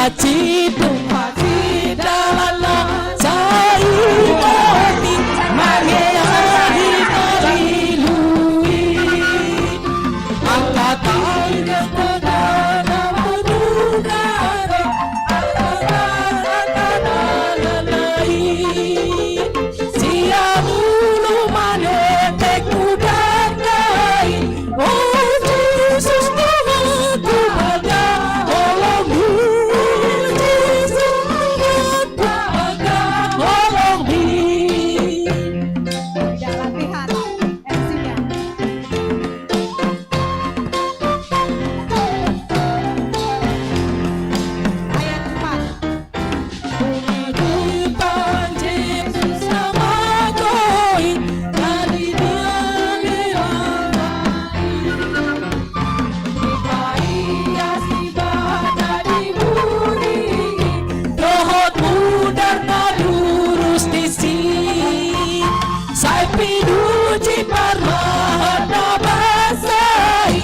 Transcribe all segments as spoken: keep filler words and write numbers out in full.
Acitu, aci dalan na sai boti, mangeahi na lilu i. Angka tangkas pedana manungkaro, angka dalan na i. Sian ulu manetek mudar na i. O Jesus Tuhanku, angka holongmi. Jesus Tuhanku, angka holongmi. Tidak latihan M C-nya. Ayat empat. Sai pinuji parmahan na basa i.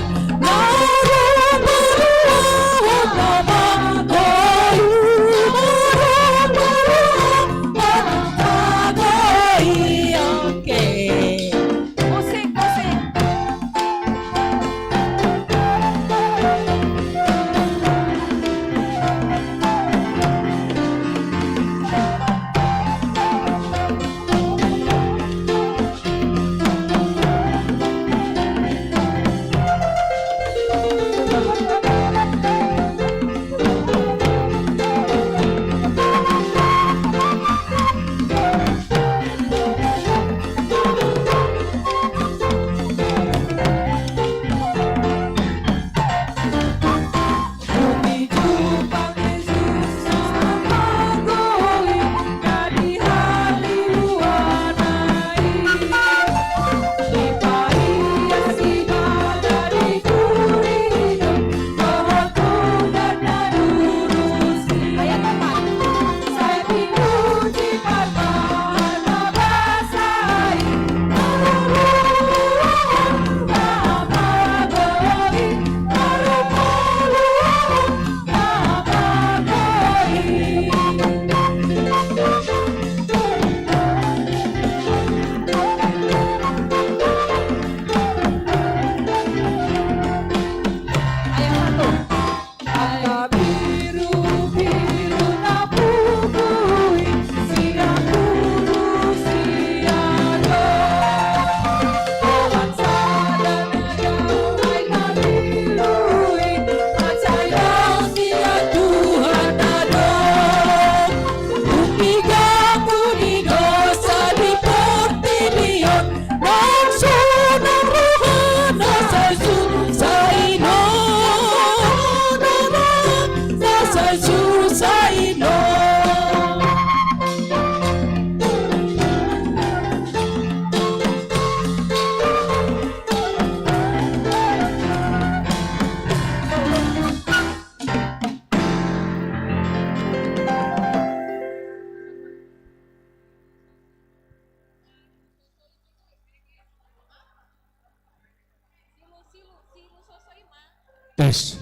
Tes.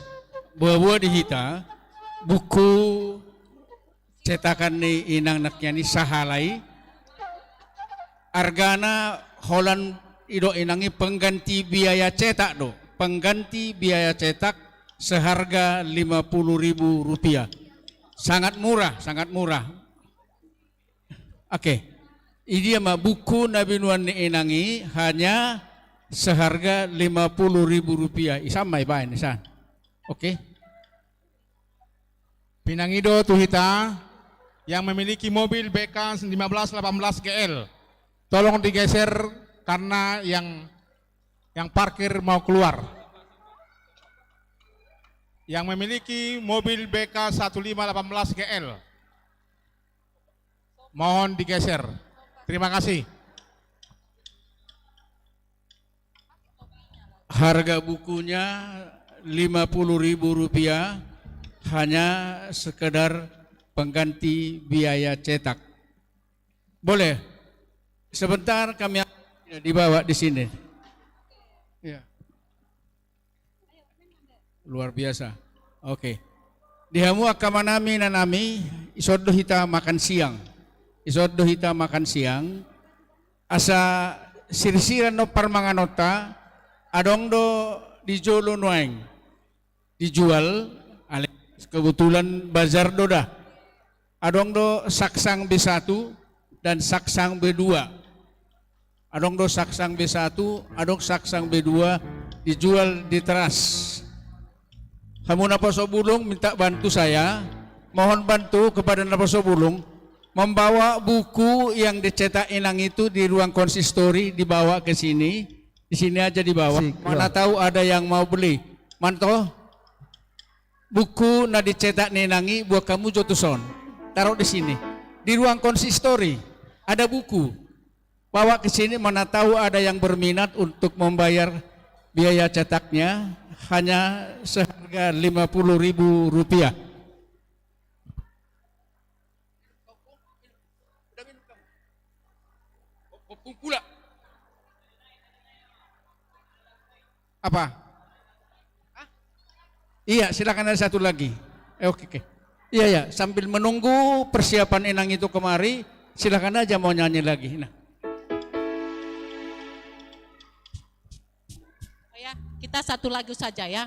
Boa-boa di hita, buku cetakan ni inang nangkin i sahala i. Argana holan i do inang i pengganti biaya cetak do. Pengganti biaya cetak seharga lima puluh ribu rupiah. Sangat murah, sangat murah. Oke. I dia ma buku na binoan ni inang i hanya seharga lima puluh ribu rupiah. Isan ma ibaen, isan. Oke. Pinangido tu hita yang memiliki mobil B K lima belas delapan belas G L. Tolong digeser karena yang, yang parkir mau keluar. Yang memiliki mobil B K satu lima delapan belas G L. Mohon digeser. Terima kasih. Harga bukunya lima puluh ribu rupiah, hanya sekedar pengganti biaya cetak. Boleh. Sebentar kami dibawa di sini. Ya. Luar biasa. Oke. Di hamu angka amanami, inanami, dison do hita makan siang. Dison do hita makan siang. Asa sirsiran on parmanganonta, adong do di jolo nuaeng dijual, ale kebetulan bazar do da. Adong do saksang B satu dan saksang B dua. Adong do saksang B satu, adong saksang B dua dijual di teras. Hamu naposobulung minta bantu saya, mohon bantu kepada naposobulung membawa buku yang dicetak Inang itu di ruang konsistori, dibawa ke sini. Di sini aja dibawa. Mana tahu ada yang mau beli. Manto, buku na dicetak ni Inang i buat kamu jo tuson. Taruh di sini. Di ruang konsistori ada buku. Bawa ke sini, mana tahu ada yang berminat untuk membayar biaya cetaknya, hanya seharga lima puluh ribu rupiah. Apa? Iya, silakan, ada satu lagi. Eh, oke, oke. Iya, iya, sambil menunggu persiapan Inang itu kemari, silakan aja mau nyanyi lagi. Nah. Oh ya, kita satu lagu saja ya.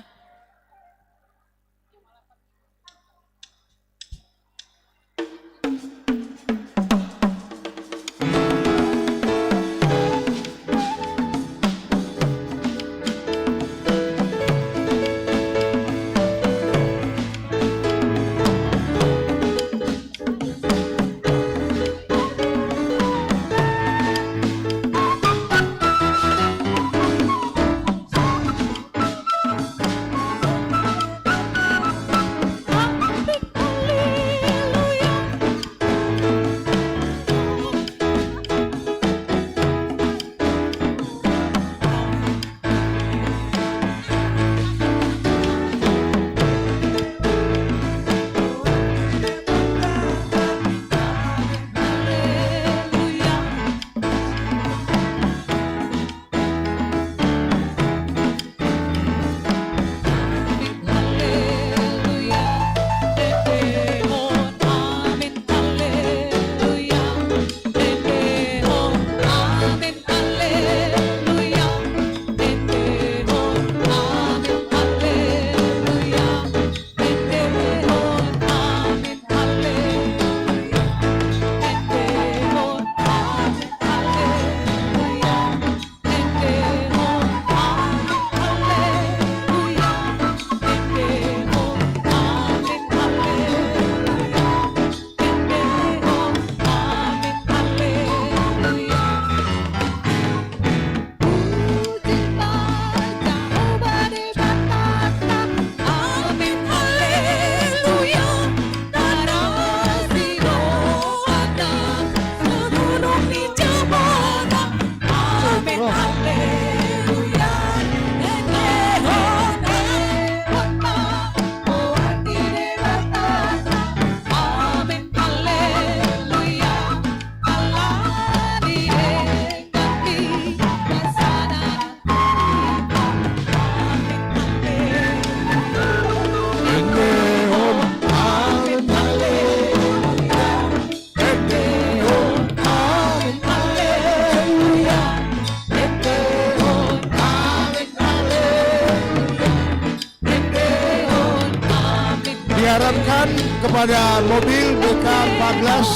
Diharapkan kepada mobil B K empat belas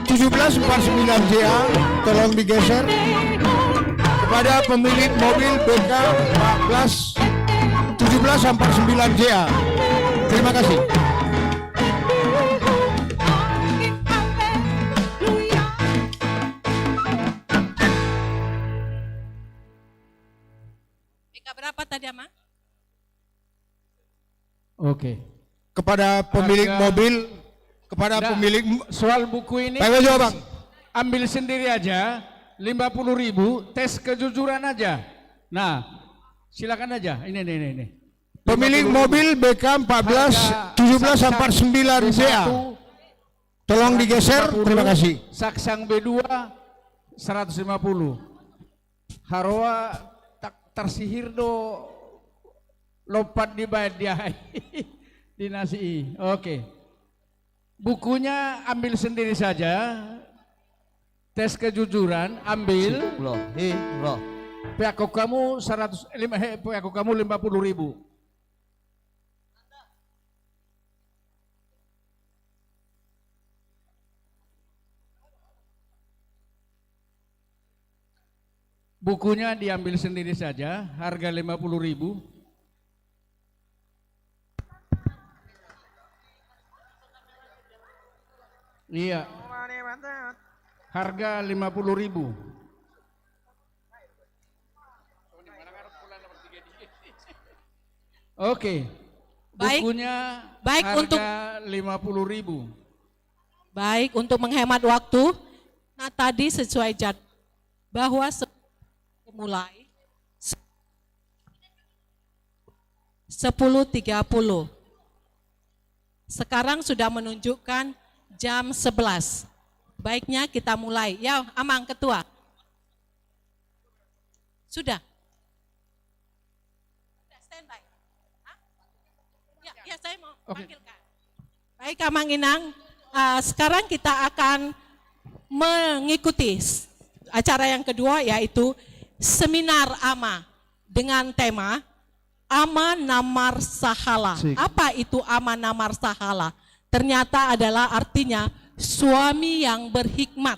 tujuh belas empat sembilan J A, tolong digeser. Kepada pemilik mobil B K empat belas tujuh belas empat sembilan J A. Terima kasih. B K berapa tadi, Ama? Oke. Kepada pemilik mobil, kepada pemilik m- Soal buku ini, Pak Iwan, jawab, Bang. Ambil sendiri aja, lima puluh ribu, tes kejujuran aja. Nah, silakan aja. Ini, ini, ini, ini. Pemilik mobil B K empat belas tujuh belas empat sembilan B A. Tolong digeser, terima kasih. Saksang B dua, seratus lima puluh. Haroa tak tarsihir do lompat dibaen dia. Dinasi i. Oke. Bukunya ambil sendiri saja. Tes kejujuran, ambil. Sip, lo, hi, lo. Peakon kamu seratus lima, he, peakon kamu lima puluh ribu. Bukunya diambil sendiri saja, harga lima puluh ribu. Iya. Harga lima puluh ribu. Oke. Baik. Bukunya baik, harga untuk lima puluh ribu. Baik, untuk menghemat waktu, nah, tadi sesuai jad-, bahwa se-, mulai sepuluh tiga puluh. Sekarang sudah menunjukkan jam sebelas. Baiknya kita mulai. Ya, Amang Ketua. Sudah. Sudah standby. Hah? Ya, ya, saya mau panggilkan. Baik, Amang Inang. Eh, sekarang kita akan mengikuti s-, acara yang kedua, yaitu seminar Ama dengan tema Ama na Marsahala. Sik. Apa itu Ama na Marsahala? Ternyata adalah artinya suami yang berhikmat.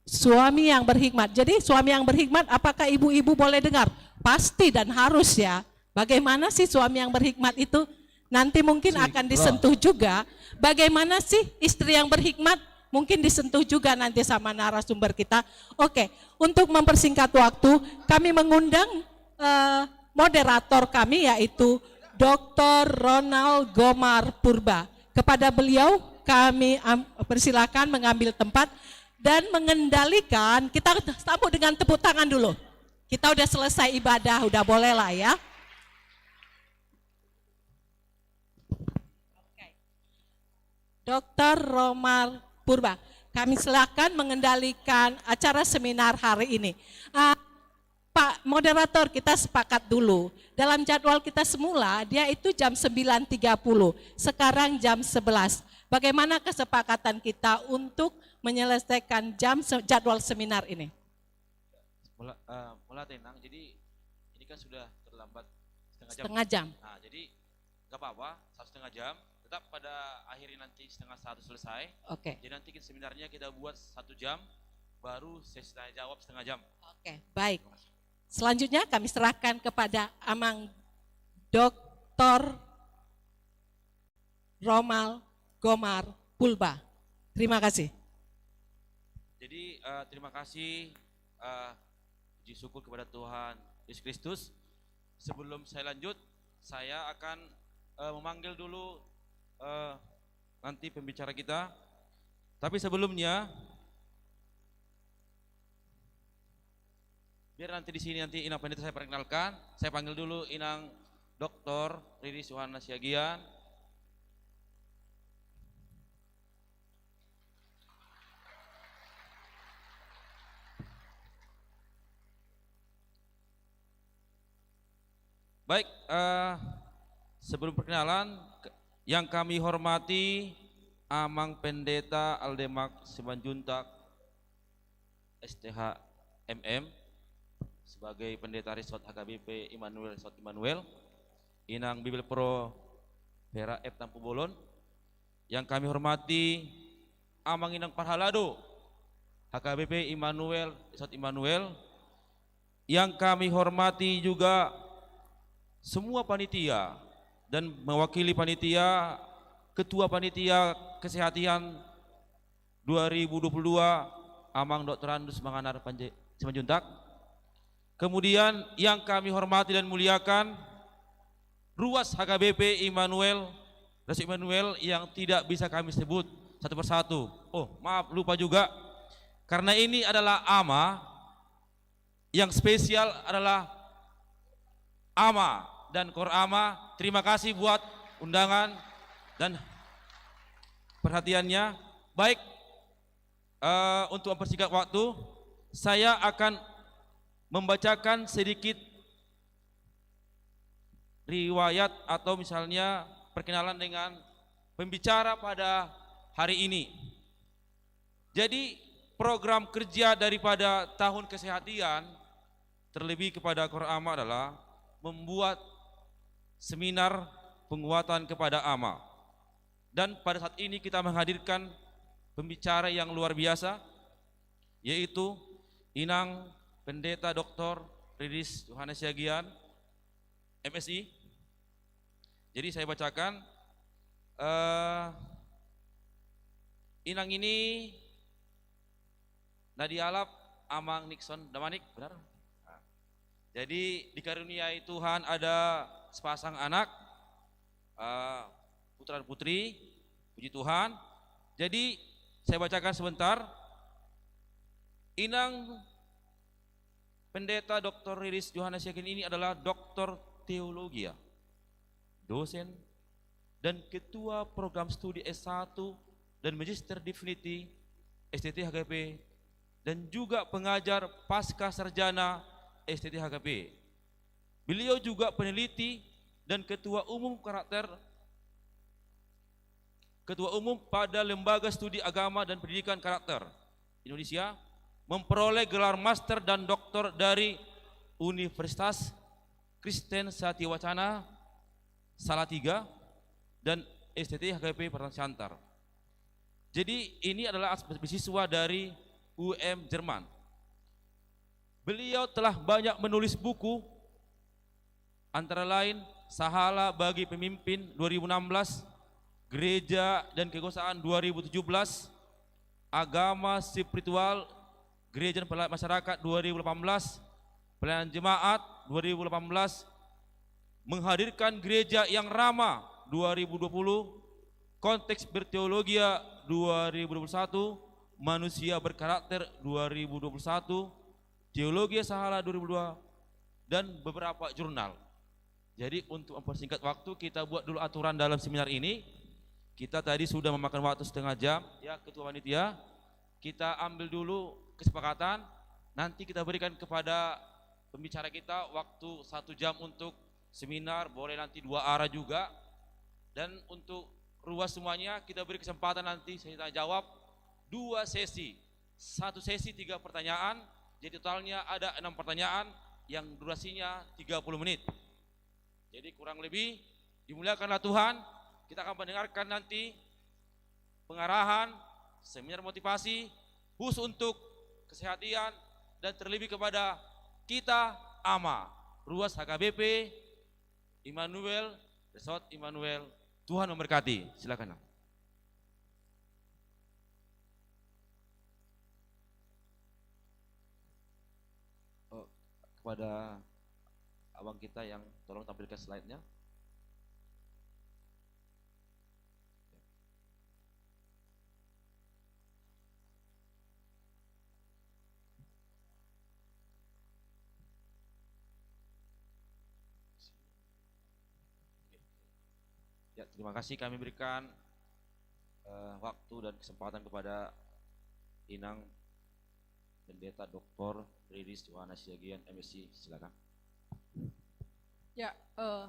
Suami yang berhikmat. Jadi, suami yang berhikmat, apakah ibu-ibu boleh dengar? Pasti dan harus, ya. Bagaimana sih suami yang berhikmat itu? Nanti mungkin akan disentuh juga. Bagaimana sih istri yang berhikmat? Mungkin disentuh juga nanti sama narasumber kita. Oke, untuk mempersingkat waktu, kami mengundang, eh, moderator kami, yaitu Doktor Ronald Gomar Purba. Kepada beliau kami am-, persilakan mengambil tempat dan mengendalikan. Kita sambut dengan tepuk tangan dulu. Kita udah selesai ibadah, udah boleh lah ya. Oke. Doktor Romar Purba, kami silakan mengendalikan acara seminar hari ini. Ah, Pak Moderator, kita sepakat dulu. Dalam jadwal kita semula, dia itu jam sembilan tiga puluh. Sekarang jam sebelas. Bagaimana kesepakatan kita untuk menyelesaikan jam se-, jadwal seminar ini? Mula, eh, mula tenang, jadi ini kan sudah terlambat setengah jam. Setengah jam. Nah, jadi nggak apa-apa, satu setengah jam. Tetap pada akhirnya nanti setengah satu selesai. Oke. Jadi nanti kita seminarnya kita buat satu jam, baru sesi tanya jawab setengah jam. Oke, baik. Terima kasih. Selanjutnya kami serahkan kepada Amang Doktor Romal Gomar Purba. Terima kasih. Jadi, eh, terima kasih, eh, puji syukur kepada Tuhan Yesus Kristus. Sebelum saya lanjut, saya akan, eh, memanggil dulu, eh, nanti pembicara kita. Tapi sebelumnya, biar nanti di sini nanti Inang Pendeta saya perkenalkan, saya panggil dulu Inang Doktor Riris Yohana Siagian. Baik, eh, sebelum perkenalan, ke-, yang kami hormati Amang Pendeta Aldemak Simanjuntak, S T H M M, sebagai Pendeta Resort H K B P Immanuel, Resort Immanuel, Inang Bibelvrouw Vera F Tampubolon, yang kami hormati Amang Inang Parhalado, H K B P Immanuel, Resort Immanuel, yang kami hormati juga semua panitia dan mewakili panitia, Ketua Panitia Kesehatan dua ribu dua puluh dua, Amang Doktorandus Manganar Panje-, Simanjuntak. Kemudian yang kami hormati dan muliakan, Ruas H K B P Immanuel, Resort Immanuel yang tidak bisa kami sebut satu persatu. Oh, maaf, lupa juga. Karena ini adalah ama, yang spesial adalah ama dan kor ama. Terima kasih buat undangan dan perhatiannya. Baik, eh, untuk mempersingkat waktu, saya akan membacakan sedikit riwayat atau misalnya perkenalan dengan pembicara pada hari ini. Jadi, program kerja daripada tahun kesehatan, terlebih kepada Korama, adalah membuat seminar penguatan kepada ama. Dan pada saat ini kita menghadirkan pembicara yang luar biasa, yaitu Inang Pendeta Doktor Riris Yohanes Siagian, M Si. Jadi saya bacakan, eh, Inang ini na dialap Amang Nixon Damanik, benar? Nah. Jadi dikaruniai Tuhan ada sepasang anak, eh, putra dan putri, puji Tuhan. Jadi saya bacakan sebentar. Inang Pendeta Doktor Riris Yohanes Siagian ini adalah doktor teologia, dosen, dan ketua program studi S satu dan magister divinity S T T H K P, dan juga pengajar pasca sarjana S T T H K P. Beliau juga peneliti dan ketua umum karakter, ketua umum pada Lembaga Studi Agama dan Pendidikan Karakter Indonesia, memperoleh gelar master dan doktor dari Universitas Kristen Satya Wacana Salatiga dan S T T H K P Pertanian Siantar. Jadi ini adalah as-, beasiswa dari U M Jerman. Beliau telah banyak menulis buku, antara lain Sahala bagi Pemimpin dua ribu enam belas, Gereja dan Kekuasaan dua ribu tujuh belas, Agama Spiritual Gereja dan Pela-, Masyarakat dua ribu delapan belas, Pelayanan Jemaat dua ribu delapan belas, Menghadirkan Gereja yang Ramah dua ribu dua puluh, Konteks Berteologia dua ribu dua puluh satu, Manusia Berkarakter dua ribu dua puluh satu, Teologia Sahala dua ribu dua, dan beberapa jurnal. Jadi, untuk mempersingkat waktu, kita buat dulu aturan dalam seminar ini. Kita tadi sudah memakan waktu setengah jam, ya, Ketua Panitia. Kita ambil dulu kesepakatan, nanti kita berikan kepada pembicara kita waktu satu jam untuk seminar, boleh nanti dua arah juga. Dan untuk ruas semuanya, kita beri kesempatan nanti sesi tanya jawab dua sesi. Satu sesi tiga pertanyaan, jadi totalnya ada enam pertanyaan yang durasinya tiga puluh menit. Jadi kurang lebih, dimuliakanlah Tuhan, kita akan mendengarkan nanti pengarahan, seminar motivasi, khusus untuk kesehatan, dan terlebih kepada kita ama, ruas H K B P, Immanuel, Resort Immanuel. Tuhan memberkati. Silakan, Am. Oh, kepada abang kita yang tolong tampilkan slide-nya. Ya, terima kasih kami berikan, eh, waktu dan kesempatan kepada Inang Pendeta Doktor Riris Yohanes Siagian, M Si, silakan. Ya, eh,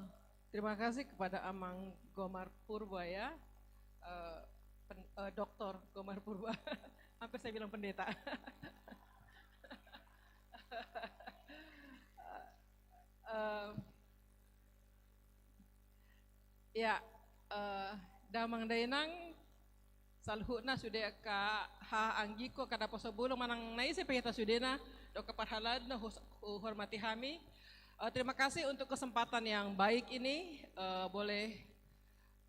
terima kasih kepada Amang Gomar Purba, ya. Eh, pen-, eh, Doktor Gomar Purba. Hampir saya bilang pendeta. Eh, ya, eh, damang dainang, saluhutna sude angka haha anggingku, angka naposobulung manang na ise pe hita sudena, dohot angka parhalado na hus-, huhormati hami. Eh, terima kasih untuk kesempatan yang baik ini, eh, boleh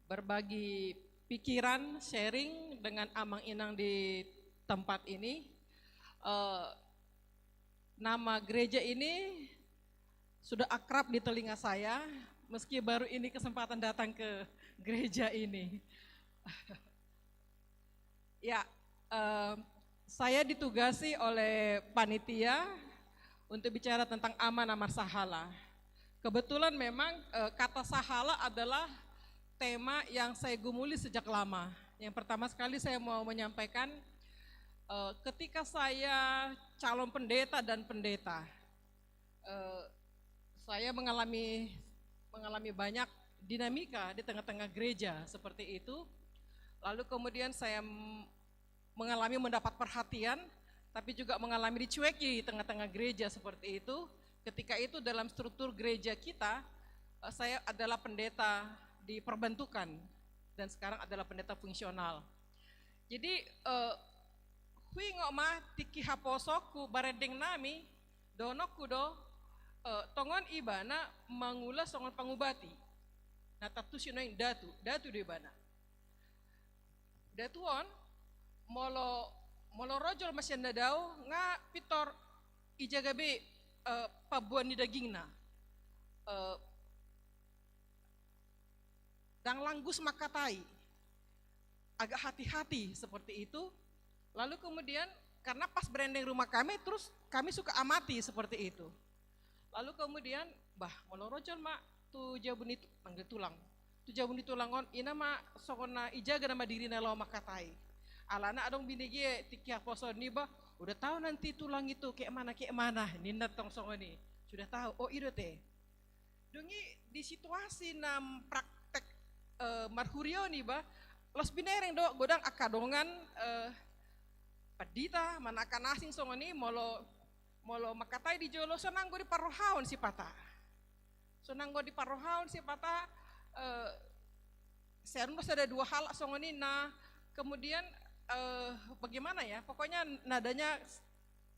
berbagi pikiran, sharing dengan amang inang di tempat ini. Eh, nama gereja ini sudah akrab di telinga saya, meski baru ini kesempatan datang ke gereja ini. Ya, eh, saya ditugasi oleh panitia untuk bicara tentang ama na marsahala. Kebetulan memang, eh, kata sahala adalah tema yang saya gumuli sejak lama. Yang pertama sekali saya mau menyampaikan, eh, ketika saya calon pendeta dan pendeta, eh, saya mengalami, mengalami banyak dinamika di tengah-tengah gereja seperti itu. Lalu kemudian saya mengalami mendapat perhatian, tapi juga mengalami dicueki di tengah-tengah gereja seperti itu. Ketika itu dalam struktur gereja kita, eh, saya adalah pendeta di perbentukan dan sekarang adalah pendeta fungsional. Jadi, eh, huingot ma tingki haposongku, barendeng nami, dohononku do, eh, tongon ibana mangula songon pangubati. Na tartusi nuaeng datu, datu do ibana. Datu on, molo, molo ro jolma sian na dao, nga pintor ijaga be, eh, paboa ni dagingna. Eh, dang langgus mangkatai, agak hati-hati seperti itu. Lalu kemudian, karena pas berendeng rumah kami, terus kami suka amati seperti itu. Lalu kemudian, bah, molo ro jolma tu jabu ni tu-, manggil tulang. Tu jabu ni tulang on, ina ma songon na ijaga nama dirina laho mangkatai. Alana adong binege tingki haposoon niba, udah tahu nanti tulang itu kayak mana, kayak mana, ninna tong songon i. Sudah tahu, oh, i do te. Dung i di situasi na praktek, eh, marhuria on iba, laos binereng do godang angka dongan, eh, pandita, manang angka na asing songon i, molo, molo mangkatai di jolo, so nanggo diparrohahon sipata. So nanggo diparrohahon sipata, eh, seharusnya ada dua halak songon i na kemudian, eh, bagaimana ya, pokoknya nadanya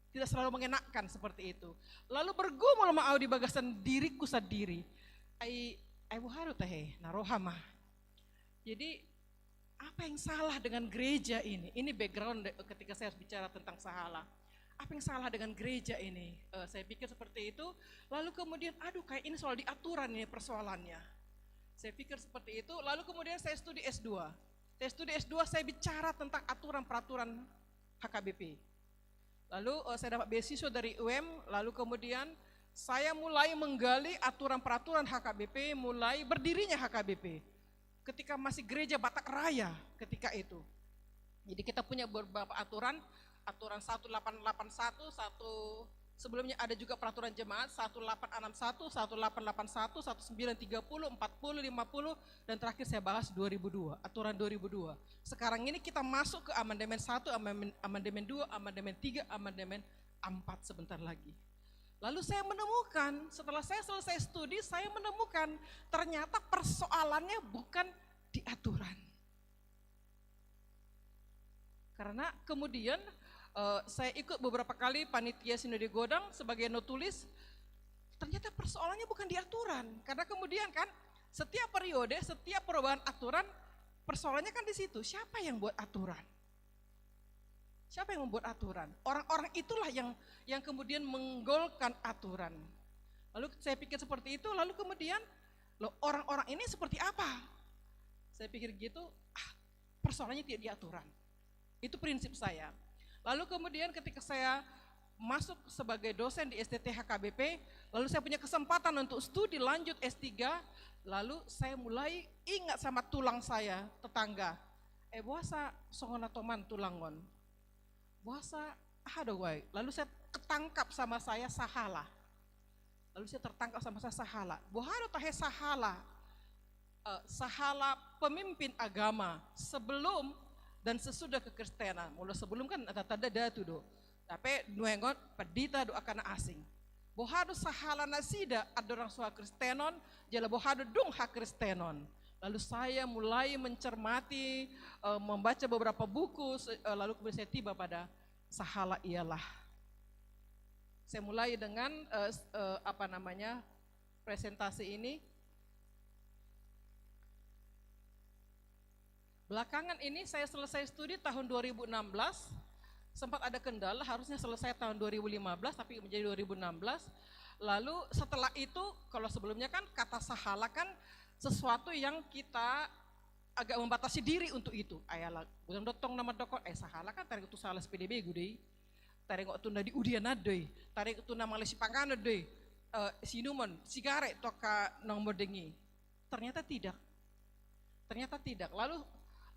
tidak selalu mengenakkan seperti itu. Lalu bergumul ma au di bagasan diriku sendiri. Ai, ai boha do tahe, na roha ma. Jadi, apa yang salah dengan gereja ini? Ini background de-, ketika saya harus bicara tentang sahala. Apa yang salah dengan gereja ini? Eh, saya pikir seperti itu. Lalu kemudian, aduh, kayak ini soal di aturan ini persoalannya. Saya pikir seperti itu. Lalu kemudian saya studi S dua. Saya studi S dua, saya bicara tentang aturan-peraturan H K B P. Lalu, eh, saya dapat beasiswa dari U M, lalu kemudian saya mulai menggali aturan-peraturan H K B P, mulai berdirinya H K B P. Ketika masih gereja Batak Raya ketika itu. Jadi kita punya beberapa aturan, aturan satu delapan delapan satu, satu, sebelumnya ada juga peraturan jemaat satu delapan enam satu, satu delapan delapan satu, satu sembilan tiga puluh, empat puluh, lima puluh, dan terakhir saya bahas dua ribu dua, aturan dua ribu dua. Sekarang ini kita masuk ke amandemen satu, amandemen, amandemen dua, amandemen tiga, amandemen empat sebentar lagi. Lalu saya menemukan, setelah saya selesai studi, saya menemukan ternyata persoalannya bukan di aturan. Karena kemudian, eh, saya ikut beberapa kali panitia sinode godang sebagai notulis, ternyata persoalannya bukan di aturan. Karena kemudian kan, setiap periode, setiap perubahan aturan, persoalannya kan di situ. Siapa yang buat aturan? Siapa yang membuat aturan? Orang-orang itulah yang, yang kemudian menggolkan aturan. Lalu saya pikir seperti itu, lalu kemudian, loh, orang-orang ini seperti apa? Saya pikir gitu, ah, persoalannya tidak di aturan. Itu prinsip saya. Lalu kemudian ketika saya masuk sebagai dosen di S T T H K B P, lalu saya punya kesempatan untuk studi lanjut S tiga, lalu saya mulai ingat sama tulang saya, tetangga. Eh, boasa songon na toman tulang on? Boasa, aha do, wai? Lalu saya ketangkap sama saya sahala. Lalu saya tertangkap sama saya sahala. Boha do tahe sahala? Eh, sahala pemimpin agama sebelum dan sesudah kekristenan. Molo sebelum kan tanda-tanda datu do. Tapi nuaeng on pandita do angka na asing. Boha do sahala nasida andorang so hakristenon, jala boha do dung hakristenon. Lalu saya mulai mencermati, eh, membaca beberapa buku, se-, eh, lalu kemudian saya tiba pada sahala ialah. Saya mulai dengan, eh, s-, eh, apa namanya, presentasi ini. Belakangan ini saya selesai studi tahun dua ribu enam belas, sempat ada kendala, harusnya selesai tahun dua ribu lima belas, tapi menjadi dua ribu enam belas. Lalu setelah itu, kalau sebelumnya kan kata sahala kan sesuatu yang kita agak membatasi diri untuk itu. Ai ala, godang do tong na mandok on, eh, sahala kan taringot tu sahala si P D B G do i. Taringot tu na di udian an do i. Taringot tu na mangalehon sipanganon do i. Eh, siinumon, sigaret tu angka na umonding i. Ternyata tidak. Ternyata tidak. Lalu,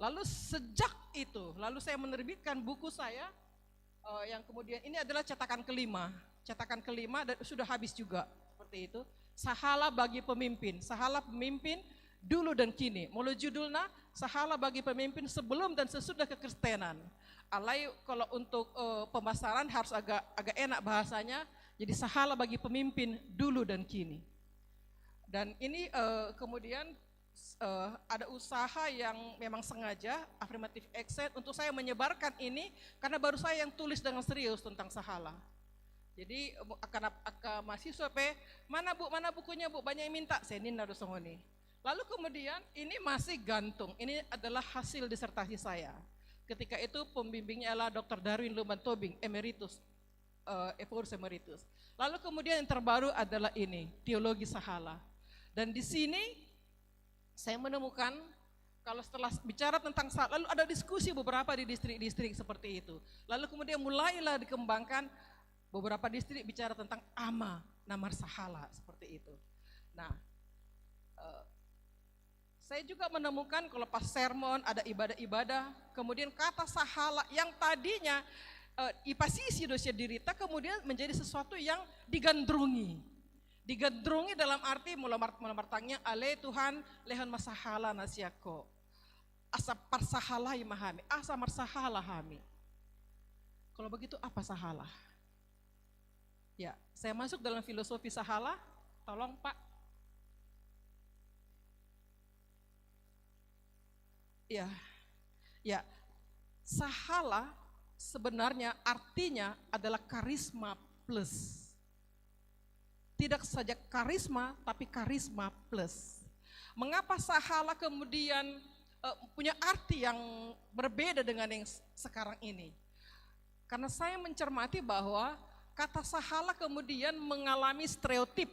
lalu sejak itu, lalu saya menerbitkan buku saya, eh, yang kemudian ini adalah cetakan kelima. Cetakan kelima dan sudah habis juga, seperti itu. Sahala bagi pemimpin. Sahala pemimpin dulu dan kini. Molo judulna, sahala bagi pemimpin sebelum dan sesudah kekristenan. Alai kalau untuk, eh, pemasaran harus agak, agak enak bahasanya, jadi sahala bagi pemimpin dulu dan kini. Dan ini, eh, kemudian, eh, ada usaha yang memang sengaja, affirmative action, untuk saya menyebarkan ini, karena baru saya yang tulis dengan serius tentang sahala. Jadi, bu-, angka, angka mahasiswa pe, "Mana, Bu, mana bukunya, Bu? Banyak yang minta." Saya ninna do songon i. Lalu kemudian ini masih gantung. Ini adalah hasil disertasi saya. Ketika itu pembimbingnya adalah doktor Darwin Lumban Tobing, emeritus, eh, Ephorus emeritus. Lalu kemudian yang terbaru adalah ini, teologi sahala. Dan di sini saya menemukan, kalau setelah bicara tentang sa-, lalu ada diskusi beberapa di distrik-distrik seperti itu. Lalu kemudian mulailah dikembangkan, beberapa distrik bicara tentang ama na marsahala seperti itu. Nah, eh, saya juga menemukan kalau pas sermon ada ibadah-ibadah, kemudian kata sahala yang tadinya, eh, dipasisi do sian dirita, kemudian menjadi sesuatu yang digandrungi. Digandrungi dalam arti molo mar-, molo martangiang, "Ale Tuhan, lehon ma sahala na sian Ho. Asa parsahalai ma hami, asa marsahala hami." Kalau begitu apa sahala? Ya, saya masuk dalam filosofi sahala. Tolong, Pak. Ya. Ya. Sahala sebenarnya artinya adalah karisma plus. Tidak saja karisma, tapi karisma plus. Mengapa sahala kemudian, eh, punya arti yang berbeda dengan yang s-, sekarang ini? Karena saya mencermati bahwa kata sahala kemudian mengalami stereotip,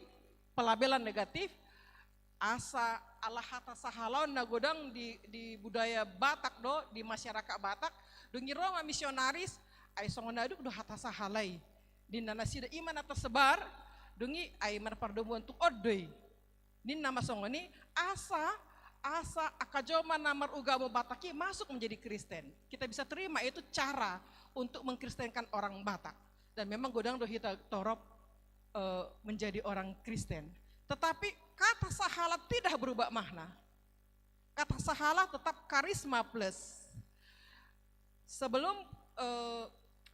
pelabelan negatif, asa ala hata sahala on na godang di, di budaya Batak do, di masyarakat Batak, dung i ro ma misionaris, ai songon na adong do hata sahala i. Ninna nasida, i ma na tersebar, dung i ai marpardomuan tung on do i. Ninna ma songon i, asa, asa angka jolma na marugamo Batak i masuk menjadi Kristen. Kita bisa terima itu cara untuk mengkristenkan orang Batak. Dan memang godang do hita torop, eh, menjadi orang Kristen. Tetapi kata sahala tidak berubah makna. Kata sahala tetap karisma plus. Sebelum, eh,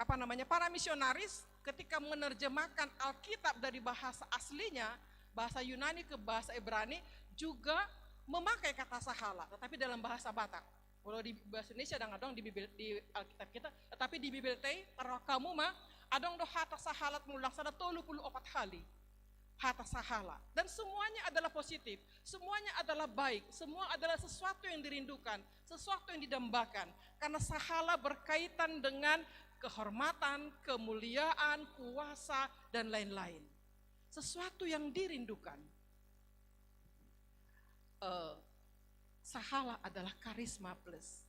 apa namanya, para misionaris ketika menerjemahkan Alkitab dari bahasa aslinya, bahasa Yunani ke bahasa Ibrani, juga memakai kata sahala, tetapi dalam bahasa Batak. Kalau di bahasa Indonesia ndang adong di Bibel, di Alkitab kita, tetapi di Bibel te, taruhon hamu ma, adong do hata sahala molo nunga sada tolu pulu opat hali. Hata sahala. Dan semuanya adalah positif, semuanya adalah baik, semua adalah sesuatu yang dirindukan, sesuatu yang didambakan. Karena sahala berkaitan dengan kehormatan, kemuliaan, kuasa, dan lain-lain. Sesuatu yang dirindukan. Eh, sahala adalah karisma plus.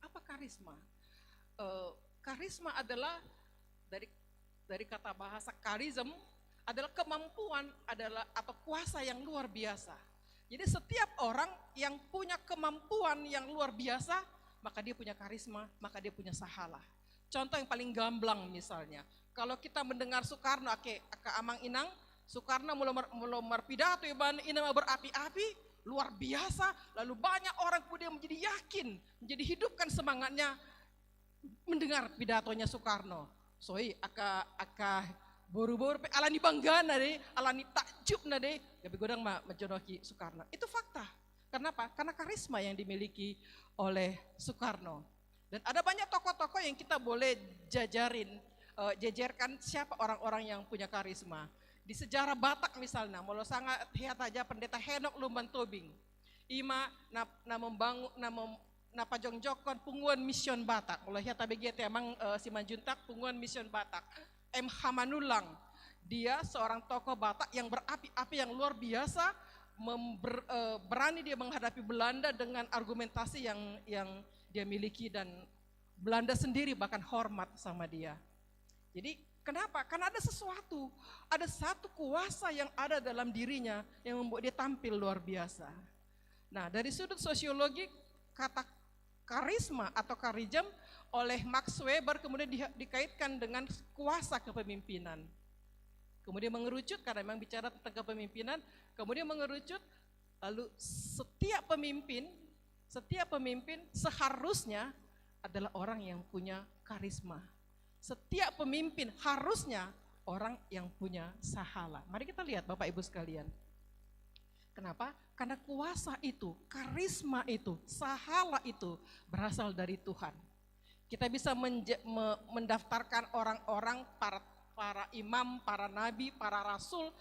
Apa karisma? Eh, karisma adalah dari, dari kata bahasa charism, adalah kemampuan, adalah, atau kuasa yang luar biasa. Jadi setiap orang yang punya kemampuan yang luar biasa, maka dia punya karisma, maka dia punya sahala. Contoh yang paling gamblang misalnya, kalau kita mendengar Soekarno, ake, angka amang inang, Soekarno molo mar-, molo marpidato ibana, i na ma berapi-api, luar biasa, lalu banyak orang kemudian menjadi yakin, menjadi hidupkan semangatnya mendengar pidatonya Soekarno. Songon i angka, angka boru-boru pe alani banggana do i, alani takjubna do i, gabe godang ma manjonohi Soekarno. Itu fakta. Kenapa? Karena karisma yang dimiliki oleh Soekarno. Dan ada banyak tokoh-tokoh yang kita boleh jajarin, eh, jejerkan siapa orang-orang yang punya karisma. Di sejarah Batak misalnya, molo sanga hea tajaha Pendeta Henok Lumban Tobing. I ma na, na membangun, na mem-, na pajongjonghon punguan Mission Batak. Molo hea tabege ate amang, eh, Simanjuntak, punguan Mission Batak. M H Manullang. Dia seorang tokoh Batak yang berapi-api, yang luar biasa, mem-, ber-, eh, berani dia menghadapi Belanda dengan argumentasi yang, yang dia miliki, dan Belanda sendiri bahkan hormat sama dia. Jadi, kenapa? Karena ada sesuatu, ada satu kuasa yang ada dalam dirinya yang membuat dia tampil luar biasa. Nah, dari sudut sosiologi, kata karisma atau charism oleh Max Weber kemudian di-, dikaitkan dengan kuasa kepemimpinan. Kemudian mengerucut, karena memang bicara tentang kepemimpinan, kemudian mengerucut Lalu setiap pemimpin, setiap pemimpin seharusnya adalah orang yang punya karisma. Setiap pemimpin harusnya orang yang punya sahala. Mari kita lihat, Bapak Ibu sekalian. Kenapa? Karena kuasa itu, karisma itu, sahala itu berasal dari Tuhan. Kita bisa menje-, me-, mendaftarkan orang-orang, para, para imam, para nabi, para rasul,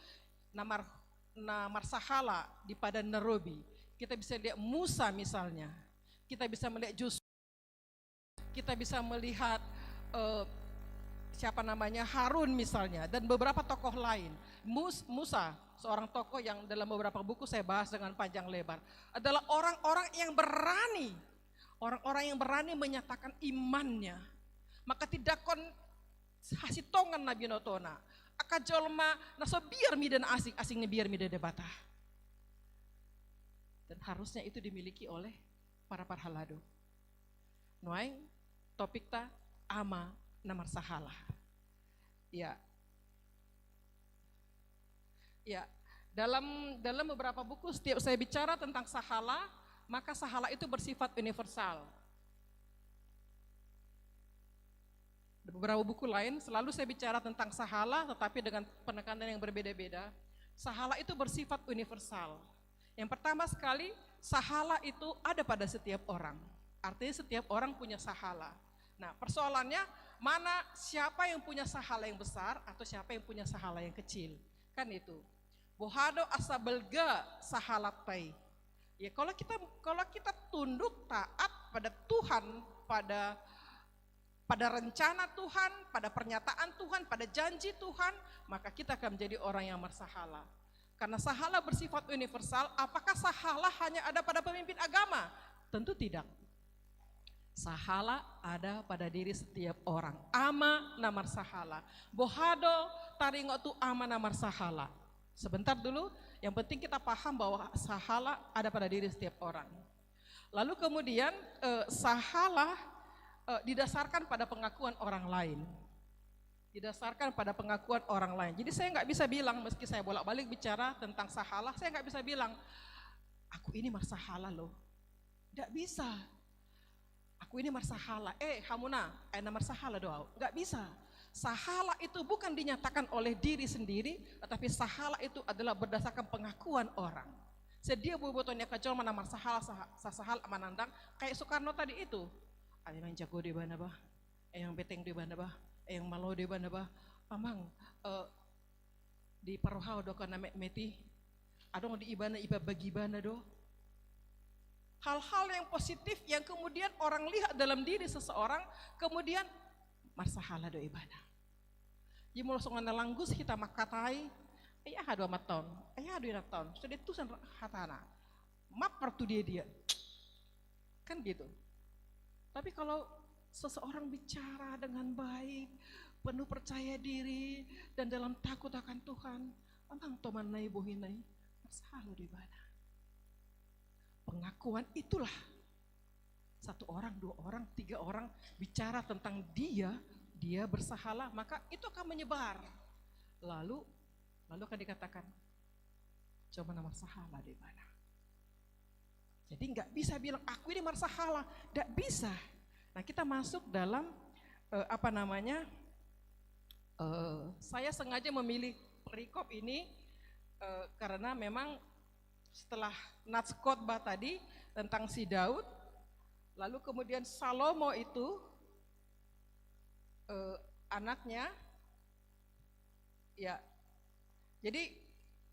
na mar-, na marsahala di Padan Nerobi. Kita bisa lihat Musa misalnya. Kita bisa melihat Yosua. Kita bisa melihat, eh, siapa namanya, Harun misalnya, dan beberapa tokoh lain. Mus-, Musa, seorang tokoh yang dalam beberapa buku saya bahas dengan panjang lebar, adalah orang-orang yang berani, orang-orang yang berani menyatakan imannya. Maka tindakhon hasintongan na binotona, angka jolma na so biar mida na asing, asing na biar mida Debata. Dan harusnya itu dimiliki oleh para parhalado. Nuaeng topikta, ama na marsahala. Ya. Ya, dalam, dalam beberapa buku, setiap saya bicara tentang sahala, maka sahala itu bersifat universal. Ada beberapa buku lain, selalu saya bicara tentang sahala, tetapi dengan penekanan yang berbeda-beda. Sahala itu bersifat universal. Yang pertama sekali, sahala itu ada pada setiap orang. Artinya, setiap orang punya sahala. Nah, persoalannya, mana, siapa yang punya sahala yang besar atau siapa yang punya sahala yang kecil? Kan itu. Boha do asa balga sahalanta i? Ya, kalau kita, kalau kita tunduk taat pada Tuhan, pada, pada rencana Tuhan, pada pernyataan Tuhan, pada janji Tuhan, maka kita akan menjadi orang yang marsahala. Karena sahala bersifat universal, apakah sahala hanya ada pada pemimpin agama? Tentu tidak. Sahala ada pada diri setiap orang. Ama na marsahala. Boha do taringot tu ama na marsahala? Sebentar dulu, yang penting kita paham bahwa sahala ada pada diri setiap orang. Lalu kemudian, eh, sahala, eh, didasarkan pada pengakuan orang lain. Didasarkan pada pengakuan orang lain. Jadi, saya nggak bisa bilang, meski saya bolak-balik bicara tentang sahala, saya nggak bisa bilang, "Aku ini marsahala loh." Nggak bisa. "Aku ini marsahala." Eh, hamuna, aek na marsahala do au. Nggak bisa. Sahala itu bukan dinyatakan oleh diri sendiri, tetapi sahala itu adalah berdasarkan pengakuan orang. Sai dia botoon ni angka jolma na marsahala, sa-, sa-, sahala manandang, kayak Soekarno tadi itu. Ai, memang jago do ibana bah. Ai, memang beteng do ibana bah. Ai, memang malo do ibana bah. Amang, eh, diparrohahon do angka na metmet i. Adong do ibana, ipabagi ibana do. Hal-hal yang positif yang kemudian orang lihat dalam diri seseorang, kemudian marsahala do ibana. Jadi, molo songon na langgus hita mangkatai, "Ai, aha do amanta on? Ai, aha do inanta on? Sude tusan hatana. Mampar tu dia, dia." Kan gitu. Tapi kalau seseorang bicara dengan baik, penuh percaya diri, dan dalam takut akan Tuhan, amang, tomanna i, bohina i, marsahala do ibana. Pengakuan itulah, satu orang, dua orang, tiga orang bicara tentang dia, dia bersahala, maka itu akan menyebar. Lalu, lalu akan dikatakan, "Jolma na marsahala do ibana." Jadi, nggak bisa bilang, "Aku ini marsahala." Nggak bisa. Nah, kita masuk dalam, eh, apa namanya, eh, saya sengaja memilih perikop ini, eh, karena memang setelah nats khotbah tadi tentang si Daud, lalu kemudian Salomo itu, eh, anaknya, ya. Jadi,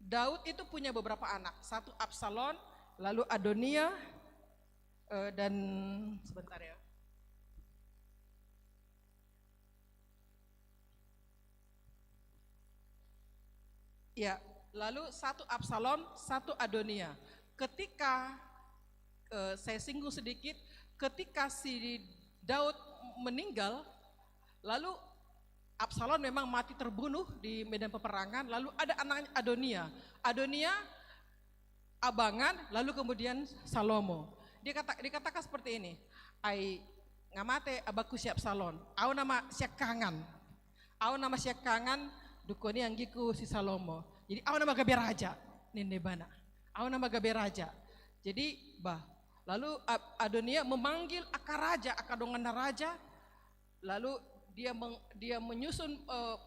Daud itu punya beberapa anak, satu Absalom, lalu Adonia, eh, dan, sebentar ya. Ya, lalu satu Absalom, satu Adonia. Ketika, eh, saya singgung sedikit, ketika si Daud meninggal, lalu Absalom memang mati terbunuh di medan peperangan, lalu ada anaknya Adonia. Adonia abangan, lalu kemudian Salomo. Dia kata, dikatakan seperti ini, "Ai, nga mate abangku si Absalom, au nama siangkangan. Au nama siangkangan, dungkon i anggingku si Salomo. Jadi, au nama gabe raja," ninna ibana. Au nama gabe raja. Jadi, bah, lalu Adonia memanggil angka raja, angka donganna raja, lalu dia meng, dia menyusun, uh,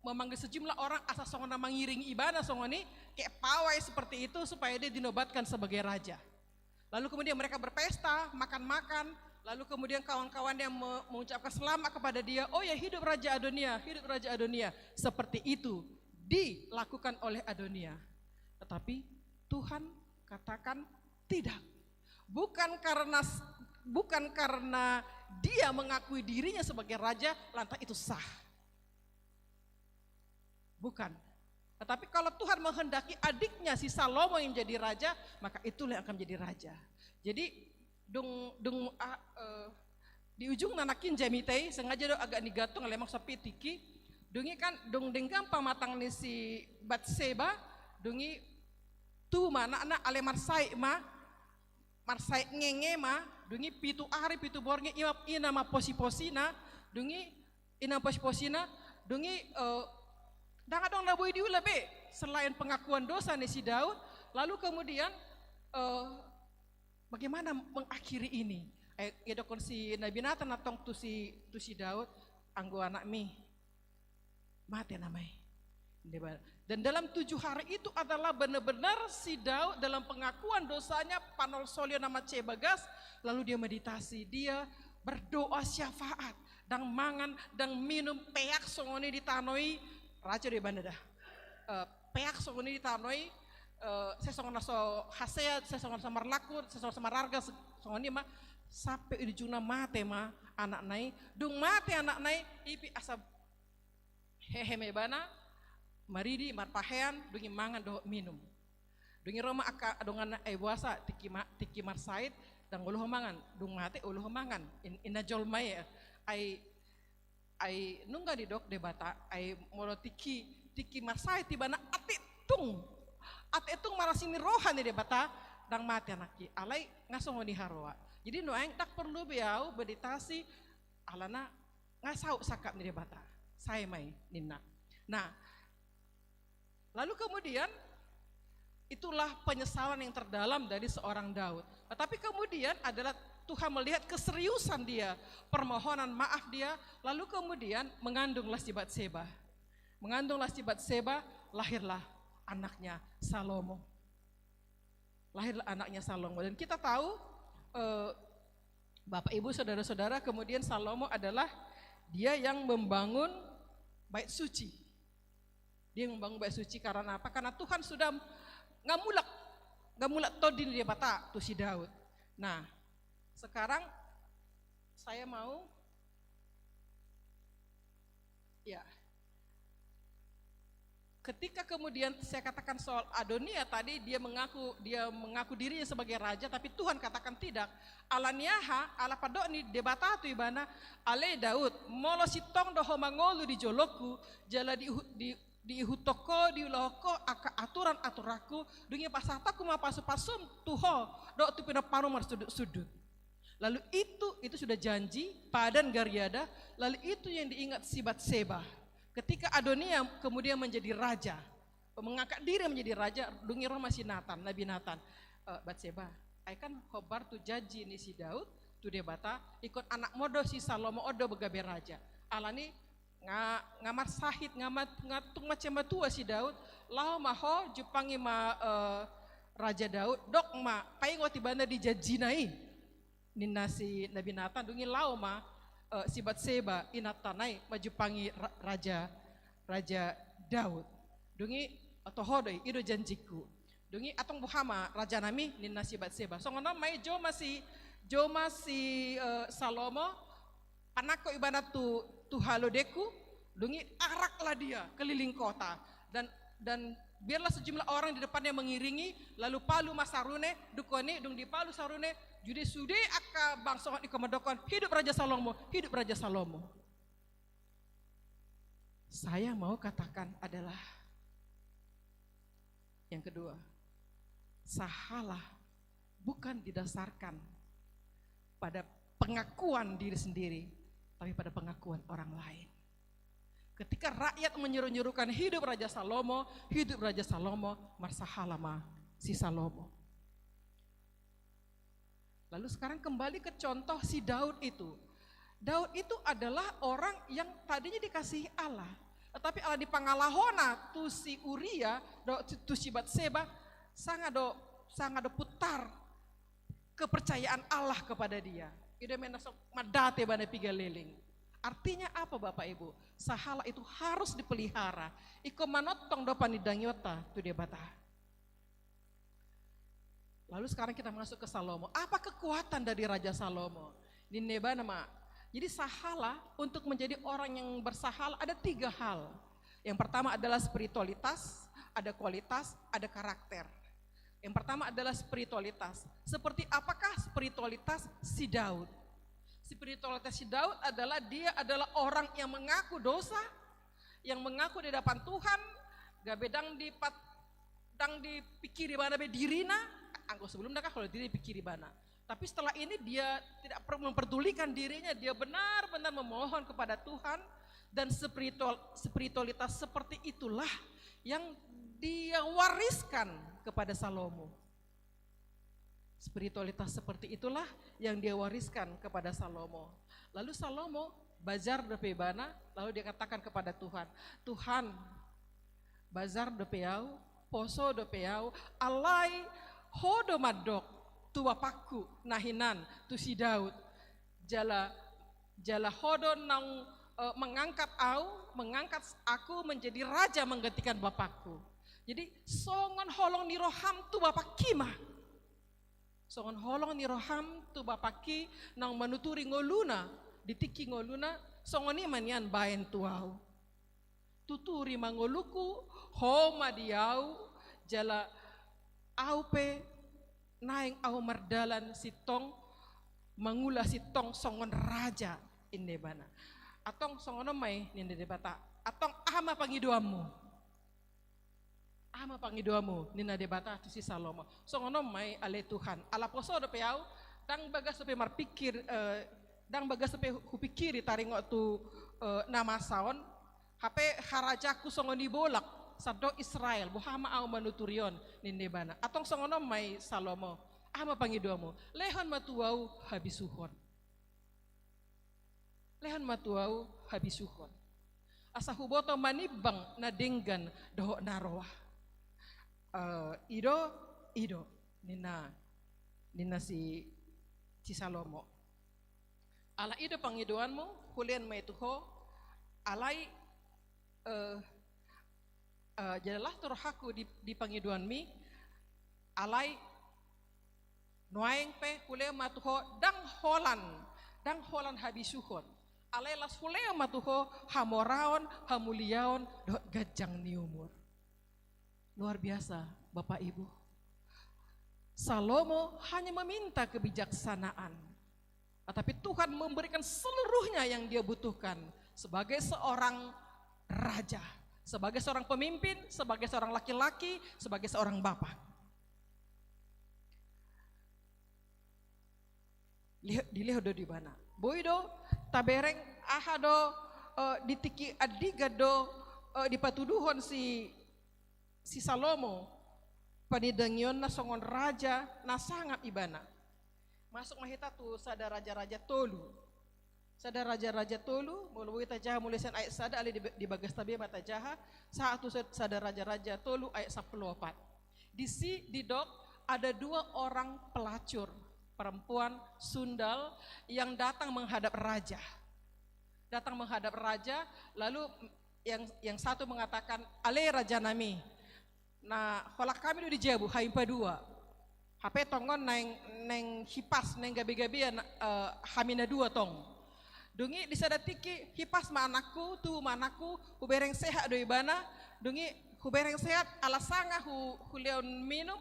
memanggil sejumlah orang asa songon na mangiring ibana songon i, kayak pawai seperti itu supaya dia dinobatkan sebagai raja. Lalu kemudian mereka berpesta, makan-makan, lalu kemudian kawan-kawannya mengucapkan selamat kepada dia, "Oh ya, hidup Raja Adonia, hidup Raja Adonia." Seperti itu dilakukan oleh Adonia. Tetapi Tuhan katakan tidak. Bukan karena bukan karena dia mengakui dirinya sebagai raja, lantas itu sah. Bukan. Tetapi kalau Tuhan menghendaki adiknya si Salomo yang menjadi raja, maka itulah yang akan menjadi raja. Jadi dung dung ah, uh, di ujung nanakin jamita i, sengaja do agak nigantung, lemang sapi tiki. Dungi kan dung denggan pamatang ni si Batseba, dungi tu ma anakna ale marsahit ma, marsahit ngenge ma, dungi pitu ari pitu borngin ima ina ma posi-posina, dungi ina posi-posina, dungi uh, dang adong na boi diula be selain pengakuan dosa ni si Daud. Lalu kemudian uh, bagaimana mengakhiri ini? Eh, idokon si Nabi Natan antong tu si tu si Daud, "Anggo anakmi, mate nama i." Dan dalam tujuh hari itu adalah benar-benar si Daud dalam pengakuan dosanya, panolsolion nama cebagas, lalu dia meditasi, dia berdoa syafaat, dang mangan, dang minum, peak songon i di tano i, raja do ibana da. Uh, peak songon i di tano i, uh, sesongon na so hasea, sesongon na so marlaku, sesongon na so mararga, songon i ma, sampe di ujungna mate ma anakna i, dung mate anakna i, ipi asa hehe ma ibana, maridi, marpahean, dungi mangan dohot minum. Dungi ro ma angka donganna, "Ai boasa tingki ma, tingki marsahit dang olo ho mangan, dung mate olo ho mangan." In, inna jolma i, ai ai nunga didok Debata, ai molo tingki tingki marsahit ibana atik tung, atik tung marasi ni roha ni Debata, dang mate anakki, alai nga songon i haroa. Jadi nuaeng dang porlu be au meditasi, alana nga saut sangkap ni Debata, sae ma i ninna. Nah, lalu kemudian itulah penyesalan yang terdalam dari seorang Daud. Tetapi kemudian adalah Tuhan melihat keseriusan dia, permohonan maaf dia, lalu kemudian mengandunglah si Batseba. Mengandunglah si Batseba, lahirlah anaknya Salomo. Lahirlah anaknya Salomo. Dan kita tahu, eh, Bapak, Ibu, saudara-saudara, kemudian Salomo adalah dia yang membangun bait suci. Dia membangun bait suci karena apa? Karena Tuhan sudah ngamulak, ngamulak tondi ni Debata tu si Daud. Nah, sekarang saya mau, ya, ketika kemudian saya katakan soal Adonia tadi, dia mengaku, dia mengaku dirinya sebagai raja, tapi Tuhan katakan tidak. Ala ni aha? Ala pandok ni Debata tu ibana, "Ale Daud, molo sintong do ho mangolu di jolongku, jala di, di, diihuthon ho, diulahon ho angka aturan-aturanku, dung i pasahatonku ma pasu-pasum tu ho dohot tu pinomparmu marsundut-sundut." Lalu itu, itu sudah janji, Padan Gariada, lalu itu yang diingat si Batseba. Ketika Adonia kemudian menjadi raja, mengangkat diri menjadi raja, dung i ro ma si Natan, Nabi Natan, "Eh, Batseba, ai kan hombar tu janji ni si Daud tu Debata, ingkon anakmu do si Salomo on do gabe raja. Alani nga, nga marsahit, nga, nga tung mansai matua si Daud, laho ma ho jumpangi ma, eh, Raja Daud, dok ma paingot ibana di janjina i," ninna si Nabi Natan. Dung i laho ma, eh, si Batseba inantana i manjumpangi ra, raja, Raja Daud. Dung i, "Toho do i, i do janjingku." Dung i, "Antong boha ma rajanami?" ninna si Batseba. "Songon on ma i, jou ma si, jou ma si, eh, Salomo, panangko ibana tu, tu halodengku, dung i araklah dia keliling kota, dan, dan biarlah sejumlah orang di depannya mengiringi, lalu palu ma sarune, dungkon i dung dipalu sarune, jadi sude angka bangso on ingkon mandokkon, 'Hidup Raja Salomo, hidup Raja Salomo.'" Saya mau katakan adalah yang kedua, sahala bukan didasarkan pada pengakuan diri sendiri, tapi pada pengakuan orang lain. Ketika rakyat menyeru-nyerukan, "Hidup Raja Salomo, hidup Raja Salomo," marsahala ma si Salomo. Lalu sekarang kembali ke contoh si Daud itu. Daud itu adalah orang yang tadinya dikasihi Allah, tetapi ala dipangalahona tu si Uria dohot tu si Batseba, sanga do, sanga do putar kepercayaan Allah kepada dia. I do umbahen na mandate ibana piga leleng. Artinya apa, Bapak Ibu? Sahala itu harus dipelihara. Ingkon manongtong do panidangionta tu Debata. Lalu sekarang kita masuk ke Salomo. Apa kekuatan dari Raja Salomo? Ninna ibana ma. Jadi sahala, untuk menjadi orang yang bersahala ada tiga hal. Yang pertama adalah spiritualitas, ada kualitas, ada karakter. Yang pertama adalah spiritualitas. Seperti apakah spiritualitas si Daud? Spiritualitas si Daud adalah dia adalah orang yang mengaku dosa, yang mengaku di hadapan Tuhan, gabe ndang dipat-, ndang dipikiri ibana be dirina, anggo sebelumna kan kalau diri dipikiri ibana. Tapi setelah ini dia tidak per-, memperdulikan dirinya, dia benar-benar memohon kepada Tuhan, dan spiritual, spiritualitas seperti itulah yang dia wariskan kepada Salomo. Spiritualitas seperti itulah yang dia wariskan kepada Salomo. Lalu Salomo bajar dope ibana, lalu dia katakan kepada Tuhan, "Tuhan, bajar dope au, poso dope au, alai Ho do mandok tu bapakku na hinan, tu si Daud, jala, jala Ho do naung, eh, mengangkat au, mengangkat aku menjadi raja menggantikan bapakku." Jadi songon holong ni roham tu bapakki ma. Songon holong ni roham tu bapakki naung manuturi ngoluna, di tingki ngoluna, songon i ma nian baen tu au. Tuturi ma ngolungku, Ho ma di au, jala au pe naeng au mardalan sintong, mangula sintong songon raja, ninna ibana. Antong songon on ma i ninna Debata, antong aha ma pangidoanmu? Aha ma pangidoanmu, ninna Debata tu si Salomo. Songon on ma i ale Tuhan, ala poso dope au, ndang bagas dope marpikir, eh, ndang bagas dope hupikiri taringot tu, eh, na masa on, hape harajaanku songon i bolak, sandok Israel, boha ma au manuturi on, ninna ibana. Antong songon on ma i Salomo, aha ma pangidoanmu? Lehon ma tu au habisuhon. Lehon ma tu au habisuhon. Asa huboto manimbang na denggan dohot na roa. Eh, i do, i do, ninna, ninna si, si Salomo. Ala i do pangidoanmu, hulehon ma i tu ho, alai, eh, eh, jala las tu rohangku di, di pangidoanmi, alai nuaeng pe hulehon ma tu ho ndang holan, ndang holan habisuhon. Alai las hulehon ma tu ho hamoraon, hamuliaon, dohot ganjang ni umur. Luar biasa, Bapak Ibu. Salomo hanya meminta kebijaksanaan. Tetapi Tuhan memberikan seluruhnya yang dia butuhkan sebagai seorang raja, sebagai seorang pemimpin, sebagai seorang laki-laki, sebagai seorang bapak. Leh-, dilehon do di ibana. Boi do tabereng aha do, eh, di tingki andigan do, eh, dipatuduhon si, si Salomo panindangionna songon raja na sangap ibana. Masuk ma hita tu Sada Raja-raja tolu. Sada Raja-raja tolu, molo boi tajaha mulai sian ayat sada, alai di, di bagasta be ma tajaha, sahat tu Sa-, Sada Raja-raja tolu ayat sampulu opat. Disi didok ada dua orang pelacur, perempuan sundal yang datang menghadap raja. Datang menghadap raja, lalu yang, yang satu mengatakan, "Ale rajanami, na holan hami do di jabu, hami padua. Hape tongon naeng, naeng hipas, naeng gabe-gabean, eh, hami na dua tong." Dung i di sada tingki, hipas ma anakku, tubu ma anakku, hubereng sehat do ibana, dung i hubereng sehat, ala sanga hu-, hulehon minum,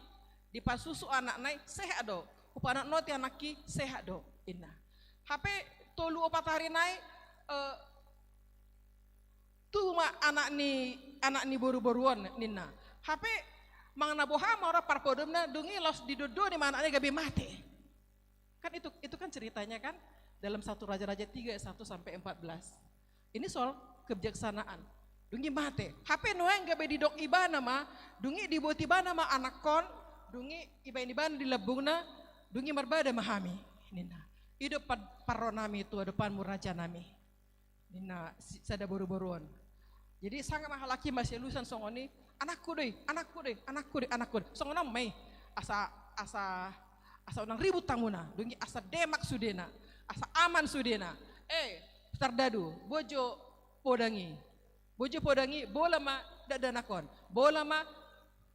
dipasusu anakna i, sehat do, hupanotnoti anakki, sehat do, ninna. Hape tolu opat ari nai, eh, tubu ma anak ni, anak ni boru-boru on, ninna. Hape manang na boha ma roha parpudumna, dung i laos didondoni ma anakna i gabe mate. Kan itu, itu kan ceritanya kan dalam satu Raja-raja tiga ayat satu sampai empat belas. Ini soal kebijaksanaan. Dung i mate. Hape nuaeng gabe didok ibana ma, dung i dibuat ibana ma anakkon, Dung i ibaen ibana di lambungna, dung i marbada ma hami, ninna. I do pa-, parro nami tu adopanmu, raja nami, ninna si-, sada boruboru on. Jadi sanga ma halak i masialusan songon i, anakku do i, anakku do i, anakku do i, anakku do i. Songon on ma i, asa, asa, asa unang ribut hamuna, dung i asa demak sudena, asa aman sudena. Eh, sardadu, bojo podang i. Bojo podang i, bola ma dakdanak on. Bola ma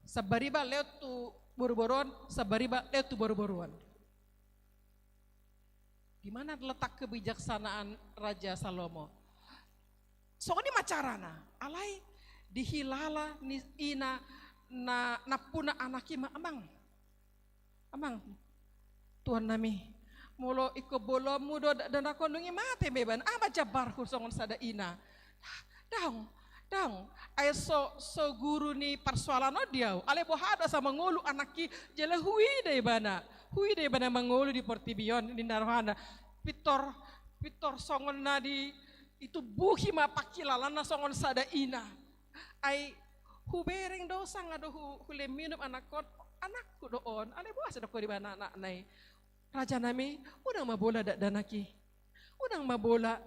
sambariba lehon tu boruboru on, sambariba lehon tu boruboru on. Di mana letak kebijaksanaan Raja Salomo? Songon i ma carana, alai dihilala ni ina na nampuna anak i ma, amang. Amang, tuan nami, molo ingkon bolonmu do dakdanak on, dung i mate ma ibana. Aha ma jambarhu songon sada ina? Daong, daong. Ai so, so guru ni parsoalan on do au. Alai boha do asa mangolu anak i, jala huida ibana. Huida ibana mangolu di portibi on, ninna rohana. Pintor, pintor songon na di, ditumbuhi ma pangkilalaanna songon sada ina. Ai hubereng do, sanga do hu-, hulehon minum anak on, anakku do on. Alai boasa didok ibana anakna i? Raja nami, unang ma bola dakdanak i. Unang ma bola.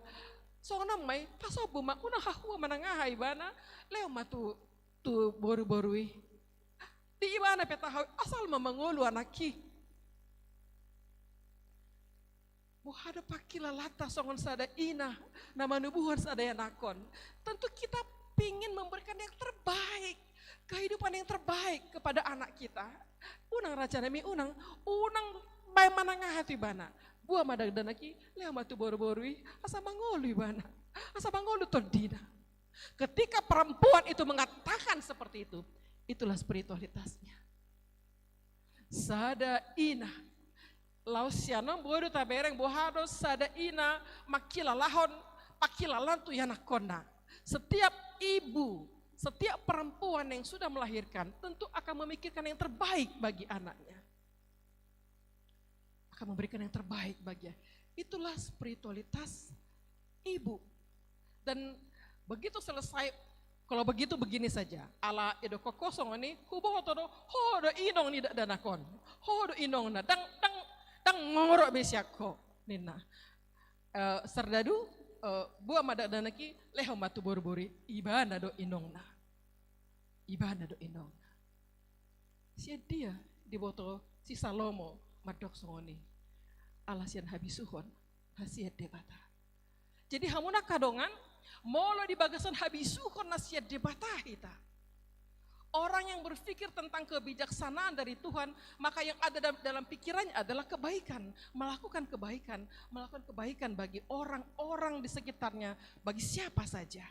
Songon on ma i, pasombu ma, unang hahua manang aha ibana, lehon ma tu, tu boruboru i. Di ibana pe taho, asal ma mangolu anak i. Boha do pangkilalaanta songon sada ina na manubuhon sada ianakhon? Tentu kita pingin memberikan yang terbaik, kehidupan yang terbaik kepada anak kita. Unang, raja nami, unang, unang baen manang aha tu ibana. Boa ma dakdanak i, lehon ma tu boruboru i, asa mangolu ibana, asa mangolu tondina. Ketika perempuan itu mengatakan seperti itu, itulah spiritualitasnya. Sada ina, laos sian on boi do tabereng boha do sada ina mangkilalahon, pangkilalaan tu ianakhonna. Setiap ibu, setiap perempuan yang sudah melahirkan tentu akan memikirkan yang terbaik bagi anaknya. Akan memberikan yang terbaik bagi, itulah spiritualitas ibu. Dan begitu selesai, kalau begitu begini saja. Ala idokkon ho songon i, huboto do, ho do inong ni dakdanak on. Ho do inongna, ndang, ndang, ndang ngorok be sian ho, ninna. Eh, sardadu, eh, boa ma dakdanak i, lehon ma tu boruboru i, ibana do inongna. Ibana do inongna. Sian dia diboto si Salomo mandok songon i? Ala sian habisuhon na sian Debata. Jadi hamu angka dongan, molo di bagasan habisuhon na sian Debata hita, orang yang berpikir tentang kebijaksanaan dari Tuhan, maka yang ada dal-, dalam pikirannya adalah kebaikan, melakukan kebaikan, melakukan kebaikan bagi orang-orang di sekitarnya, bagi siapa saja.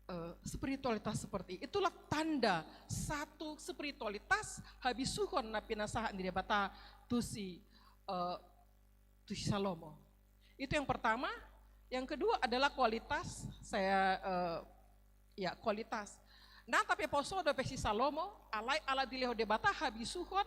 Eh, spiritualitas seperti itulah tanda satu spiritualitas habisuhon na pinasahat ni Debata tu si, eh, tu si Salomo. Itu yang pertama. Yang kedua adalah kualitas. Saya, eh, ya, kualitas. Ndang tapeposo dope si Salomo, alai ala dilehon Debata habisuhon,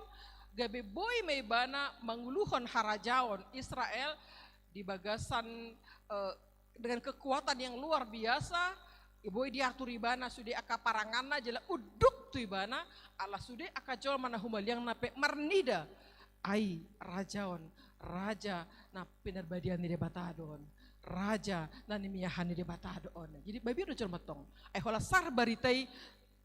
gabe boi ma ibana manguluhon harajaon Israel di bagasan, eh, dengan kekuatan yang luar biasa, boi diatur ibana sude angka paranganna jala unduk tu ibana, ala sude angka jolma na humaliangna pe marnida, ai raja on, raja na pinarbadiaan ni Debata do on, raja na nimiahan ni Debata do on. Jadi mabiar do jolma tong. Ai holan sar barita i,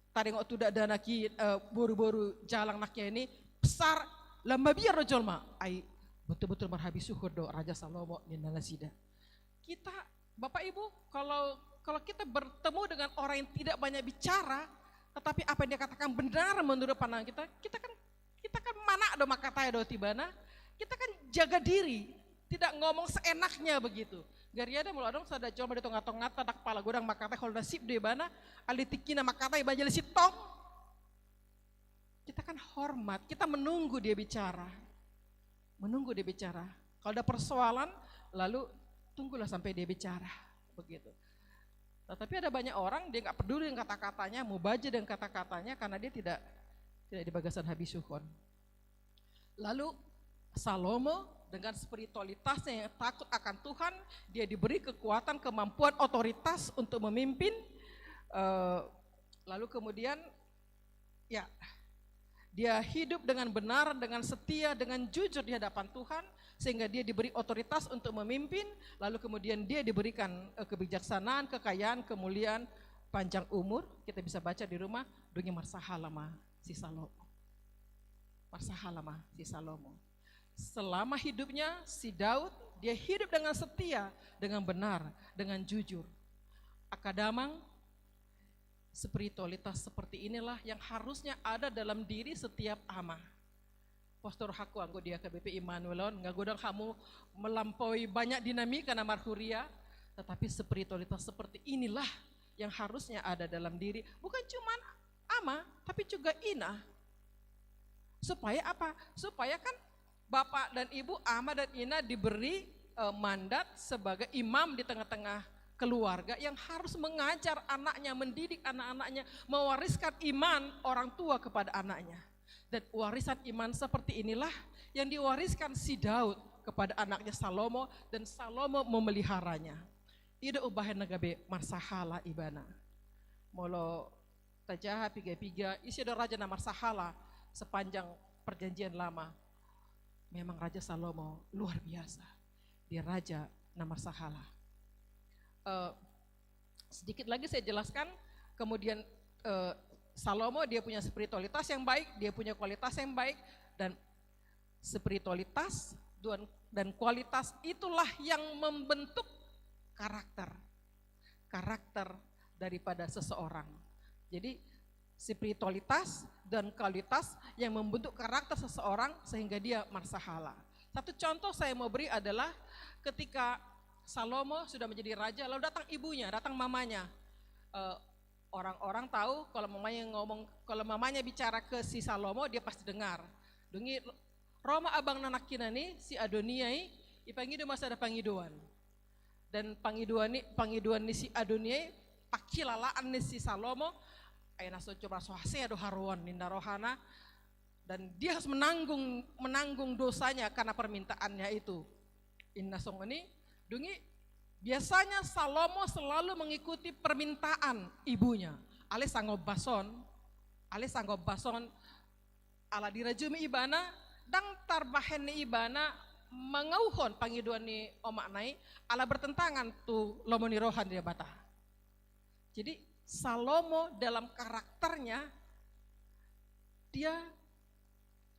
taringot tu dakdanak i, eh, boruboru jalang nangkin i, sar, lam mabiar do jolma. Ai betul-betul marhabisuhon do Raja Salomo, ninna nasida. Kita, Bapak Ibu, kalau, kalau kita bertemu dengan orang yang tidak banyak bicara, tetapi apa yang dia katakan benar menurut pandangan kita, kita kan, kita kan manang do mangkatai dohot ibana, kita kan jaga diri, tidak ngomong seenaknya begitu. Gariada molo adong sada jolma di tonga-tonganta ndang pala godang mangkatai, holan na sip do ibana, alai tingkina mangkatai, ibana jala sintong. Kita kan hormat, kita menunggu dia bicara. Menunggu dia bicara. Kalau ada persoalan, lalu tunggulah sampai dia bicara. Begitu. Tetapi ada banyak orang, dia nggak peduli dengan kata-katanya, mubaja dengan kata-katanya, karena dia tidak, tidak di bagasan habisuhon. Lalu Salomo dengan spiritualitasnya yang takut akan Tuhan, dia diberi kekuatan, kemampuan, otoritas untuk memimpin, eh, lalu kemudian Ya, dia hidup dengan benar, dengan setia, dengan jujur di hadapan Tuhan, sehingga dia diberi otoritas untuk memimpin, lalu kemudian dia diberikan eh, kebijaksanaan, kekayaan, kemuliaan, panjang umur. Kita bisa baca di rumah, dungi marsahala ma si Salomo. Marsahala ma si Salomo. Selama hidupnya si Daud, dia hidup dengan setia, dengan benar, dengan jujur. Angka damang, spiritualitas seperti inilah yang harusnya ada dalam diri setiap ama. Pos do rohangku anggo di H K B P Immanuel on, nga godang hamu melampaui banyak dinamika na marhuria, tetapi spiritualitas seperti inilah yang harusnya ada dalam diri, bukan cuma ama, tapi juga ina. Supaya apa? Supaya kan bapak dan ibu, ama dan ina diberi eh, mandat sebagai imam di tengah-tengah keluarga yang harus mengajar anaknya, mendidik anak-anaknya, mewariskan iman orang tua kepada anaknya. Dan warisan iman seperti inilah yang diwariskan si Daud kepada anaknya Salomo, dan Salomo memeliharanya. I do umbahen na gabe marsahala ibana. Molo tajaha piga-piga, ise do raja na marsahala sepanjang Perjanjian Lama? Memang Raja Salomo luar biasa. Dia raja na marsahala. Eh, sedikit lagi saya jelaskan, kemudian eh, Salomo dia punya spiritualitas yang baik, dia punya kualitas yang baik, dan spiritualitas dan, dan kualitas itulah yang membentuk karakter. Karakter daripada seseorang. Jadi spiritualitas dan kualitas yang membentuk karakter seseorang sehingga dia marsahala. Satu contoh saya mau beri adalah ketika Salomo sudah menjadi raja, lalu datang ibunya, datang mamanya. Eh, orang-orang tahu kalau mamanya ngomong, kalau mamanya bicara ke si Salomo, dia pasti dengar. Dungi ro ma abang na nangkinan i, si Adonia i, ipangido ma sada pangidoan. Dan pangidoan ni, pangidoan ni si Adonia i, pangkilalaan ni si Salomo, ai na so coba so hasea do haroan ninna rohana, dan dia harus menanggung, menanggung dosanya karena permintaannya itu. Inna songon i, dungi biasanya Salomo selalu mengikuti permintaan ibunya. Alai sanggombas on, alai sanggombas on, ala dirajumi ibana, ndang tarbahen ni ibana mangauhon pangidoan ni omakna i, ala bertentangan tu lomo ni roha ni Debata. Jadi Salomo dalam karakternya, dia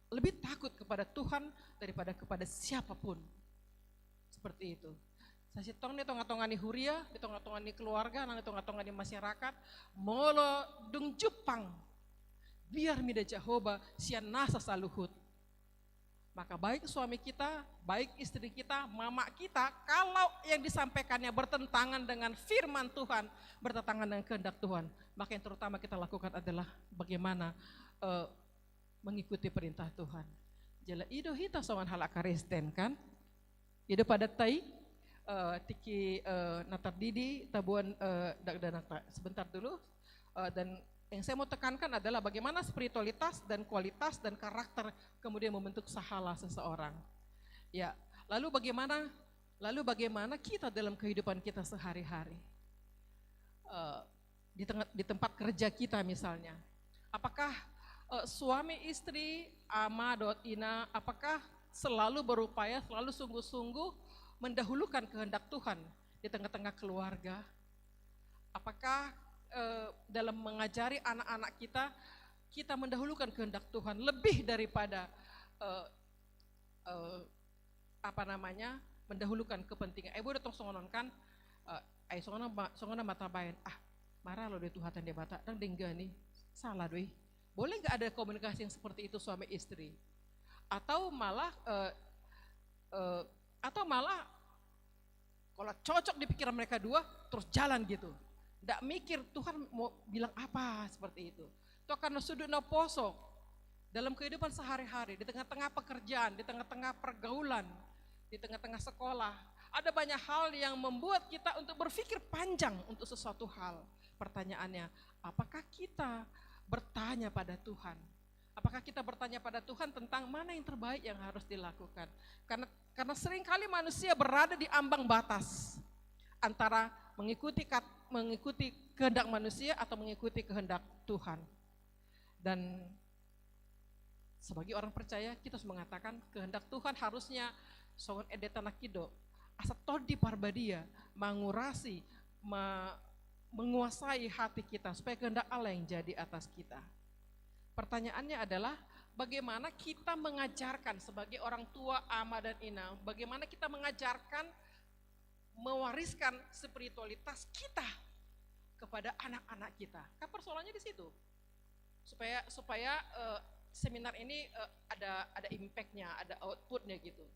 lebih takut kepada Tuhan daripada kepada siapapun. Seperti itu. Sasintongna di tonga-tonga ni huria, di tonga-tonga ni keluarga, nang di tonga-tonga ni masyarakat, molo dung jumpang, biar mida Jahowa sian nasa saluhut. Maka baik suami kita, baik istri kita, mama kita, kalau yang disampaikannya bertentangan dengan firman Tuhan, bertentangan dengan kehendak Tuhan, maka yang terutama kita lakukan adalah bagaimana eh, mengikuti perintah Tuhan. Jala i do hita songon halak Kristen, kan? I do padatta i, eh, tingki eh, na tardidi taboan eh, dakdananta. Sebentar dulu. Eh, dan yang saya mau tekankan adalah bagaimana spiritualitas dan kualitas dan karakter kemudian membentuk sahala seseorang. Ya, lalu bagaimana, lalu bagaimana kita dalam kehidupan kita sehari-hari? Eh, di tengah, di tempat kerja kita misalnya. Apakah eh, suami istri, ama dohot ina, apakah selalu berupaya, selalu sungguh-sungguh mendahulukan kehendak Tuhan di tengah-tengah keluarga? Apakah eh, dalam mengajari anak-anak kita, kita mendahulukan kehendak Tuhan lebih daripada eh, eh, apa namanya, mendahulukan kepentingan? Eh, bodo tong songon on, kan? Eh, ai songon on ma, songon on ma tabaen, ah, maralo do i tu hata ni Debata, ndang denggan i, salah do i. Boleh nggak ada komunikasi yang seperti itu suami istri? Atau malah eh, eh, atau malah kalau cocok di pikiran mereka dua, terus jalan gitu. Nggak mikir Tuhan mau bilang apa seperti itu. Toh karena sudut na poso dalam kehidupan sehari-hari, di tengah-tengah pekerjaan, di tengah-tengah pergaulan, di tengah-tengah sekolah, ada banyak hal yang membuat kita untuk berpikir panjang untuk sesuatu hal. Pertanyaannya, apakah kita bertanya pada Tuhan? Apakah kita bertanya pada Tuhan tentang mana yang terbaik yang harus dilakukan? Karena, karena seringkali manusia berada di ambang batas antara mengikuti kat-, mengikuti kehendak manusia atau mengikuti kehendak Tuhan. Dan sebagai orang percaya, kita harus mengatakan kehendak Tuhan harusnya songon ende tanaki do. Asa Tondi Parbadia mangurasi, ma-, menguasai hati kita, supaya kehendak Allah yang jadi atas kita. Pertanyaannya adalah, bagaimana kita mengajarkan sebagai orang tua, ama dan inang, bagaimana kita mengajarkan, mewariskan spiritualitas kita kepada anak-anak kita? Kan persoalannya di situ. Supaya, supaya, eh, seminar ini, eh, ada, ada impact-nya, ada output-nya gitu.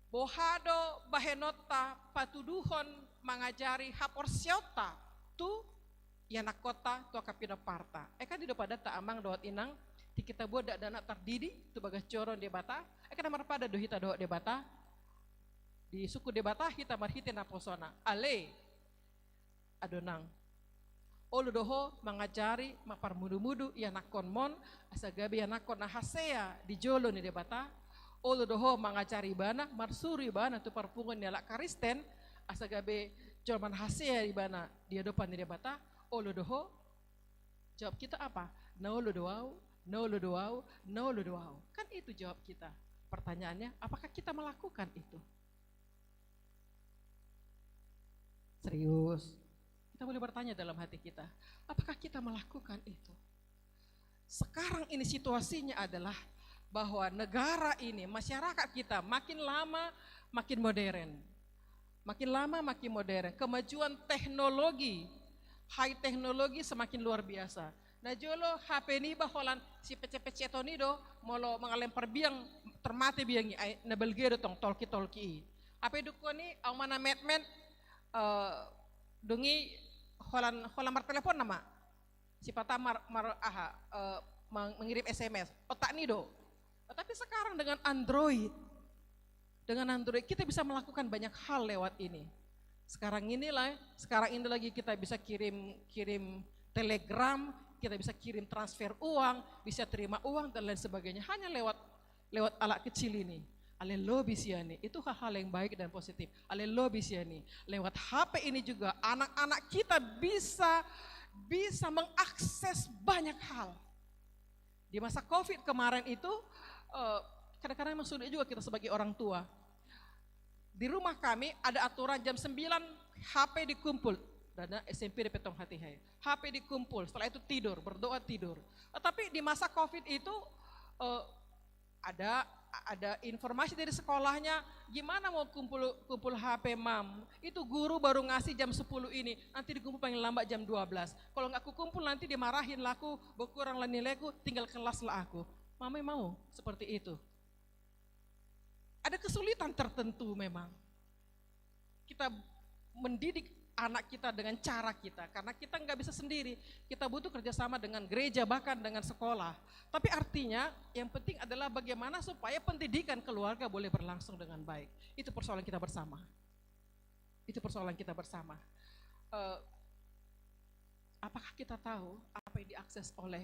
Boha do bahenonta patuduhon mangajari haporseaonta tu ianakkonta, tu angka pinomparta? Eh, kan i do padan ta, amang dohot inang, tingki taboan dakdanak tardidi tu bagas joro ni Debata, eh, kan na marpadan do hita dohot Debata. Disungkun Debata hita marhite naposona. Ale, adonang, olo do ho mangajari, mamparmudu-mudu ianakkonmon, asa gabe ianakkon na hasea di jolo ni Debata? Olo do ho mangajari ibana, marsuru ibana tu parpunguan ni halak Kristen, asa gabe jolma na hasea ibana di adopan ni Debata? Olo do ho? Jawab kita apa? Na olo do au, na olo do au, na olo do au. Kan itu jawab kita. Pertanyaannya, apakah kita melakukan itu? Serius. Kita boleh bertanya dalam hati kita, apakah kita melakukan itu? Sekarang ini situasinya adalah bahwa negara ini, masyarakat kita makin lama makin modern. Makin lama makin modern. Kemajuan teknologi, high teknologi semakin luar biasa. Na jolo H P niba holan sipecet-peceton i do, molo mangalehon parbiang, tar mate biang i, ai na balga do tong tolki-tolki i. Hape dungkon i, au ma na metmet, eh, dung i holan, holan martelepon nama. Sipata mar, mar, aha, eh, mang-, mengirim S M S. Otak ni do. Tapi sekarang dengan Android, dengan Android kita bisa melakukan banyak hal lewat ini. Sekarang inilah, sekarang ini lagi kita bisa kirim, kirim telegram, kita bisa kirim transfer uang, bisa terima uang dan lain sebagainya. Hanya lewat, lewat alat kecil ini. Ale lobi sian i, itu hal-hal yang baik dan positif. Ale lobi sian i, lewat H P ini juga anak-anak kita bisa, bisa mengakses banyak hal. Di masa covid kemarin itu, eh, kadang-kadang memang sulit juga kita sebagai orang tua. Di rumah kami ada aturan jam sembilan H P dikumpul. Dana S M P dope tong hatiha i. H P dikumpul, setelah itu tidur, berdoa tidur. Tetapi di masa covid itu, eh, ada, ada informasi dari sekolahnya, gimana mau kumpul, kumpul H P, Mam? Itu guru baru ngasih jam sepuluh ini, nanti dikumpul paling lambat jam dua belas. Kalau nggak kukumpul nanti dimarahin laku, berkurang lah nilaiku, tinggal kelas lah aku. Mama mau seperti itu. Ada kesulitan tertentu memang. Kita mendidik anak kita dengan cara kita, karena kita nggak bisa sendiri. Kita butuh kerjasama dengan gereja, bahkan dengan sekolah. Tapi artinya, yang penting adalah bagaimana supaya pendidikan keluarga boleh berlangsung dengan baik. Itu persoalan kita bersama. Itu persoalan kita bersama. Eh, apakah kita tahu apa yang diakses oleh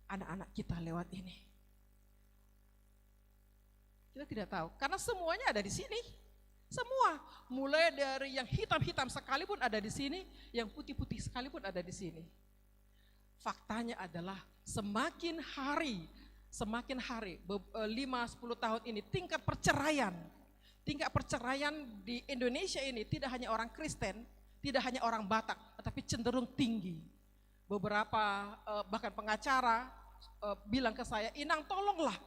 anak-anak kita lewat ini? Kita tidak tahu, karena semuanya ada di sini. Semua, mulai dari yang hitam-hitam sekalipun ada di sini, yang putih-putih sekalipun ada di sini. Faktanya adalah semakin hari, semakin hari, be-, eh, lima, sepuluh tahun ini, tingkat perceraian, tingkat perceraian di Indonesia ini tidak hanya orang Kristen, tidak hanya orang Batak, tetapi cenderung tinggi. Beberapa, eh, bahkan pengacara, eh, bilang ke saya, "Inang, tolonglah,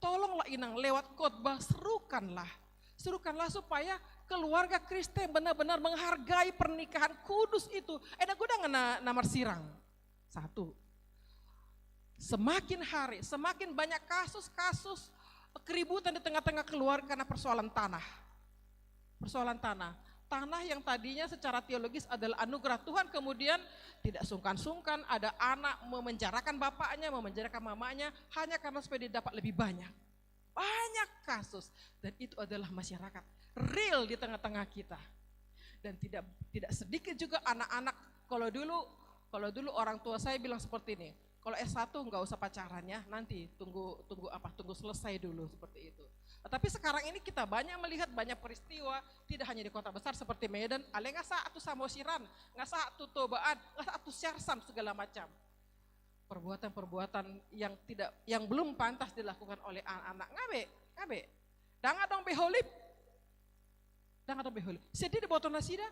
tolonglah Inang, lewat khotbah serukanlah, serukanlah supaya keluarga Kristen benar-benar menghargai pernikahan kudus itu." Ai ndang godang na, na marsirang. Satu. Semakin hari, semakin banyak kasus-kasus keributan di tengah-tengah keluarga karena persoalan tanah. Persoalan tanah. Tanah yang tadinya secara teologis adalah anugerah Tuhan, kemudian tidak sungkan-sungkan ada anak memenjarakan bapaknya, memenjarakan mamanya, hanya karena supaya dia dapat lebih banyak. Banyak kasus. Dan itu adalah masyarakat real di tengah-tengah kita. Dan tidak, tidak sedikit juga anak-anak, kalau dulu, kalau dulu orang tua saya bilang seperti ini, "Kalau S satu nggak usah pacaran ya, nanti tunggu, tunggu apa, tunggu selesai dulu," seperti itu. Tapi sekarang ini kita banyak melihat banyak peristiwa, tidak hanya di kota besar seperti Medan, ale nga sahat tu Samosiran, nga sahat tu Tobaan, nga sahat tu Siarsam, segala macam. perbuatan-perbuatan yang tidak, yang belum pantas dilakukan oleh anak-anak. Nga be, nga be. Ndang adong be holip. Ndang adong be holip. Sedih diboto nasida.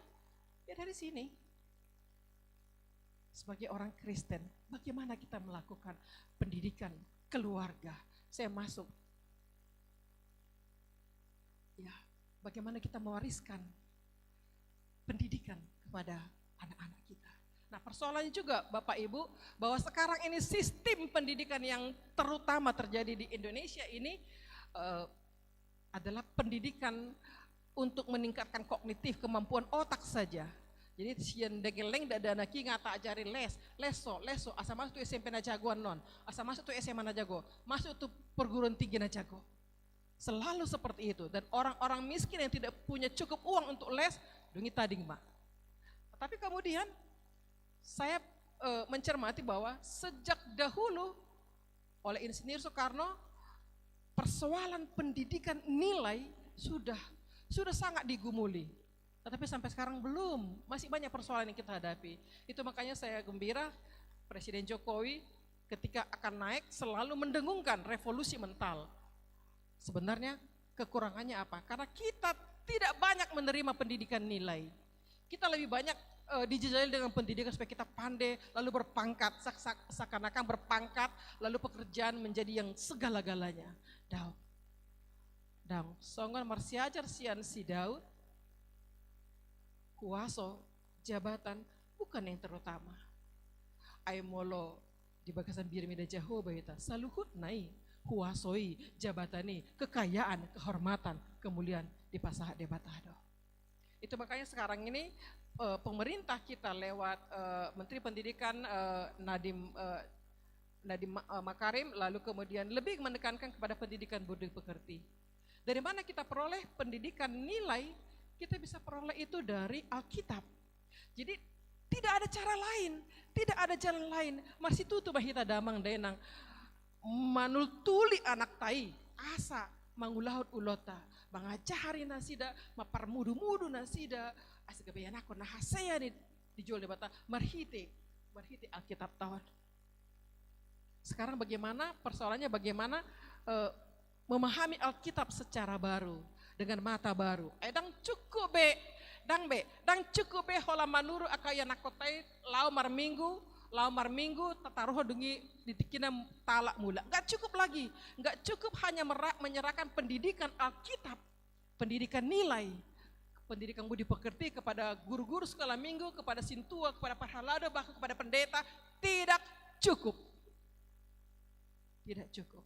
Ya dari sini. Sebagai orang Kristen, bagaimana kita melakukan pendidikan keluarga? Saya masuk. Ya, bagaimana kita mewariskan pendidikan kepada anak-anak kita. Nah, persoalannya juga, Bapak Ibu, bahwa sekarang ini sistem pendidikan yang terutama terjadi di Indonesia ini, eh, adalah pendidikan untuk meningkatkan kognitif, kemampuan otak saja. Jadi, sian dengke leleng ndada anak i nga taajari les, les so, les so, asa masuk tu S M P na jago annon, asa masuk tu S M A na jago, masuk tu perguruan tinggi na jago. Selalu seperti itu. Dan orang-orang miskin yang tidak punya cukup uang untuk les, dung i tading ma. Tapi kemudian saya, eh, mencermati bahwa sejak dahulu oleh Insinyur Soekarno, persoalan pendidikan nilai sudah, sudah sangat digumuli. Tetapi sampai sekarang belum, masih banyak persoalan yang kita hadapi. Itu makanya saya gembira Presiden Jokowi ketika akan naik selalu mendengungkan revolusi mental. Sebenarnya kekurangannya apa? Karena kita tidak banyak menerima pendidikan nilai. Kita lebih banyak, eh, dijejali dengan pendidikan supaya kita pandai, lalu berpangkat, sak-, sak-, seakan-akan berpangkat, lalu pekerjaan menjadi yang segala-galanya. Daong. Daong. Songon marsiajar sian si Daud, kuaso, jabatan, bukan yang terutama. Ai molo di bagasan birmi da Jahowa hita, saluhutna i, kuaso i, jabatan i, kekayaan, kehormatan, kemuliaan dipasahat Debata do. Itu makanya sekarang ini, eh, pemerintah kita lewat, eh, Menteri Pendidikan, eh, Nadiem, eh, Nadiem Ma-, eh, Makarim, lalu kemudian lebih menekankan kepada pendidikan budi pekerti. Dari mana kita peroleh pendidikan nilai? Kita bisa peroleh itu dari Alkitab. Jadi, tidak ada cara lain, tidak ada jalan lain. Marsitutu ma hita damang dainang manultuli anakta i, asa mangulahon ulaonta, mangajari nasida, mamparmudu-mudu nasida, asa gabe ianakhon na hasea ni dijou Debata, marhite, marhite Alkitabta on. Sekarang bagaimana, persoalannya bagaimana, eh, memahami Alkitab secara baru, dengan mata baru. Eh, ndang cukup be, ndang be, ndang cukup be holan manuru angka ianakhonta i laho marminggu, laho marminggu, tataruhon dung i di tingkina talak mula. Nggak cukup lagi, nggak cukup hanya mera-, menyerahkan pendidikan Alkitab, pendidikan nilai, pendidikan budi pekerti kepada guru-guru sekolah minggu, kepada sintua, kepada parhalado, bahkan kepada pendeta, tidak cukup. Tidak cukup.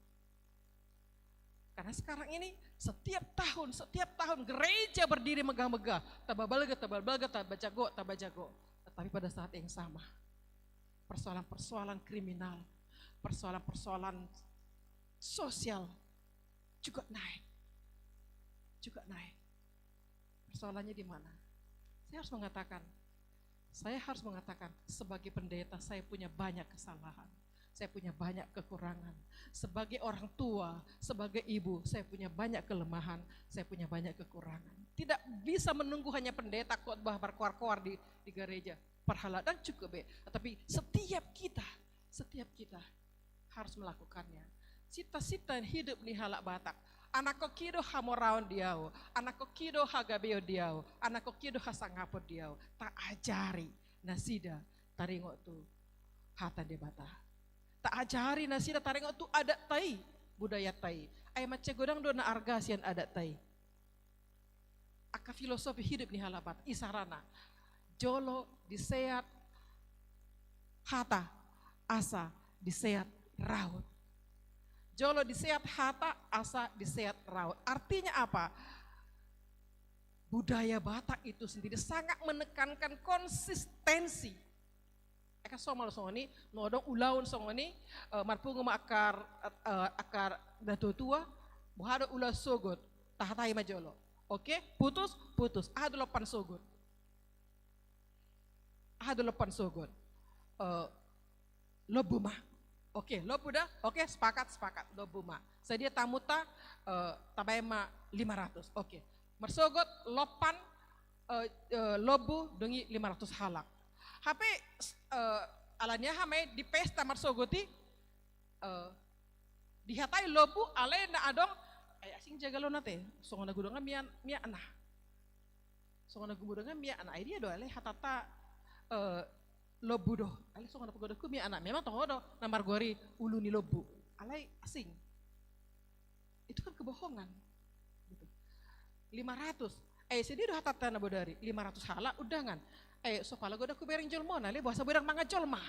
Karena sekarang ini setiap tahun, setiap tahun gereja berdiri megah-megah, tamba balga, tamba balga, tamba jago, tamba jago. Tetapi pada saat yang sama, persoalan-persoalan kriminal, persoalan-persoalan sosial juga naik. Juga naik. Persoalannya di mana? Saya harus mengatakan, saya harus mengatakan, sebagai pendeta, saya punya banyak kesalahan. Saya punya banyak kekurangan. Sebagai orang tua, sebagai ibu, saya punya banyak kelemahan, saya punya banyak kekurangan. Tidak bisa menunggu hanya pendeta khotbah berkoar-koar di, di gereja. Parhalado, ndang cukup be. Tapi setiap kita, setiap kita harus melakukannya. Cita-cita hidup ni halak Batak. Anakhonki do hamoraon di ahu, anakhonki do hagabeon di ahu, anakhonki do hasangapon di ahu. Taajari nasida taringot tu hata Debata. Taajari nasida taringot tu adatta i, budayata i. Ai mansai godang do na arga sian adatta i. Angka filosofi hidup ni halak Batak, isarana. Jolo diseat hata, asa diseat raut. Jolo diseat hata, asa diseat raut. Artinya apa? Budaya Batak itu sendiri sangat menekankan konsistensi. Eka somal songon i, na adong ulaon songon i, eh, marpungu ma angka, eh, angka natuatua, boha do ulaon sogot, tahatai ma jolo. Oke, putus, putus. Aha do lompan sogot? Aha do lompan sogot? Eh, lombu ma. Oke, lombu da. Oke, sepakat, sepakat. Lombu ma. Sadia tamunta, eh, tabaen ma lima ratus. Oke. Marsogot lompan, eh, eh, lombu dung i lima ratus halak. Hape, eh, Alani aha ma i di pesta marsogot i, eh, dihatai lombu alai na adong, eh, asing jagalon ate, songon na godang miak, miakna. Songon na godang miakna, ai dia do alai hatanta, eh, lombu do. Alai songon na godang miakna, memang tongon do na margoari ulu ni lombu. Alai asing. Itu kan kebohongan. Gitu. Lima ratus. Eh, ise dia do hatanta na bodari? Lima ratus halak undangan. Eh, so pala godang hubereng jolma on, alai boasa boi dang mangan jolma?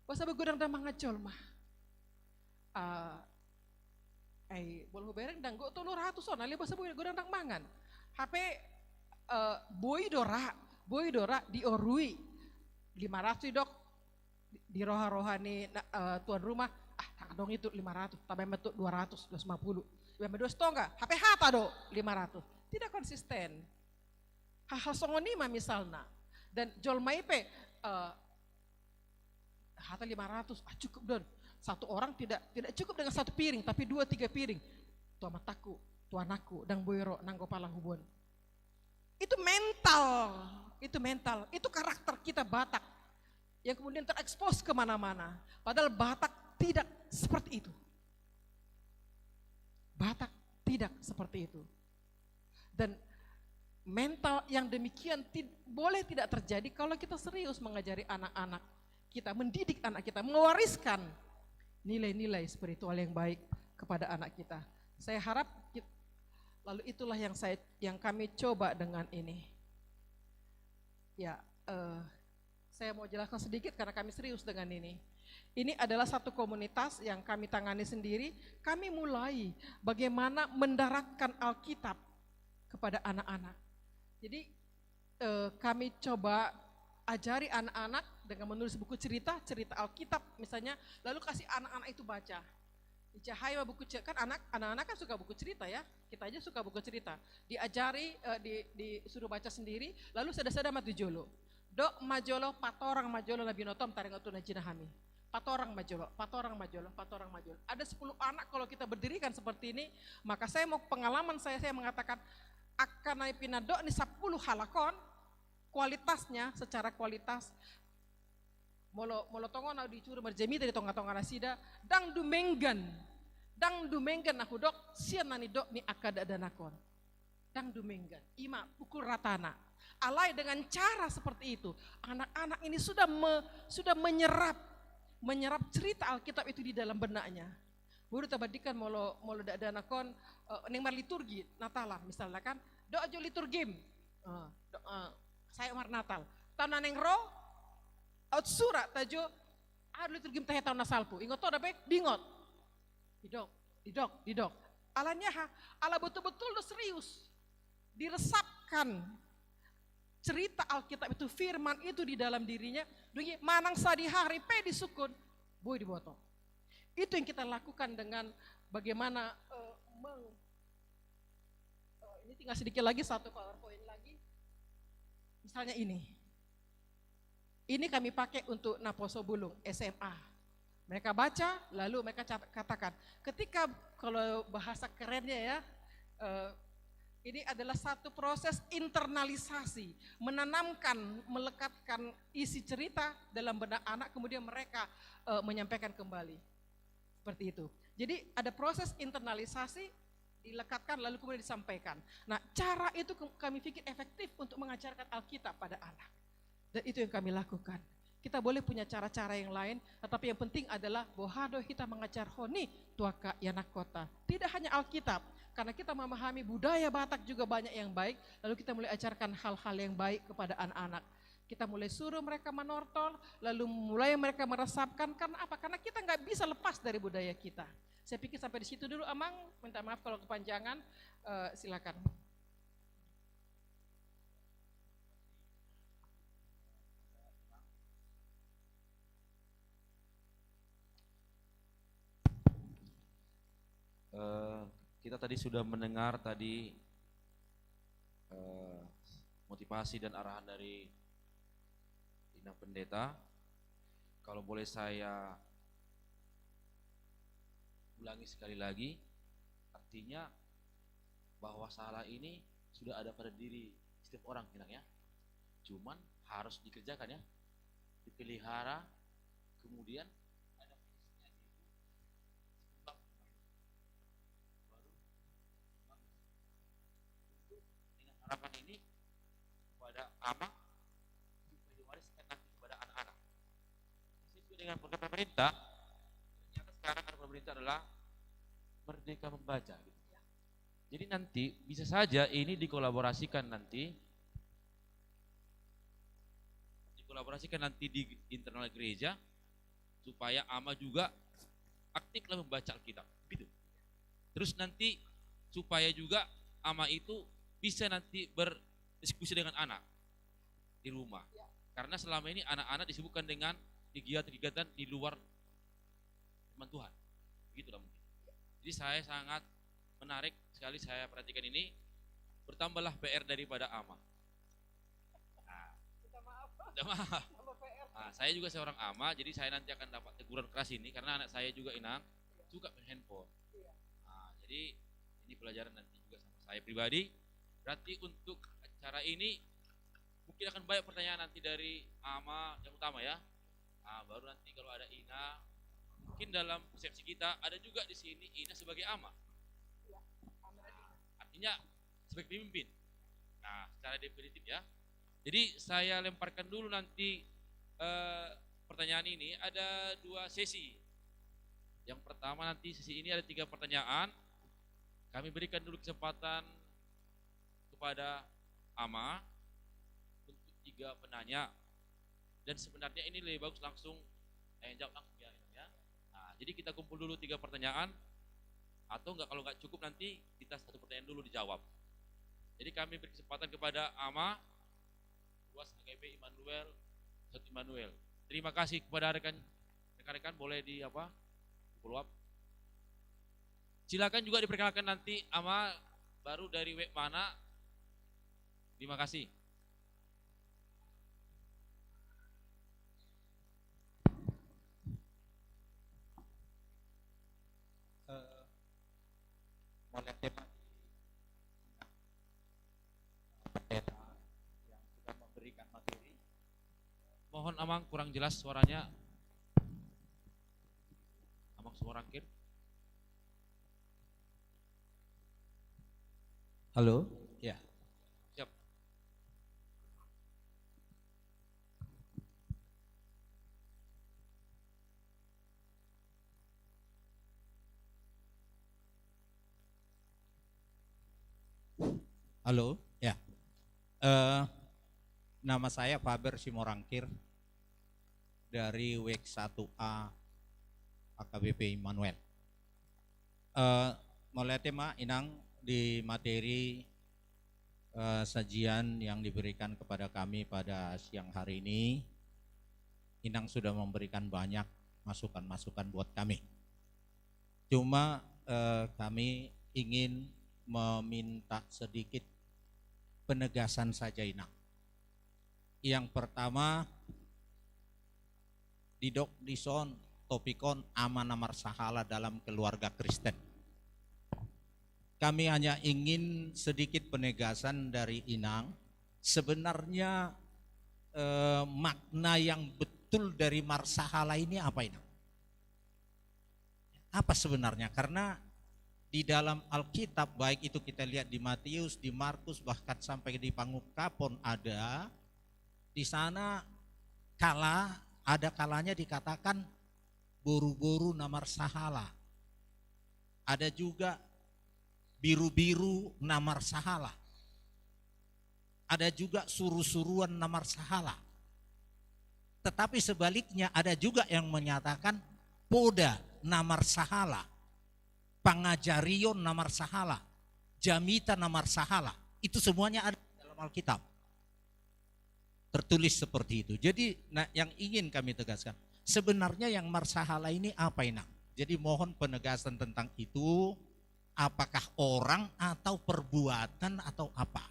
Boasa boi godang dang mangan jolma? Ah, eh, molo hubereng dang gok tolu ratus on, alai boasa boi godang dang mangan? Hape, eh, boi do ra, boi do ra diorui. Lima ratus didok, di, di roha-roha ni na, eh, tuan rumah, ah, dang adong itu lima ratus, tambahen ma tu dua ratus, dua ratus lima puluh. Tambahen ma dua setengah, hape hata do lima ratus. Tidak konsisten. Hal-hal songon i ma misalna. Dan jolma i pe, eh, hata lima ratus, ah, cukup do on. Satu orang tidak, tidak cukup dengan satu piring, tapi dua tiga piring. Tu amantaku, tu anakku, dang boi ro, nanggo pala huboan. Itu mental, itu mental, itu karakter kita Batak yang kemudian terekspos kemana-mana. Padahal Batak tidak seperti itu. Batak tidak seperti itu. Dan mental yang demikian tid-, boleh tidak terjadi kalau kita serius mengajari anak-anak kita, mendidik anak kita, mewariskan nilai-nilai spiritual yang baik kepada anak kita. Saya harap kit-, lalu itulah yang saya, yang kami coba dengan ini. Ya, eh, saya mau jelaskan sedikit karena kami serius dengan ini. Ini adalah satu komunitas yang kami tangani sendiri. Kami mulai bagaimana mendaratkan Alkitab kepada anak-anak. Jadi, eh, kami coba ajari anak-anak dengan menulis buku cerita, cerita Alkitab misalnya, lalu kasih anak-anak itu baca. Dicahai ma buku cerita, kan anak, anak-anak kan suka buku cerita ya, kita aja suka buku cerita. Diajari, eh, di, disuruh baca sendiri, lalu sada-sada ma tu jolo. Dok ma jolo, patorang ma jolo na binotom taringot tu na jinahami. Patorang ma jolo, patorang ma jolo, patorang ma jolo. Ada sepuluh anak kalau kita berdirikan seperti ini, maka saya mau pengalaman saya, saya mengatakan, angka na pinadok ni sepuluh halak on, kualitasnya, secara kualitas, molo, molo tongon au dicuru marjamita di tonga-tonga nasida, dang dumenggan, dang dumenggan na hudok, sian na nidok ni angka dakdanak on. Dang dumenggan, ima pukul ratana. Alai dengan cara seperti itu, anak-anak ini sudah me-, sudah menyerap, menyerap cerita Alkitab itu di dalam benaknya. Baru tabandingkan molo, molo dakdanak on, eh, naeng marliturgi Natalan misalna kan, dok jo liturgim. Eh, dok, eh, sai marnatal. Taon na naeng ro, aut sura tajo, aha do liturgim tahe taon na salpu. Ingot ho dope, diingot. Didok, didok, didok. Alani aha? Ala betul-betul do serius. Diresapkan cerita Alkitab itu, firman itu di dalam dirinya, dung i manang sadihari pe disungkun, boi diboto. Itu yang kita lakukan dengan bagaimana, eh, meng-, eh, ini tinggal sedikit lagi, satu PowerPoint lagi. Misalnya ini. Ini kami pakai untuk naposo bulung, S M A. Mereka baca, lalu mereka cat-, katakan. Ketika, kalau bahasa kerennya ya, eh, ini adalah satu proses internalisasi, menanamkan, melekatkan isi cerita dalam benak anak, kemudian mereka, eh, menyampaikan kembali. Seperti itu. Jadi ada proses internalisasi, dilekatkan, lalu kemudian disampaikan. Nah, cara itu ke-, kami pikir efektif untuk mengajarkan Alkitab pada anak. Dan itu yang kami lakukan. Kita boleh punya cara-cara yang lain, tetapi yang penting adalah boha do hita mangajarhon i tu angka ianakhonta. Tidak hanya Alkitab, karena kita memahami budaya Batak juga banyak yang baik, lalu kita mulai ajarkan hal-hal yang baik kepada anak-anak. Kita mulai suruh mereka manortor, lalu mulai mereka meresapkan. Karena apa? Karena kita nggak bisa lepas dari budaya kita. Saya pikir sampai di situ dulu, Amang. Minta maaf kalau kepanjangan. Eh, silakan. Eh, kita tadi sudah mendengar tadi, eh, motivasi dan arahan dari Inang Pendeta. Kalau boleh saya ulangi sekali lagi, artinya bahwa salah ini sudah ada pada diri setiap orang, Inang, ya. Cuman harus dikerjakan, ya. dipelihara, kemudian ada prosesnya, yaitu baru dengan harapan ini kepada ama supaya diwariskan nanti kepada anak-anak. Sesuai dengan program pemerintah, ternyata sekarang ada pemerintah adalah Merdeka Membaca, gitu. Jadi nanti bisa saja ini dikolaborasikan nanti, dikolaborasikan nanti di internal gereja, supaya ama juga aktif dalam membaca Alkitab, gitu. Terus nanti supaya juga ama itu bisa nanti berdiskusi dengan anak di rumah. Ya. Karena selama ini anak-anak disibukkan dengan kegiatan-kegiatan di luar firman Tuhan. Begitulah mungkin. Jadi saya sangat menarik sekali saya perhatikan ini, bertambahlah P R daripada ama. Nah, minta maaf. Minta maaf. Tambah P R. Nah, saya juga seorang ama, jadi saya nanti akan dapat teguran keras ini karena anak saya juga, Inang, iya, suka main handphone. Iya. Nah, jadi ini pelajaran nanti juga sama saya pribadi. Berarti untuk acara ini mungkin akan banyak pertanyaan nanti dari ama yang utama, ya. Nah, baru nanti kalau ada ina, mungkin dalam persepsi kita ada juga di sini ina sebagai ama. Iya, ama. Nah, artinya sebagai pemimpin. Nah, secara definitif, ya. Jadi saya lemparkan dulu nanti, eh, pertanyaan ini, ada dua sesi. Yang pertama nanti sesi ini ada tiga pertanyaan. Kami berikan dulu kesempatan kepada ama untuk tiga penanya. Dan sebenarnya ini lebih bagus langsung, eh, jawab langsung, ya, ya. Nah, jadi kita kumpul dulu tiga pertanyaan, atau enggak, kalau enggak cukup nanti kita satu pertanyaan dulu dijawab. Jadi kami beri kesempatan kepada ama, Ruas H K B P Immanuel, Satu Immanuel. Terima kasih kepada rekan, rekan-rekan, boleh di apa? Follow up. Silakan juga diperkenalkan nanti ama baru dari wek mana. Terima kasih. Eh, mauliate ma di pendeta yang sudah memberikan materi. Mohon amang, kurang jelas suaranya. Amang Simorangkir. Halo? Ya. Siap. Halo, ya. Eh, nama saya Faber Simorangkir dari wek satu A H K B P Immanuel. Eh, mauliate ma, Inang, di materi, eh, sajian yang diberikan kepada kami pada siang hari ini. Inang sudah memberikan banyak masukan-masukan buat kami. Cuma, eh, kami ingin meminta sedikit penegasan saja, Inang. Yang pertama, didok dison, topik on ama na marsahala dalam keluarga Kristen. Kami hanya ingin sedikit penegasan dari Inang, sebenarnya, eh, makna yang betul dari marsahala ini apa, Inang? Apa sebenarnya? Karena di dalam Alkitab, baik itu kita lihat di Matius, di Markus, bahkan sampai di Pangungkapon ada, di sana kala, ada kalanya dikatakan boru-boru na marsahala. Ada juga birubiru na marsahala. Ada juga surusuruan na marsahala. Tetapi sebaliknya, ada juga yang menyatakan poda na marsahala, pangajarion na marsahala, jamita na marsahala. Itu semuanya ada dalam Alkitab. Tertulis seperti itu. Jadi, nah, yang ingin kami tegaskan, sebenarnya yang marsahala ini apa, Inang? Jadi, mohon penegasan tentang itu, apakah orang atau perbuatan atau apa?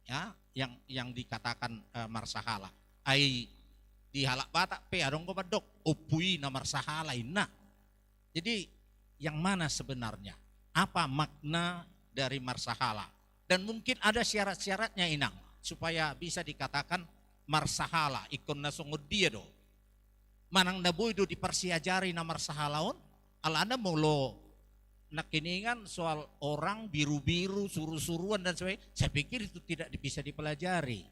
Ya, yang, yang dikatakan, eh, marsahala. Ai di halak Batak pe adong do mandok, ompu i na marsahala, inna. Jadi, yang mana sebenarnya? Apa makna dari marsahala? Dan mungkin ada syarat-syaratnya, Inang, supaya bisa dikatakan marsahala, ingkon na songon dia do. Manang na boi do diparsiajari na marsahala on, alana molo nangkiningan soal orang biru-biru, suru-suruan dan sebagainya, saya pikir itu tidak bisa dipelajari.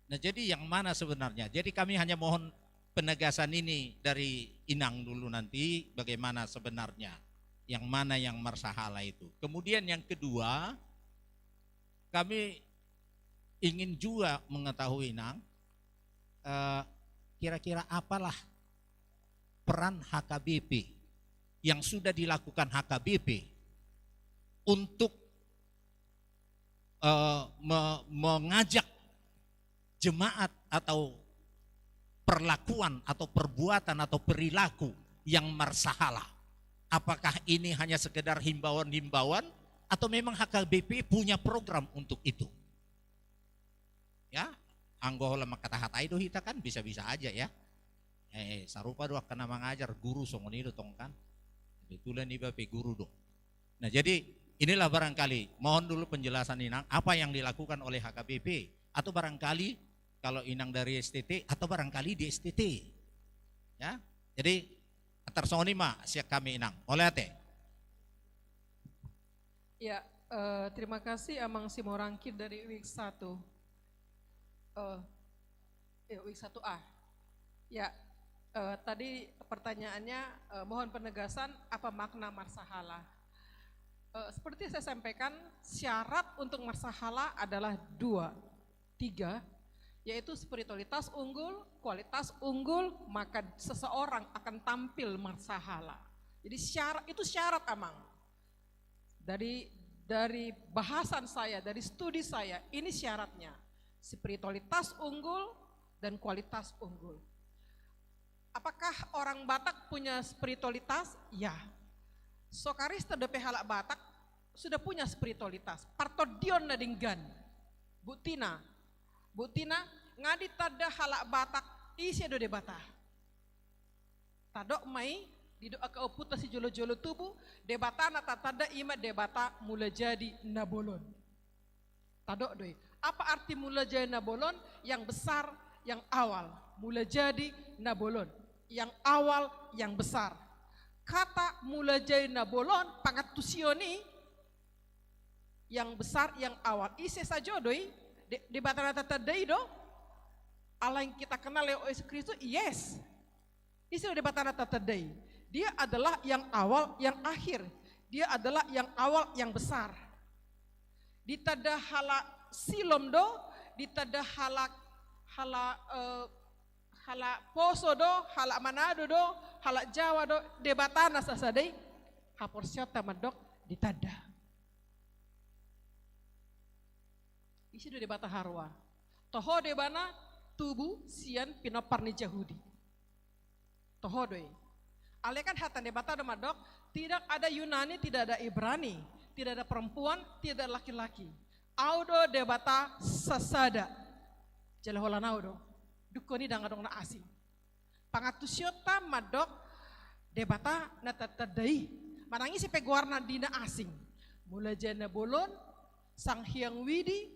Nah, jadi yang mana sebenarnya? Jadi kami hanya mohon penegasan ini dari Inang dulu nanti, bagaimana sebenarnya, yang mana yang marsahala itu. Kemudian yang kedua, kami ingin juga mengetahui, Nang, eh, kira-kira apalah peran H K B P yang sudah dilakukan H K B P untuk, eh, me-, mengajak jemaat atau perlakuan atau perbuatan atau perilaku yang marsahala. Apakah ini hanya sekedar himbauan-himbauan atau memang H K B P punya program untuk itu? Ya, anggo holan mangkatahatai do hita kan, bisa-bisa aja ya. Eh, sarupa do angka na mangajar, guru songon i do tong kan. Kebetulan iba pe guru do. Nah, jadi inilah barangkali, mohon dulu penjelasan Inang, apa yang dilakukan oleh H K B P, atau barangkali kalau Inang dari S T T, atau barangkali di S T T. Ya, jadi antar songon i ma sian kami, Inang. Mauliate. Ya, eh, terima kasih Amang Simorangkir dari Wik satu. Eh, ya, Wik satu A. Ya, eh, tadi pertanyaannya, eh, mohon penegasan apa makna marsahala. Eh, seperti saya sampaikan, syarat untuk marsahala adalah dua, tiga, yaitu spiritualitas unggul, kualitas unggul, maka seseorang akan tampil marsahala. Jadi syarat, itu syarat, Amang. Dari, dari bahasan saya, dari studi saya, ini syaratnya. Spiritualitas unggul dan kualitas unggul. Apakah orang Batak punya spiritualitas? Ya. So Kristen dope halak Batak sudah punya spiritualitas. Partondionna denggan. Buktina. Buktina, nga ditanda halak Batak ise do Debata. Tadok ma i, didok angka ompunta sijolo-jolo tubu, Debata na tatanda i ma Debata Mulajadi Nabolon. Tadok do i. Apa arti Mulajadi Nabolon? Yang besar, yang awal. Mulajadi Nabolon. Yang awal, yang besar. Kata Mulajadi Nabolon, pangantusion i, yang besar, yang awal. Ise sajo do i? De-, Debata na tatanda i do? Allah yang kita kenal lewat Yesus Kristus? Yes. Ise do Debata na tatanda i? Dia adalah yang awal, yang akhir. Dia adalah yang awal, yang besar. Ditanda halak Silom do, ditanda halak, halak, eh, halak Poso do, halak Manado do, halak Jawa do, Debata na sasada i, haporseaonta mandok ditanda. Ise do Debata haroa? Toho do ibana tubu sian pinompar ni Jahudi. Toho do i. Alai kan hata ni Debata do mandok, tidak ada Yunani, tidak ada Ibrani, tidak ada perempuan, tidak ada laki-laki. Au do Debata sasada. Jala holan au do. Dungkon i ndang adong na asing. Pangantusionta mandok Debata na tatanda i. Manang ise pe goarna di na asing. Mulajadi Nabolon, Sang Hyang Widi,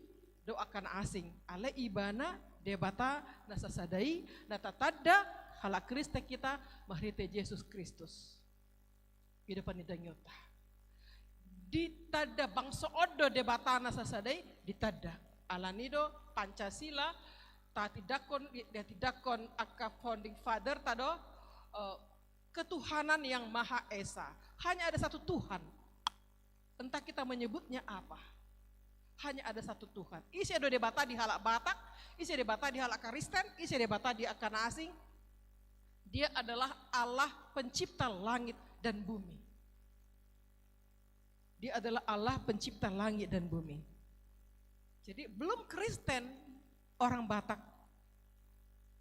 dohot angka na asing. Alai ibana Debata na sasada i, na tatanda halak Kristen hita marhite Jesus Kristus. I do panindangionta. Ditanda bangso on do Debata na sasada i, ditanda. Alani do Pancasila, tatindangkon, ditindanghon angka founding father ta do, eh, ketuhanan yang Maha Esa. Hanya ada satu Tuhan. Entah kita menyebutnya apa. Hanya ada satu Tuhan. Ise do Debata di halak Batak, ise Debata di halak Kristen, ise Debata di angka na asing. Dia adalah Allah pencipta langit dan bumi. Dia adalah Allah pencipta langit dan bumi. Jadi belum Kristen, orang Batak,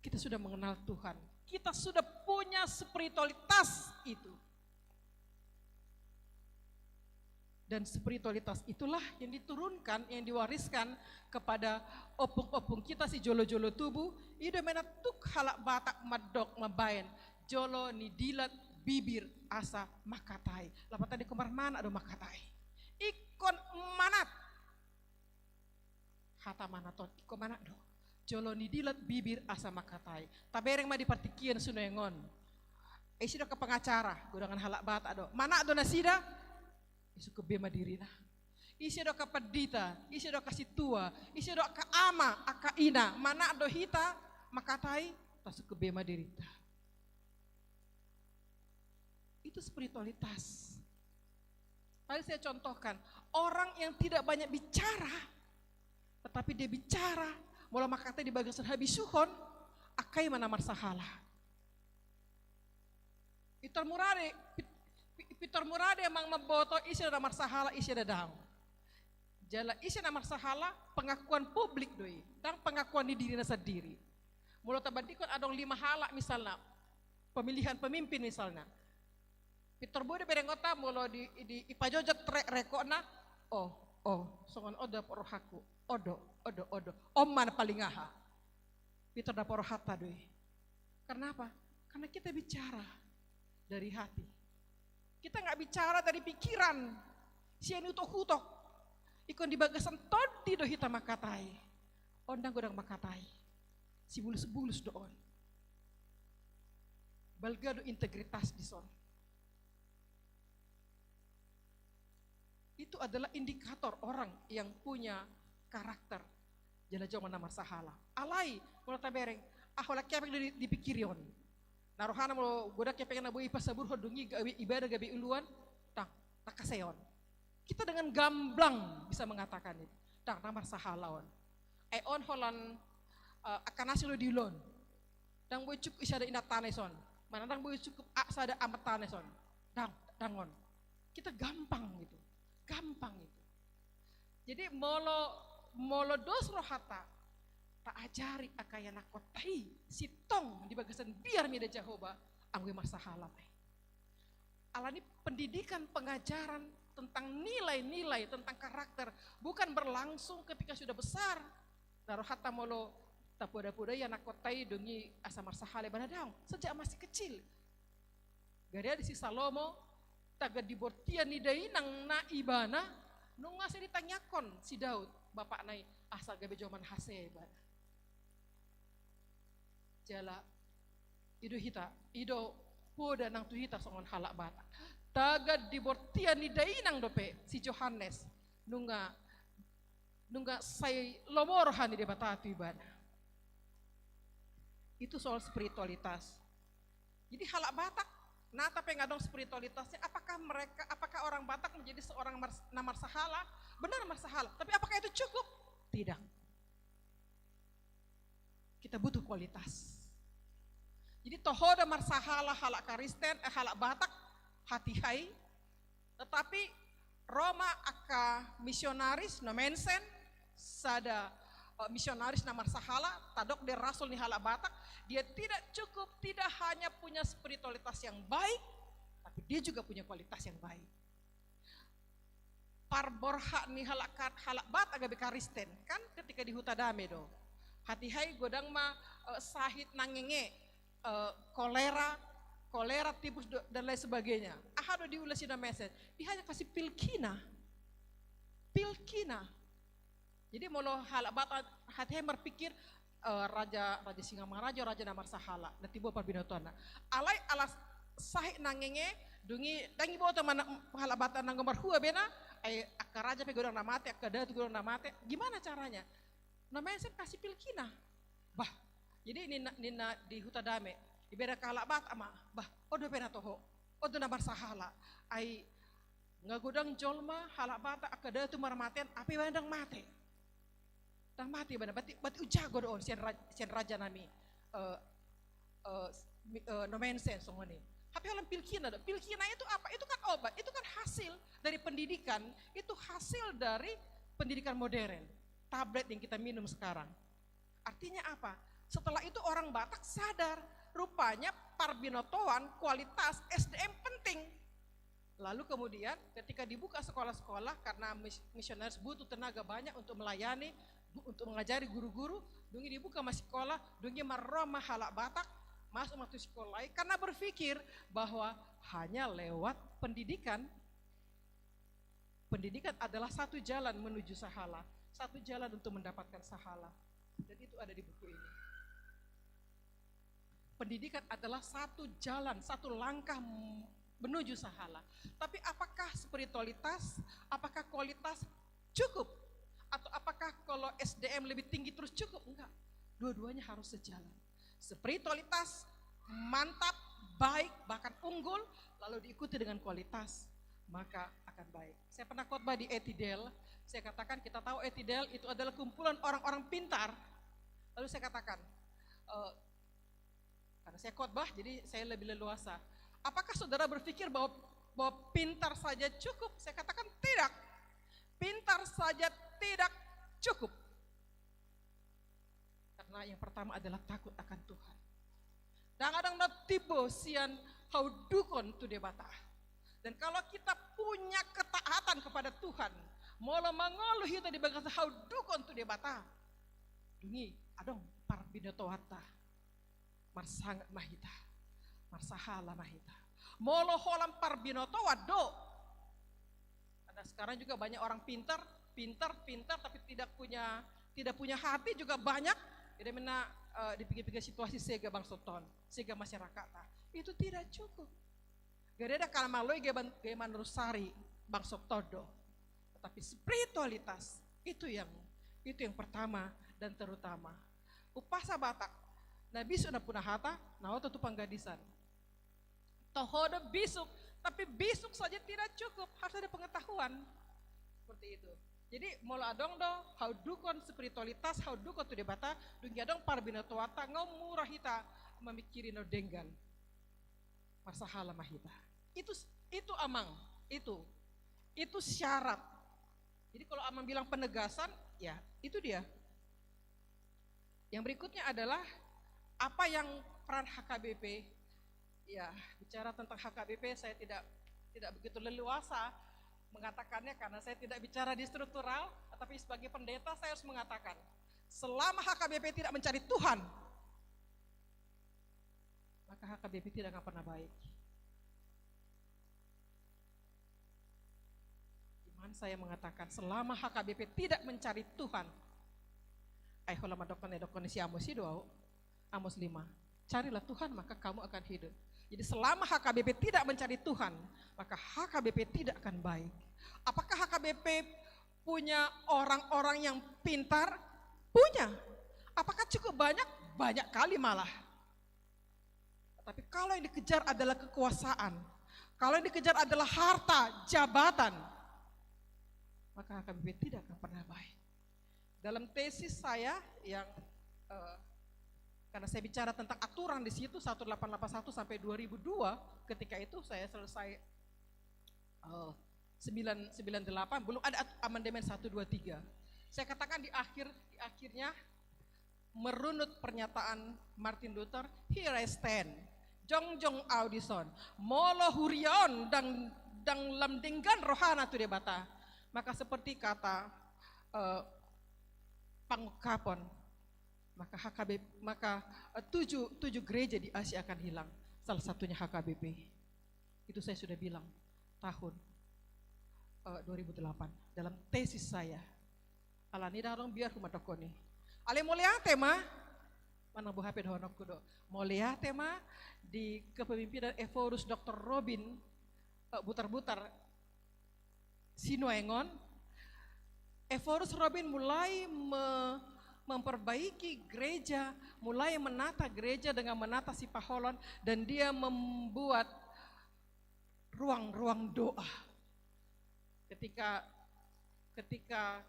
kita sudah mengenal Tuhan. Kita sudah punya spiritualitas itu. Dan spiritualitas itulah yang diturunkan, yang diwariskan kepada ompung-ompung hita sijolo-jolo tubu, i do mena tuk halak Batak mandok mambaen, jolo ni dilat bibir asa mangkatai. Lapatan ingkon marmanat do mangkatai. Ingkon manat. Hata manat on ingkon manat do. Jolo nidilat bibir asa mangkatai. Tabereng ma di partingkian sude nuaeng on. Ise do angka pengacara, godangan halak Batak do. Manat do nasida, sungkun be ma dirina. Ise do angka pandita, ise do angka sintua, ise do angka ama, angka ina, manat do hita mangkatai, tasungkun be ma dirinta. Itu spiritualitas. Tadi saya contohkan, orang yang tidak banyak bicara, tetapi dia bicara, molo mangkatai di bagasan habisuhon, angka i ma na marsahala. Pintor murade, pit-, pi-, pintor murade amang mamboto ise na marsahala, ise na daong. Jala ise na marsahala, pengakuan publik do i, ndang pengakuan ni dirina sandiri. Molo tabandingkon adong lima halak misalna, pemilihan pemimpin misalna. Pintor boi do berengonta molo di, di, dipajojot re-, rekotna, oh, oh, songon on do dapot rohangku, on do, on do, on do, on ma na paling aha. Pintor dapot rohanta do i. Karena apa? Karena kita bicara dari hati. Kita nggak bicara dari pikiran. Sian utok-utok. Ingkon di bagasan tondi do hita mangkatai. On ndang godang mangkatai. Sibulus-bulus do on. Balga do integritas dison. Itu adalah indikator orang yang punya karakter. Jala jongon na marsahala. Alai, molo tabereng, ah, holan kepeng do di, dipikiri on. Na rohana molo godang kepengna boi pasaburhon, dung i gabe ibadah, gabe uluan, ndang, tangkas on. Kita dengan gamblang bisa mengatakan itu. Ndang, na marsahala on. Eh, on holan, eh, angka na asing do diulahon. Ndang boi cukup i sada inantana ison. Manang ndang boi cukup a-, sada amantana ison. Ndang, ndang on. Kita gampang gitu. Gampang gitu. Jadi molo, molo dos rohanta, taajari angka ianakhonta i sintong di bagasan biar mida Jahowa, anggo i marsahala ma i. Alani pendidikan, pengajaran tentang nilai-nilai, tentang karakter, bukan berlangsung ketika sudah besar. Na rohanta molo tapoda-poda ianakhonta i, dung i asa marsahala ibana, daong. Sejak masih kecil. Gariada si Salomo, tagan di bortian ni dainangna ibana, nunga sai ditangiangkon si Daud, bapakna i, asa gabe jolma na hasea ibana. Jala, i do hita, i do poda nang tu hita songon halak Batak. Tagan di bortian ni dainang dope si Johannes, nunga, nunga sai lomo roha ni Debata tu ibana. Itu soal spiritualitas. Jadi halak Batak, nata pe nga adong spiritualitasnya, apakah mereka, apakah orang Batak menjadi seorang mars-, na marsahala? Benar marsahala, tapi apakah itu cukup? Tidak. Kita butuh kualitas. Jadi toho do marsahala halak Kristen, eh, halak Batak, hatiha i, tetapi ro ma angka misionaris, Nommensen, sada, eh, misionaris na marsahala, tadok di rasul ni halak Batak, dia tidak cukup, tidak hanya punya spiritualitas yang baik, tapi dia juga punya kualitas yang baik. Parborhat ni halak ka-, halak Batak gabe Kristen, kan ketika di Huta Dame do. Hatiha i godang ma, eh, sahit nangenge, eh, kolera, kolera, tifus do-, dan lain sebagainya. Aha do diula si Nommensen? Dia hanya kasih pilkina. Pilkina. Jadi molo halak Batak hatiha i marpikir, eh, raja, raja Singamangaraja, raja na marsahala, na timbo parbinotoanna. Alai ala sahit nangenge, dung i ndang diboto ma na-, halak Batak nanggo marhua ibana, ai angka raja pe godang na mate, angka datu godang na mate. Gimana caranya? Nommensen kasih pilkina. Bah, jadi ninna, ninna di Huta Dame, dibereng halak Batak ma, bah, on dope na toho, on do na marsahala. Ai nga godang jolma halak Batak angka datu marmatean, hape ibana ndang mate. Ndang mate ibana, berarti, berarti umjago do on sian ra-, sian raja nami, eh, eh, mi-, eh, Nommensen songon i. Hape holan pilkina do. Pilkina itu apa? Itu kan obat, itu kan hasil dari pendidikan, itu hasil dari pendidikan modern. Tablet yang kita minum sekarang. Artinya apa? Setelah itu orang Batak sadar, rupanya parbinotoan, kualitas, S D M penting. Lalu kemudian ketika dibuka sekolah-sekolah, karena mis-, misionaris butuh tenaga banyak untuk melayani, bu-, untuk mengajari guru-guru, dung i dibuka ma sikola, dung i marro ma halak Batak, masuk ma tu sikola i, karena berpikir bahwa hanya lewat pendidikan, pendidikan adalah satu jalan menuju sahala, satu jalan untuk mendapatkan sahala. Dan itu ada di buku ini. Pendidikan adalah satu jalan, satu langkah menuju sahala. Tapi apakah spiritualitas, apakah kualitas cukup? Atau apakah kalau S D M lebih tinggi terus cukup? Enggak. Dua-duanya harus sejalan. Spiritualitas mantap, baik, bahkan unggul, lalu diikuti dengan kualitas, maka akan baik. Saya pernah khotbah di Etidale, saya katakan, kita tahu Etidale itu adalah kumpulan orang-orang pintar. Lalu saya katakan, eh, karena saya khotbah, jadi saya lebih leluasa. Apakah saudara berpikir bahwa, bahwa pintar saja cukup? Saya katakan tidak. Pintar saja tidak cukup. Karena yang pertama adalah takut akan Tuhan. Ndang adong na timbo sian haundukhon tu Debata. Dan kalau kita punya ketaatan kepada Tuhan, molo mangolu hita di bagasan haundukhon tu Debata, dung i adong parbinotoanta. Marsangap ma hita, marsahala ma hita. Molo holan parbinotoan do. Karena sekarang juga banyak orang pintar, pintar, pintar, tapi tidak punya, tidak punya hati juga banyak. Jadi mena, eh, di pinggir-pinggir situasi sega bangsonta on, sega masyarakat. Itu tidak cukup. Gak ada kalau maloi gaya manurusari bangsonta on do. Tetapi spiritualitas itu yang, itu yang pertama dan terutama. Umpasa Batak, na bisuk na puna hata, na oto tu panggadisan. Toho do bisuk, tapi bisuk saja tidak cukup, harus ada pengetahuan. Seperti itu. Jadi molo adong do haundukhon spiritualitas, haundukhon tu Debata, dung i adong parbinotoanta, nunga mura hita mamingkiri na denggan. Marsahala ma hita. Itu, itu amang, itu, itu syarat. Jadi kalau amang bilang penegasan, ya itu dia. Yang berikutnya adalah apa yang peran H K B P. Ya, bicara tentang H K B P, saya tidak, tidak begitu leluasa mengatakannya karena saya tidak bicara di struktural, tapi sebagai pendeta saya harus mengatakan, selama H K B P tidak mencari Tuhan, maka H K B P tidak akan pernah baik. Iman saya mengatakan, selama H K B P tidak mencari Tuhan, ai holan mandok na didok ni si Amos i do au. Amos lima. Carilah Tuhan, maka kamu akan hidup. Jadi selama H K B P tidak mencari Tuhan, maka H K B P tidak akan baik. Apakah H K B P punya orang-orang yang pintar? Punya. Apakah cukup banyak? Banyak kali malah. Tapi kalau yang dikejar adalah kekuasaan, kalau yang dikejar adalah harta, jabatan, maka H K B P tidak akan pernah baik. Dalam tesis saya yang, eh, karena saya bicara tentang aturan di situ, satu delapan delapan satu sampai dua ribu dua, ketika itu saya selesai, eh, sembilan, sembilan delapan, belum ada at-, amandemen satu dua tiga. Saya katakan di akhir, di akhirnya, merunut pernyataan Martin Luther, "Here I stand." Jongjong au dison. Molo huria on ndang, ndang lam denggan rohana tu Debata, maka seperti kata, eh, pangungkapon, maka H K B, maka, eh, tujuh, tujuh gereja di Asia akan hilang. Salah satunya H K B P. Itu saya sudah bilang tahun, eh, dua ribu delapan dalam tesis saya. Alani i ndang adong biarhu mandokkon i. Alai mauliate ma, manang boha pe dohononku do, mauliate ma di kepemimpinan Ephorus Doktor Robin, eh, Butarbutar Sinuaeng on. Ephorus Robin mulai me-, memperbaiki gereja, mulai menata gereja dengan menata sipaholon, dan dia membuat ruang-ruang doa. Ketika, ketika,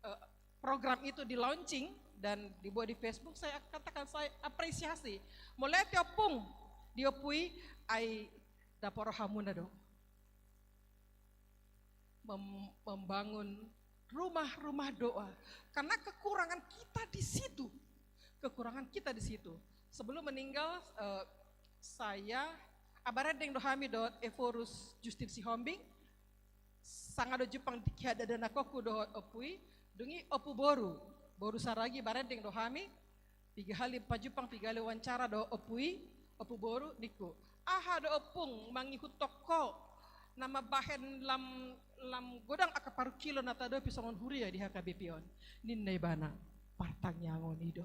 eh, program itu di-launching dan dibuat di Facebook, saya katakan saya apresiasi. Mauliate ompung, di ompu i ai dapot rohamuna do mem-, membangun rumah-rumah doa. Karena kekurangan kita di situ. Kekurangan kita di situ. Sebelum meninggal, eh, saya, ah, barendeng do hami dohot Ephorus Justin Sihombing. Sanga do jumpang di hadadan nangkokku dohot ompu i, dung i ompu boru, boru Saragi, barendeng do hami. Piga hali pajumpang, piga hali wawancara dohot ompu i, ompu boru, ningku, "Aha do ompung mangihuthon ho na mambahen lam, lam godang angka parungkilon na tadopi songon huria di H K B P on?" ninna ibana. partangiangon i do.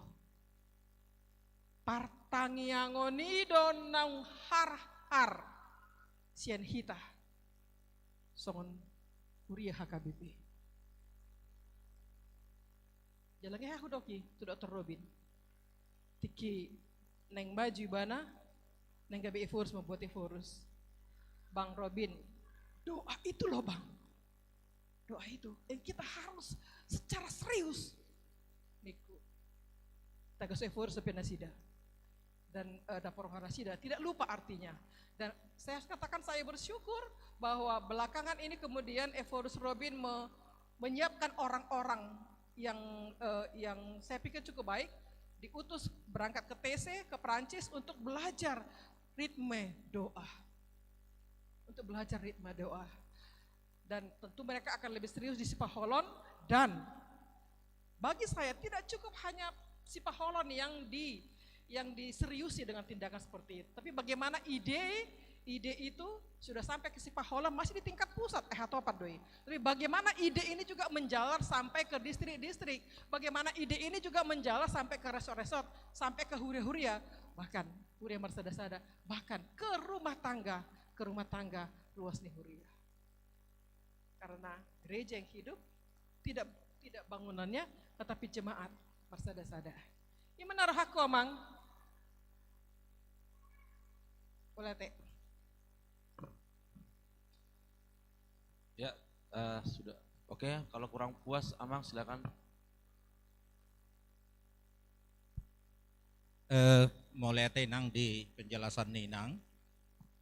Partangiangon i do naung harhar sian hita songon huria H K B P. Jala ngehe ahu doki tu Doktor Robin. Tingki naeng maju ibana, naeng gabe ephorus, mambuat ephorus. Bang Robin, doa itu loh, Bang. Doa itu yang kita harus secara serius. Ningku. Tagas ephorus dope nasida. Dan eh, dapur roha nasida tidak lupa artinya. Dan saya harus katakan, saya bersyukur bahwa belakangan ini kemudian ephorus Robin me- menyiapkan orang-orang yang eh, yang saya pikir cukup baik, diutus berangkat ke T C, ke Perancis untuk belajar ritme doa. Untuk belajar ritme doa. Dan tentu mereka akan lebih serius di Sipaholon. Dan bagi saya, tidak cukup hanya Sipaholon yang di yang diseriusi dengan tindakan seperti itu. Tapi bagaimana ide, ide itu sudah sampai ke Sipaholon, masih di tingkat pusat, eh, Hatopan doi. Tapi bagaimana ide ini juga menjalar sampai ke distrik-distrik, bagaimana ide ini juga menjalar sampai ke resort-resort, sampai ke huria-huria, bahkan huria marsada-sada, bahkan ke rumah tangga, ke rumah tangga ruas ni huria. Karena gereja yang hidup tidak tidak bangunannya, tetapi jemaat marsada-sada. Ima na rohangku, Amang. Boleh, Te. Ya, eh, sudah. Oke, kalau kurang puas, Amang, silakan. Eh, mauliate, Inang, di penjelasan ni Inang.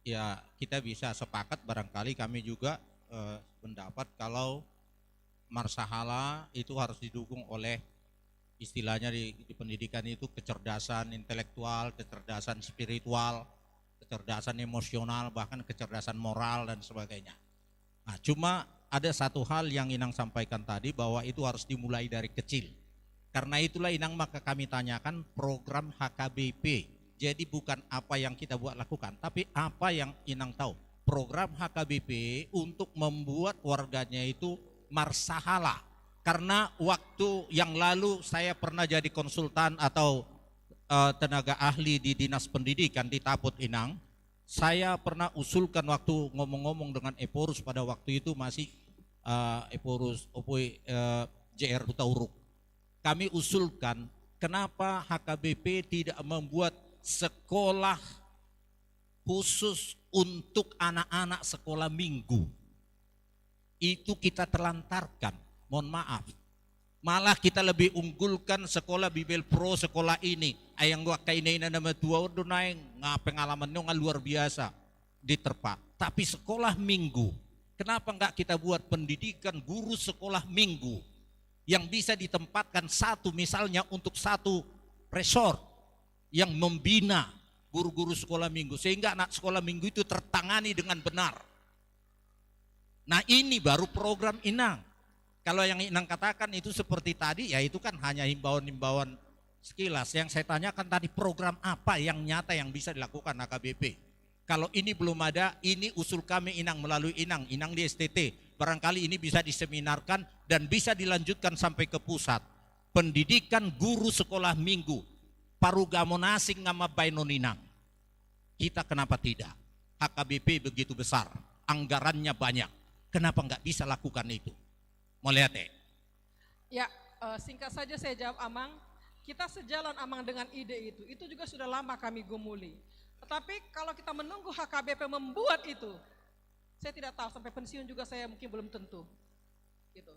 Ya, kita bisa sepakat, barangkali kami juga eh, pendapat kalau marsahala itu harus didukung oleh, istilahnya di, di pendidikan itu, kecerdasan intelektual, kecerdasan spiritual, kecerdasan emosional, bahkan kecerdasan moral dan sebagainya. Nah, cuma ada satu hal yang Inang sampaikan tadi, bahwa itu harus dimulai dari kecil. Karena itulah, Inang, maka kami tanyakan program H K B P. Jadi bukan apa yang kita buat lakukan, tapi apa yang Inang tahu. Program H K B P untuk membuat warganya itu marsahala. Karena waktu yang lalu saya pernah jadi konsultan atau eh, tenaga ahli di Dinas Pendidikan di Taput, Inang. Saya pernah usulkan waktu ngomong-ngomong dengan Ephorus, pada waktu itu masih eh, Ephorus Opoi, eh, J R Hutauruk. Kami usulkan, kenapa H K B P tidak membuat sekolah khusus untuk anak-anak sekolah minggu? Itu kita telantarkan, mohon maaf. Malah kita lebih unggulkan sekolah Bibel Pro, sekolah ini. Ai anggo angka ina-ina na matua on do naeng, nga pengalamanna nga luar biasa diterpa. Tapi sekolah minggu, kenapa nggak kita buat pendidikan guru sekolah minggu yang bisa ditempatkan satu, misalnya untuk satu resort yang membina guru-guru sekolah minggu, sehingga anak sekolah minggu itu tertangani dengan benar. Nah, ini baru program, Inang. Kalau yang Inang katakan itu seperti tadi, ya itu kan hanya himbauan-himbauan sekilas. Yang saya tanyakan tadi, program apa yang nyata yang bisa dilakukan H K B P? Kalau ini belum ada, ini usul kami, Inang, melalui Inang, Inang di S T T. Barangkali ini bisa diseminarkan dan bisa dilanjutkan sampai ke pusat. Pendidikan guru sekolah minggu, parugamo na asing nga mambahen on, Inang. Kita kenapa tidak? H K B P begitu besar, anggarannya banyak. Kenapa nggak bisa lakukan itu? Mauliate. Ya, eh, singkat saja saya jawab, Amang. Kita sejalan, Amang, dengan ide itu. Itu juga sudah lama kami gumuli. Tetapi kalau kita menunggu H K B P membuat itu, saya tidak tahu, sampai pensiun juga saya mungkin belum tentu. Gitu.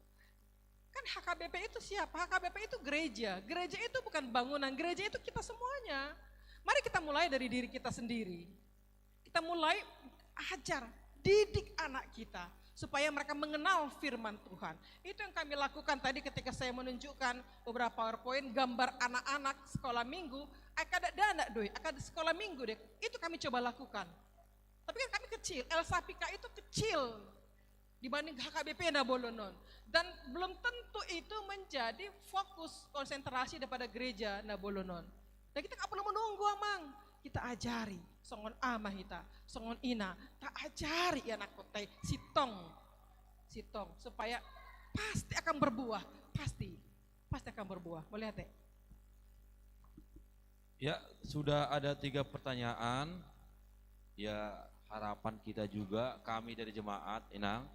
Kan H K B P itu siapa? H K B P itu gereja. Gereja itu bukan bangunan, gereja itu kita semuanya. Mari kita mulai dari diri kita sendiri. Kita mulai ajar, didik anak kita supaya mereka mengenal firman Tuhan. Itu yang kami lakukan tadi ketika saya menunjukkan beberapa PowerPoint, gambar anak-anak sekolah minggu, ai kada dana doi, ai kada sekolah minggu deh. Itu kami coba lakukan. Tapi kan kami kecil, El Sapika itu kecil dibanding H K B P na bolon on. Dan belum tentu itu menjadi fokus konsentrasi daripada gereja na bolon on. Dan kita nggak perlu menunggu, Amang. Kita ajari, songon ama hita, songon ina, ta ajari i anakhonta i, sintong, sintong, supaya pasti akan berbuah, pasti. pasti akan berbuah. Mauliate. Ya, sudah ada tiga pertanyaan. Ya, harapan kita juga, kami dari jemaat, Inang,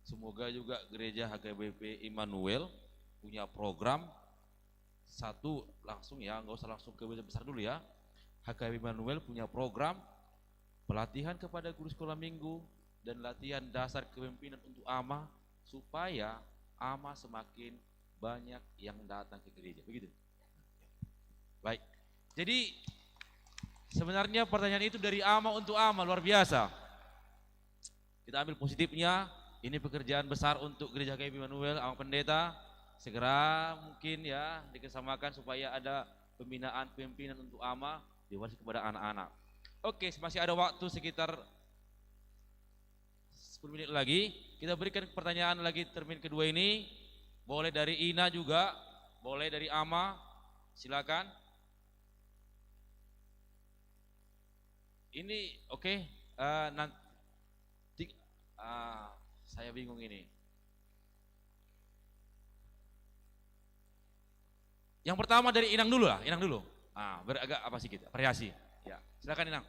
semoga juga Gereja H K B P Immanuel punya program satu langsung ya, nggak usah langsung ke besar dulu ya. H K B P Immanuel punya program pelatihan kepada guru sekolah minggu dan latihan dasar kepemimpinan untuk ama, supaya ama semakin banyak yang datang ke gereja. Begitu. Baik. Jadi, sebenarnya pertanyaan itu dari ama untuk ama, luar biasa. Kita ambil positifnya, ini pekerjaan besar untuk Gereja H K B P Immanuel, Amang Pendeta. Segera mungkin ya, dikerjasamakan supaya ada pembinaan pimpinan untuk ama, diwariskan kepada anak-anak. Oke, masih ada waktu sekitar sepuluh menit lagi. Kita berikan pertanyaan lagi, termin kedua ini. Boleh dari Ina juga, boleh dari Ama. Silakan. Ini, oke, eh, nanti, ah, saya bingung ini. Yang pertama dari Inang dulu lah, Inang dulu. Ah, biar agak apa sedikit, variasi. Ya, silakan Inang.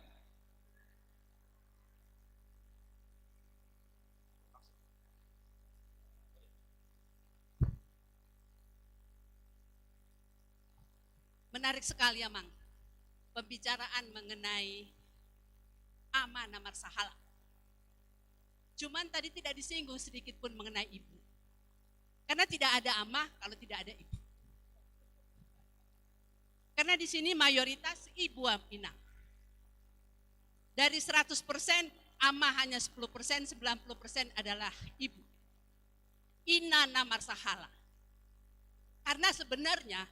Menarik sekali, Amang, pembicaraan mengenai ama na marsahala. Cuman tadi tidak disinggung sedikit pun mengenai ibu. Karena tidak ada ama kalau tidak ada ibu. Karena di sini mayoritas ibu, Inang. Dari seratus persen, ama hanya sepuluh persen, sembilan puluh persen adalah ibu. Ina na marsahala. Karena sebenarnya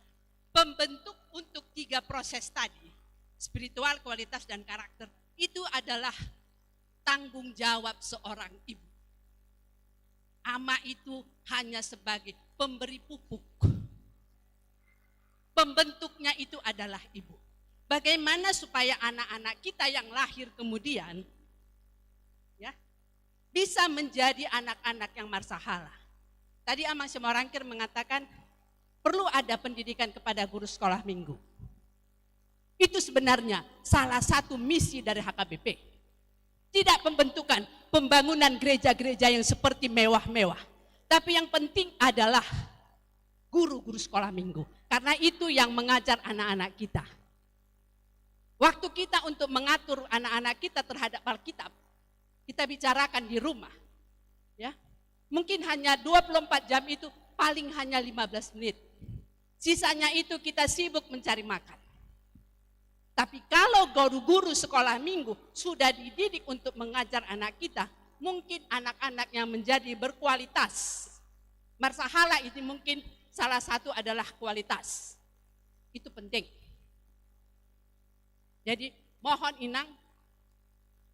pembentuk untuk tiga proses tadi, spiritual, kualitas, dan karakter, itu adalah tanggung jawab seorang ibu. Ama itu hanya sebagai pemberi pupuk. Pembentuknya itu adalah ibu. Bagaimana supaya anak-anak kita yang lahir kemudian, ya, bisa menjadi anak-anak yang marsahala? Tadi Amang Simorangkir mengatakan perlu ada pendidikan kepada guru sekolah minggu. Itu sebenarnya salah satu misi dari H K B P. Tidak pembentukan, pembangunan gereja-gereja yang seperti mewah-mewah. Tapi yang penting adalah guru-guru sekolah minggu. Karena itu yang mengajar anak-anak kita. Waktu kita untuk mengatur anak-anak kita terhadap Alkitab, kita bicarakan di rumah, ya. Mungkin hanya dua puluh empat jam itu paling hanya lima belas menit. Sisanya itu kita sibuk mencari makan. Tapi kalau guru-guru sekolah minggu sudah dididik untuk mengajar anak kita, mungkin anak-anak yang menjadi berkualitas. Marsahala ini mungkin salah satu adalah kualitas. Itu penting. Jadi, mohon Inang,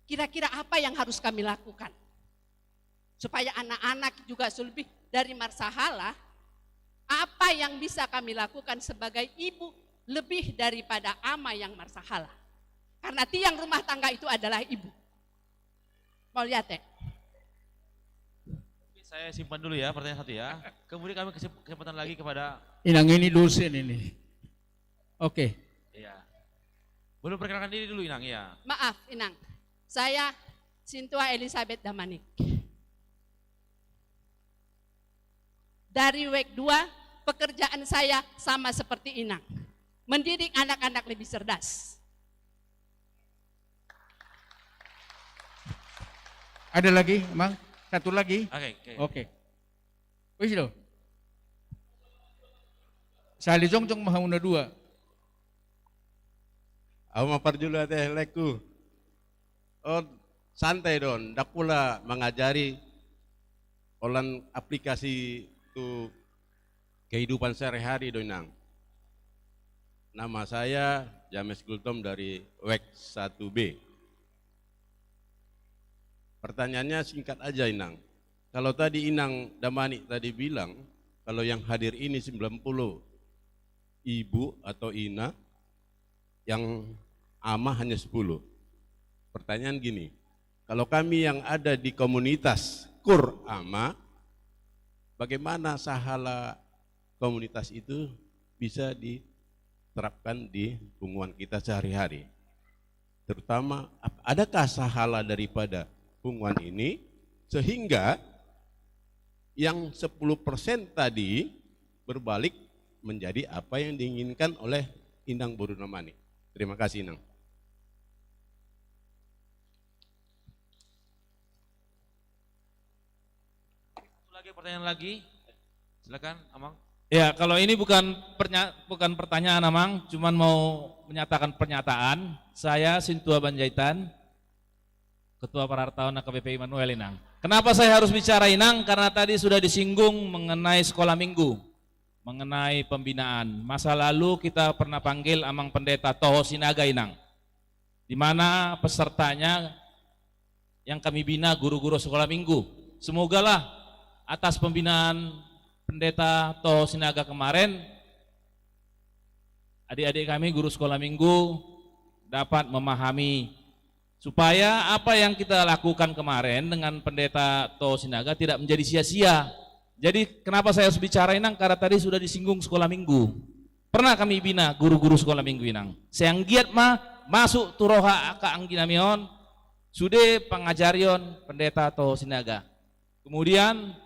kira-kira apa yang harus kami lakukan supaya anak-anak juga lebih dari marsahala? Apa yang bisa kami lakukan sebagai ibu lebih daripada ama yang marsahala? Karena tiang rumah tangga itu adalah ibu. Mauliate. Saya simpan dulu ya pertanyaan satu ya. Kemudian kami kesem-, kesempatan lagi kepada Inang ini dosen ini. Oke. Iya. Boleh perkenalkan diri dulu, Inang, ya. Maaf, Inang. Saya Sintua Elizabeth Damanik. Dari WEK dua, pekerjaan saya sama seperti Inang. Mendidik anak-anak lebih cerdas. Ada lagi, Mang? Satu lagi? Oke, oke. Oke. Wis do. Sahali jongjong ma hamu na dua. Au ma parjolo ate, laengku. On santai do on, ndang pola mangajari, holan aplikasi tu kehidupan sehari-hari do, Inang. Nama saya James Gultom dari WEK satu B. Pertanyaannya singkat aja, Inang. Kalau tadi Inang Damanik tadi bilang, kalau yang hadir ini sembilan puluh ibu atau ina, yang ama hanya sepuluh. Pertanyaan gini, kalau kami yang ada di komunitas kur ama, bagaimana sahala komunitas itu bisa diterapkan di punguan kita sehari-hari. Terutama, ap-, adakah sahala daripada punguan ini sehingga yang sepuluh persen tadi berbalik menjadi apa yang diinginkan oleh Inang Boru Damani? Terima kasih, Inang. Satu lagi pertanyaan lagi. Silakan, Amang. Ya, kalau ini bukan pernya-, bukan pertanyaan, Amang, cuman mau menyatakan pernyataan. Saya Sintua Panjaitan, Ketua Parhartawan A K B P I Immanuel, Inang. Kenapa saya harus bicara, Inang? Karena tadi sudah disinggung mengenai sekolah minggu, mengenai pembinaan. Masa lalu kita pernah panggil Amang Pendeta Toho Sinaga, Inang, di mana pesertanya yang kami bina guru-guru sekolah minggu. Semogalah atas pembinaan Pendeta Toho Sinaga kemarin, adik-adik kami guru sekolah minggu dapat memahami, supaya apa yang kita lakukan kemarin dengan Pendeta Toho Sinaga tidak menjadi sia-sia. Jadi, kenapa saya harus bicara, Inang? Karena tadi sudah disinggung sekolah minggu. Pernah kami bina guru-guru sekolah minggu, Inang. Sai anggiat ma masuk tu roha angka anggi nami on sude pangajarion Pendeta Toho Sinaga. Kemudian,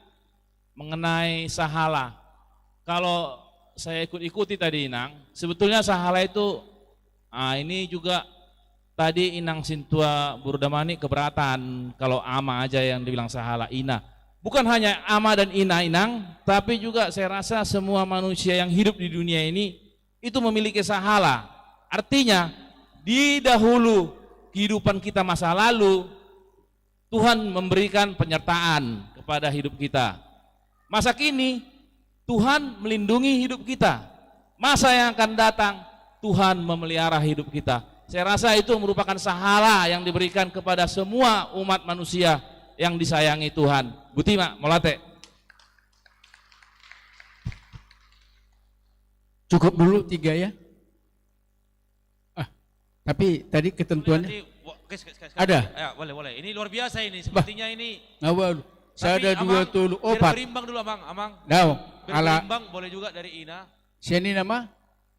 mengenai sahala, kalau saya ikut-ikuti tadi, Inang, sebetulnya sahala itu, ah, ini juga tadi Inang Sintua Boru Damani keberatan kalau ama aja yang dibilang sahala, ina. Bukan hanya ama dan ina, Inang, tapi juga saya rasa semua manusia yang hidup di dunia ini itu memiliki sahala. Artinya, di dahulu kehidupan kita masa lalu, Tuhan memberikan penyertaan kepada hidup kita. Masa kini, Tuhan melindungi hidup kita. Masa yang akan datang, Tuhan memelihara hidup kita. Saya rasa itu merupakan sahala yang diberikan kepada semua umat manusia yang disayangi Tuhan. Boti ma, mauliate. Cukup dulu tiga, ya. Ah, tapi tadi ketentuannya. Nanti, wa-, guys, guys, guys, guys. Ada? Ya, boleh, boleh. Ini luar biasa ini. Bah. Sepertinya ini. Nah, waduh. Tapi, saya ada dua, Amang, tolu, biar opat. Berimbang dulu, Amang. Amang. Dao, biar ala berimbang, boleh juga dari ina. Sian ina ma?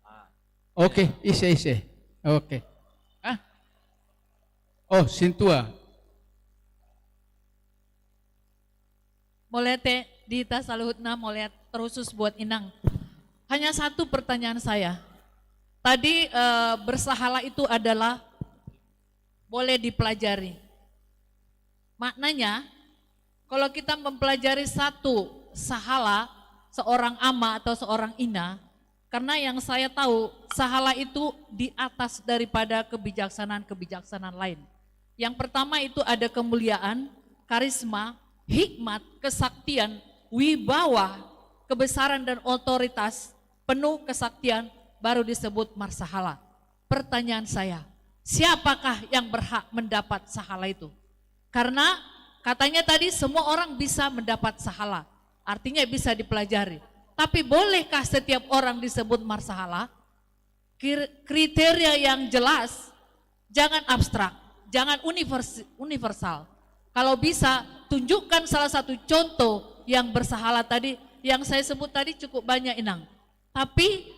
Ah. Oke, ya. Ise, ise. Oke. Ah? Oh, Sintua. Mauliate di hita saluhutna, mauliate terkhusus buat Inang. Hanya satu pertanyaan saya. Tadi, eh, bersahala itu adalah boleh dipelajari. Maknanya, kalau kita mempelajari satu sahala seorang ama atau seorang ina, karena yang saya tahu, sahala itu di atas daripada kebijaksanaan-kebijaksanaan lain. Yang pertama itu ada kemuliaan, karisma, hikmat, kesaktian, wibawa, kebesaran dan otoritas, penuh kesaktian, baru disebut marsahala. Pertanyaan saya, siapakah yang berhak mendapat sahala itu? Karena katanya tadi semua orang bisa mendapat sahala, artinya bisa dipelajari. Tapi bolehkah setiap orang disebut marsahala? Kir-, kriteria yang jelas, jangan abstrak, jangan univers-, universal. Kalau bisa, tunjukkan salah satu contoh yang bersahala tadi, yang saya sebut tadi cukup banyak, Inang. Tapi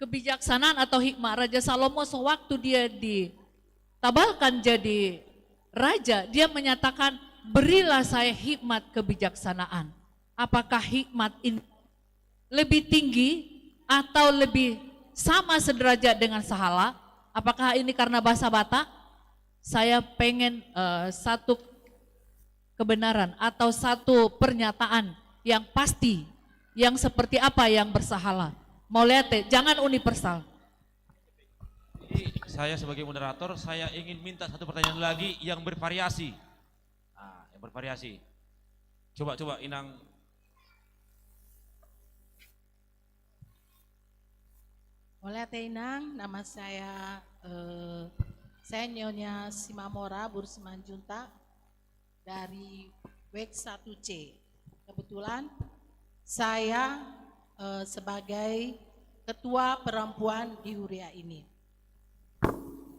kebijaksanaan atau hikmah Raja Salomo sewaktu dia ditabalkan jadi raja, dia menyatakan, "Berilah saya hikmat kebijaksanaan." Apakah hikmat ini lebih tinggi atau lebih sama sederajat dengan sahala? Apakah ini karena bahasa Batak? Saya pengen, eh, satu kebenaran atau satu pernyataan yang pasti, yang seperti apa yang bersahala. Mauliate, jangan universal. Jadi, saya sebagai moderator, saya ingin minta satu pertanyaan lagi yang bervariasi. Nah, yang bervariasi. Coba, coba, Inang. Mauliate, Inang, nama saya, eh, saya Nyonya Simamora Boru Simanjuntak dari WEG satu C. Kebetulan saya, eh, sebagai ketua perempuan di huria ini.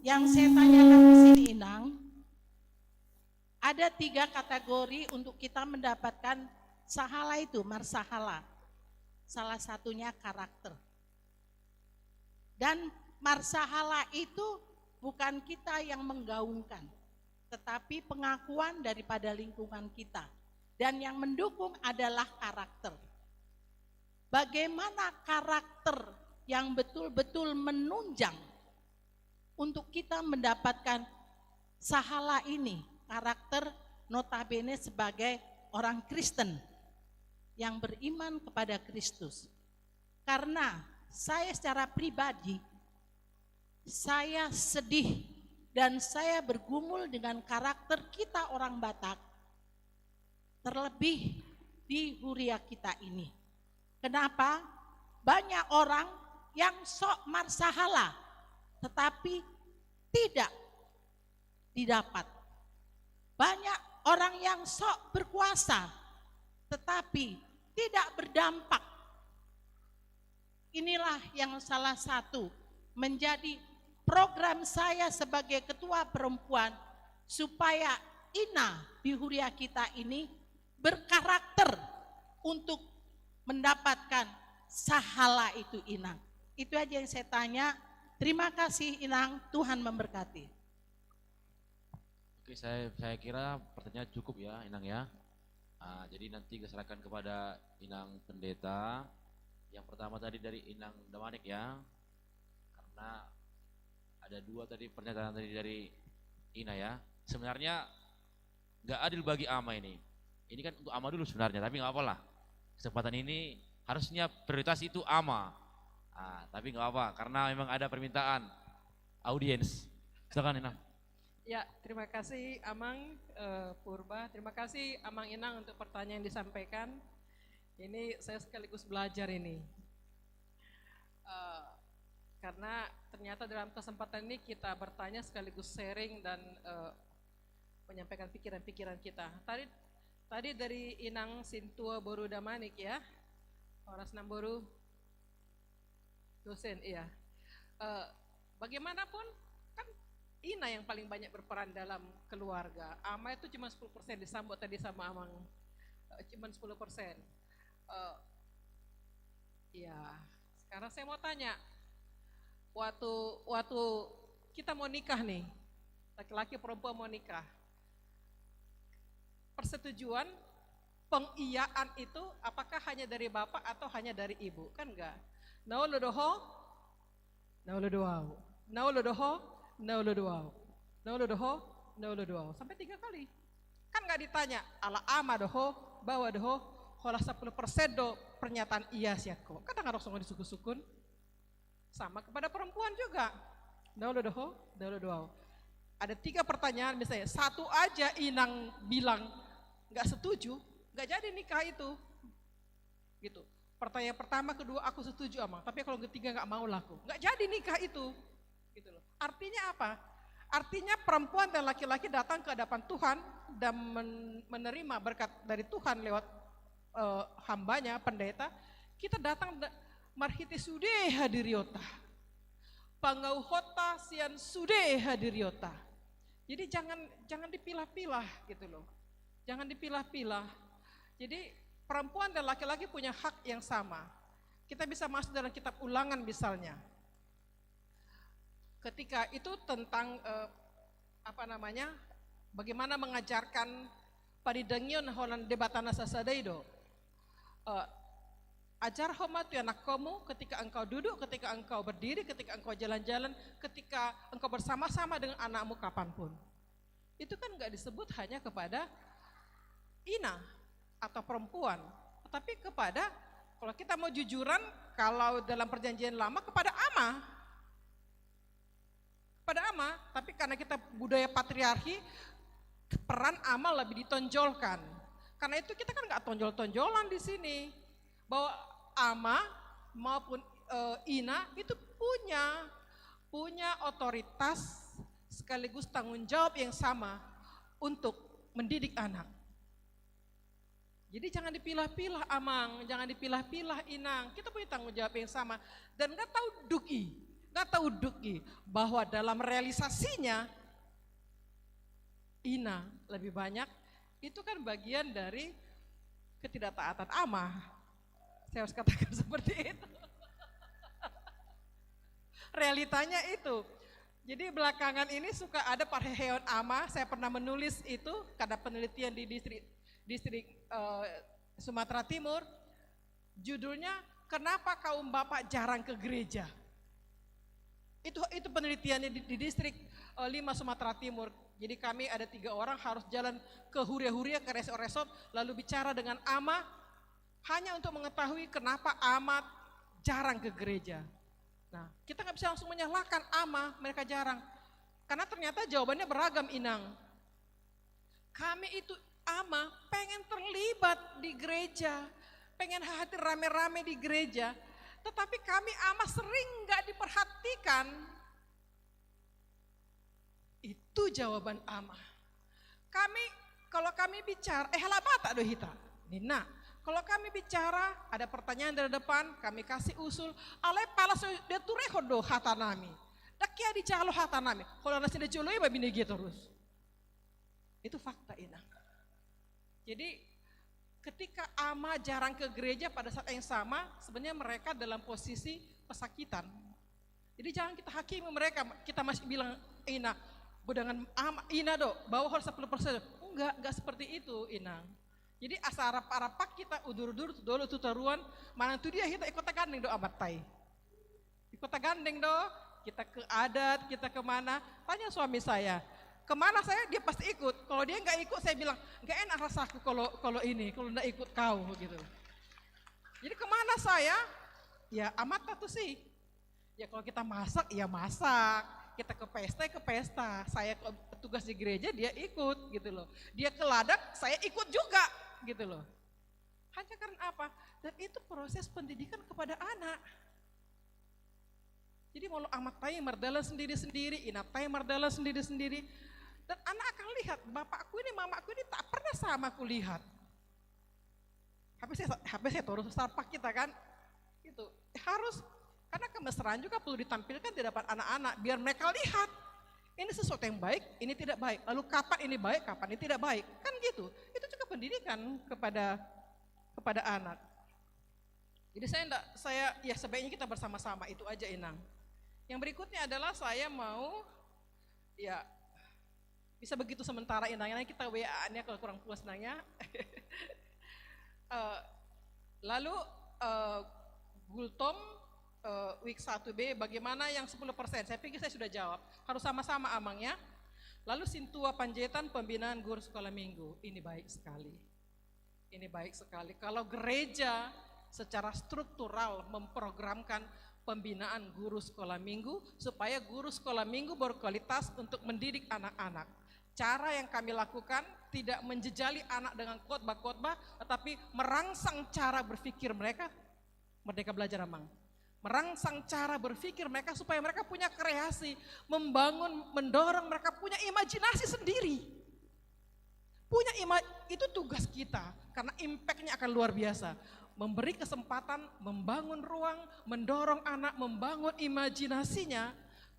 Yang saya tanyakan di sini, Inang, ada tiga kategori untuk kita mendapatkan sahala itu, marsahala. salah satunya karakter. Dan marsahala itu bukan kita yang menggaungkan, tetapi pengakuan daripada lingkungan kita. Dan yang mendukung adalah karakter. Bagaimana karakter yang betul-betul menunjang untuk kita mendapatkan sahala ini, karakter notabene sebagai orang Kristen yang beriman kepada Kristus. Karena saya secara pribadi, saya sedih dan saya bergumul dengan karakter kita orang Batak, terlebih di huria kita ini. Kenapa? Banyak orang yang sok marsahala, tetapi tidak didapat. Banyak orang yang sok berkuasa, tetapi tidak berdampak. Inilah yang salah satu menjadi program saya sebagai ketua perempuan, supaya ina di huria kita ini berkarakter untuk mendapatkan sahala itu, Inang. Itu aja yang saya tanya. Terima kasih, Inang. Tuhan memberkati. Oke, saya, saya kira pertanyaan cukup ya, Inang ya. Ah, jadi nanti saya serahkan kepada Inang Pendeta. Yang pertama tadi dari Inang Damanik ya. Karena ada dua tadi pernyataan tadi dari Ina ya. Sebenarnya nggak adil bagi ama ini. Ini kan untuk ama dulu sebenarnya, tapi nggak apalah. Kesempatan ini harusnya prioritas itu ama. Ah, tapi nggak apa, karena memang ada permintaan audiens. Silakan, Inang. Ya, terima kasih Amang, eh, Purba. Terima kasih Amang Inang untuk pertanyaan yang disampaikan. Ini saya sekaligus belajar ini. Eh, karena ternyata dalam kesempatan ini kita bertanya sekaligus sharing dan, eh, menyampaikan pikiran-pikiran kita. Tadi, tadi dari Inang Sintua Boru Damanik ya. Horas Nang Boru. Dosen, iya. Eh, bagaimanapun kan ina yang paling banyak berperan dalam keluarga. Ama itu cuma sepuluh persen, disambut tadi sama Amang. Eh, cuma sepuluh persen. Eh, iya. Sekarang saya mau tanya, waktu, waktu kita mau nikah nih, laki-laki perempuan mau nikah, persetujuan, pengiaan itu apakah hanya dari bapak atau hanya dari ibu? Kan enggak. Na olo do ho, na olo do ahu. Na olo do ho, na olo do ahu. Na olo do ho, na olo do ahu. Sampai tiga kali. Kan enggak ditanya, ala ama do ho, baoa do ho, holan sepuluh persen do pernyataan ia sian ho. Kan ndang adong songon i sungkun-sungkun. Sama kepada perempuan juga. Na olo do ho, na olo do ahu. Ada tiga pertanyaan misalnya, satu aja Inang bilang nggak setuju, nggak jadi nikah itu. Gitu. Pertanyaan pertama, kedua, aku setuju, Amang. Tapi kalau ketiga nggak mau laku. Nggak jadi nikah itu. Gitu loh. Artinya apa? Artinya perempuan dan laki-laki datang ke hadapan Tuhan dan men-, menerima berkat dari Tuhan lewat, eh, hambanya, pendeta. Kita datang da-, marhite sude hadiriota. Pangauhonta sian sude hadiriota. Jadi jangan, jangan dipilah-pilah gitu loh. Jangan dipilah-pilah. Jadi perempuan dan laki-laki punya hak yang sama. Kita bisa masuk dalam kitab Ulangan misalnya. Ketika itu tentang, eh, apa namanya, bagaimana mengajarkan paridangion holan Debata na sasada i do. Eh, ajarhon ma tu anakkonmu ketika engkau duduk, ketika engkau berdiri, ketika engkau jalan-jalan, ketika engkau bersama-sama dengan anakmu kapanpun. Itu kan nggak disebut hanya kepada ina atau perempuan, tetapi kepada, kalau kita mau jujuran, kalau dalam perjanjian lama, kepada ama. Kepada ama, tapi karena kita budaya patriarki, peran ama lebih ditonjolkan. Karena itu kita kan nggak tonjol-tonjolan di sini. Bahwa ama maupun, eh, ina itu punya, punya otoritas sekaligus tanggung jawab yang sama untuk mendidik anak. Jadi jangan dipilah-pilah, Amang, jangan dipilah-pilah, Inang. Kita punya tanggung jawab yang sama. Dan nggak tahu duk i, nggak tahu duk i, bahwa dalam realisasinya ina lebih banyak, itu kan bagian dari ketidaktaatan ama. Saya harus katakan seperti itu. Realitanya itu. Jadi belakangan ini suka ada parheheon ama, saya pernah menulis itu karena penelitian di distrik, distrik eh, Sumatera Timur, judulnya Kenapa Kaum Bapak Jarang ke Gereja. Itu itu penelitiannya di, di distrik eh, lima Sumatera Timur. Jadi kami ada tiga orang harus jalan ke huria-huria, ke resort-resort, lalu bicara dengan ama hanya untuk mengetahui kenapa ama jarang ke gereja. Nah, kita nggak bisa langsung menyalahkan ama, mereka jarang. Karena ternyata jawabannya beragam, Inang. Kami itu ama pengen terlibat di gereja, pengen hadir rame-rame di gereja, tetapi kami ama sering nggak diperhatikan. Itu jawaban ama. Kami, kalau kami bicara, eh, halak Batak do hita. Ninna, kalau kami bicara, ada pertanyaan dari depan, kami kasih usul, alai pala so diturehon do hata nami. Ndang hea dijalo hata nami. Kalau nasi da jolo iba binege terus. Itu fakta, Inang. Jadi ketika ama jarang ke gereja pada saat yang sama, sebenarnya mereka dalam posisi pesakitan. Jadi jangan kita hakimi mereka, kita masih bilang, "Ina, bodangan ama, ina do, bawa hol sepuluh persen." Enggak, enggak seperti itu, Inang. Jadi asa arap-arap kita udur-udur tu dolok tu toruan, manang tu dia hita ikut tagandeng do amat tai. Ikut tagandeng do, kita ke adat, kita kemana. Tanya suami saya, "Kemana saya?" Dia pasti ikut. Kalau dia nggak ikut, saya bilang, "Nggak enak rasaku kalau kalau ini, kalau nggak ikut kau," gitu. Jadi kemana saya? Ya amat tuh sih. Ya kalau kita masak, ya masak. Kita ke pesta, ya ke pesta. Saya ke, tugas di gereja, dia ikut gitu loh. Dia ke ladang, saya ikut juga gitu loh. Hanya karena apa? Dan itu proses pendidikan kepada anak. Jadi molo amat tai mardalan sendiri-sendiri, inat tai mardalan sendiri-sendiri, dan anak akan lihat, "Bapakku ini, mamaku ini tak pernah sama kulihat." Habis saya, habis saya turun sarpak kita kan, gitu. Eh, harus, karena kemesraan juga perlu ditampilkan di depan anak-anak, biar mereka lihat ini sesuatu yang baik, ini tidak baik. Lalu kapan ini baik, kapan ini tidak baik, kan gitu. Itu juga pendidikan kepada kepada anak. Jadi saya enggak, saya, ya sebaiknya kita bersama-sama, itu aja, Inang. Yang berikutnya adalah saya mau, ya, bisa begitu sementara, Inang, nanti kita W A-annya kalau kurang puas nanya. Eh, lalu eh, Gultom, eh, week satu B, bagaimana yang sepuluh persen? Saya pikir saya sudah jawab. Harus sama-sama, Amang, ya. Lalu Sintua Panjaitan, pembinaan guru sekolah minggu. Ini baik sekali. Ini baik sekali. Kalau gereja secara struktural memprogramkan pembinaan guru sekolah minggu, supaya guru sekolah minggu berkualitas untuk mendidik anak-anak. Cara yang kami lakukan tidak menjejali anak dengan khotbah-khotbah, tetapi merangsang cara berpikir mereka. Merdeka Belajar, Amang. Merangsang cara berpikir mereka supaya mereka punya kreasi, membangun, mendorong mereka punya imajinasi sendiri. Punya ima-, itu tugas kita, karena impact-nya akan luar biasa. Memberi kesempatan, membangun ruang, mendorong anak membangun imajinasinya.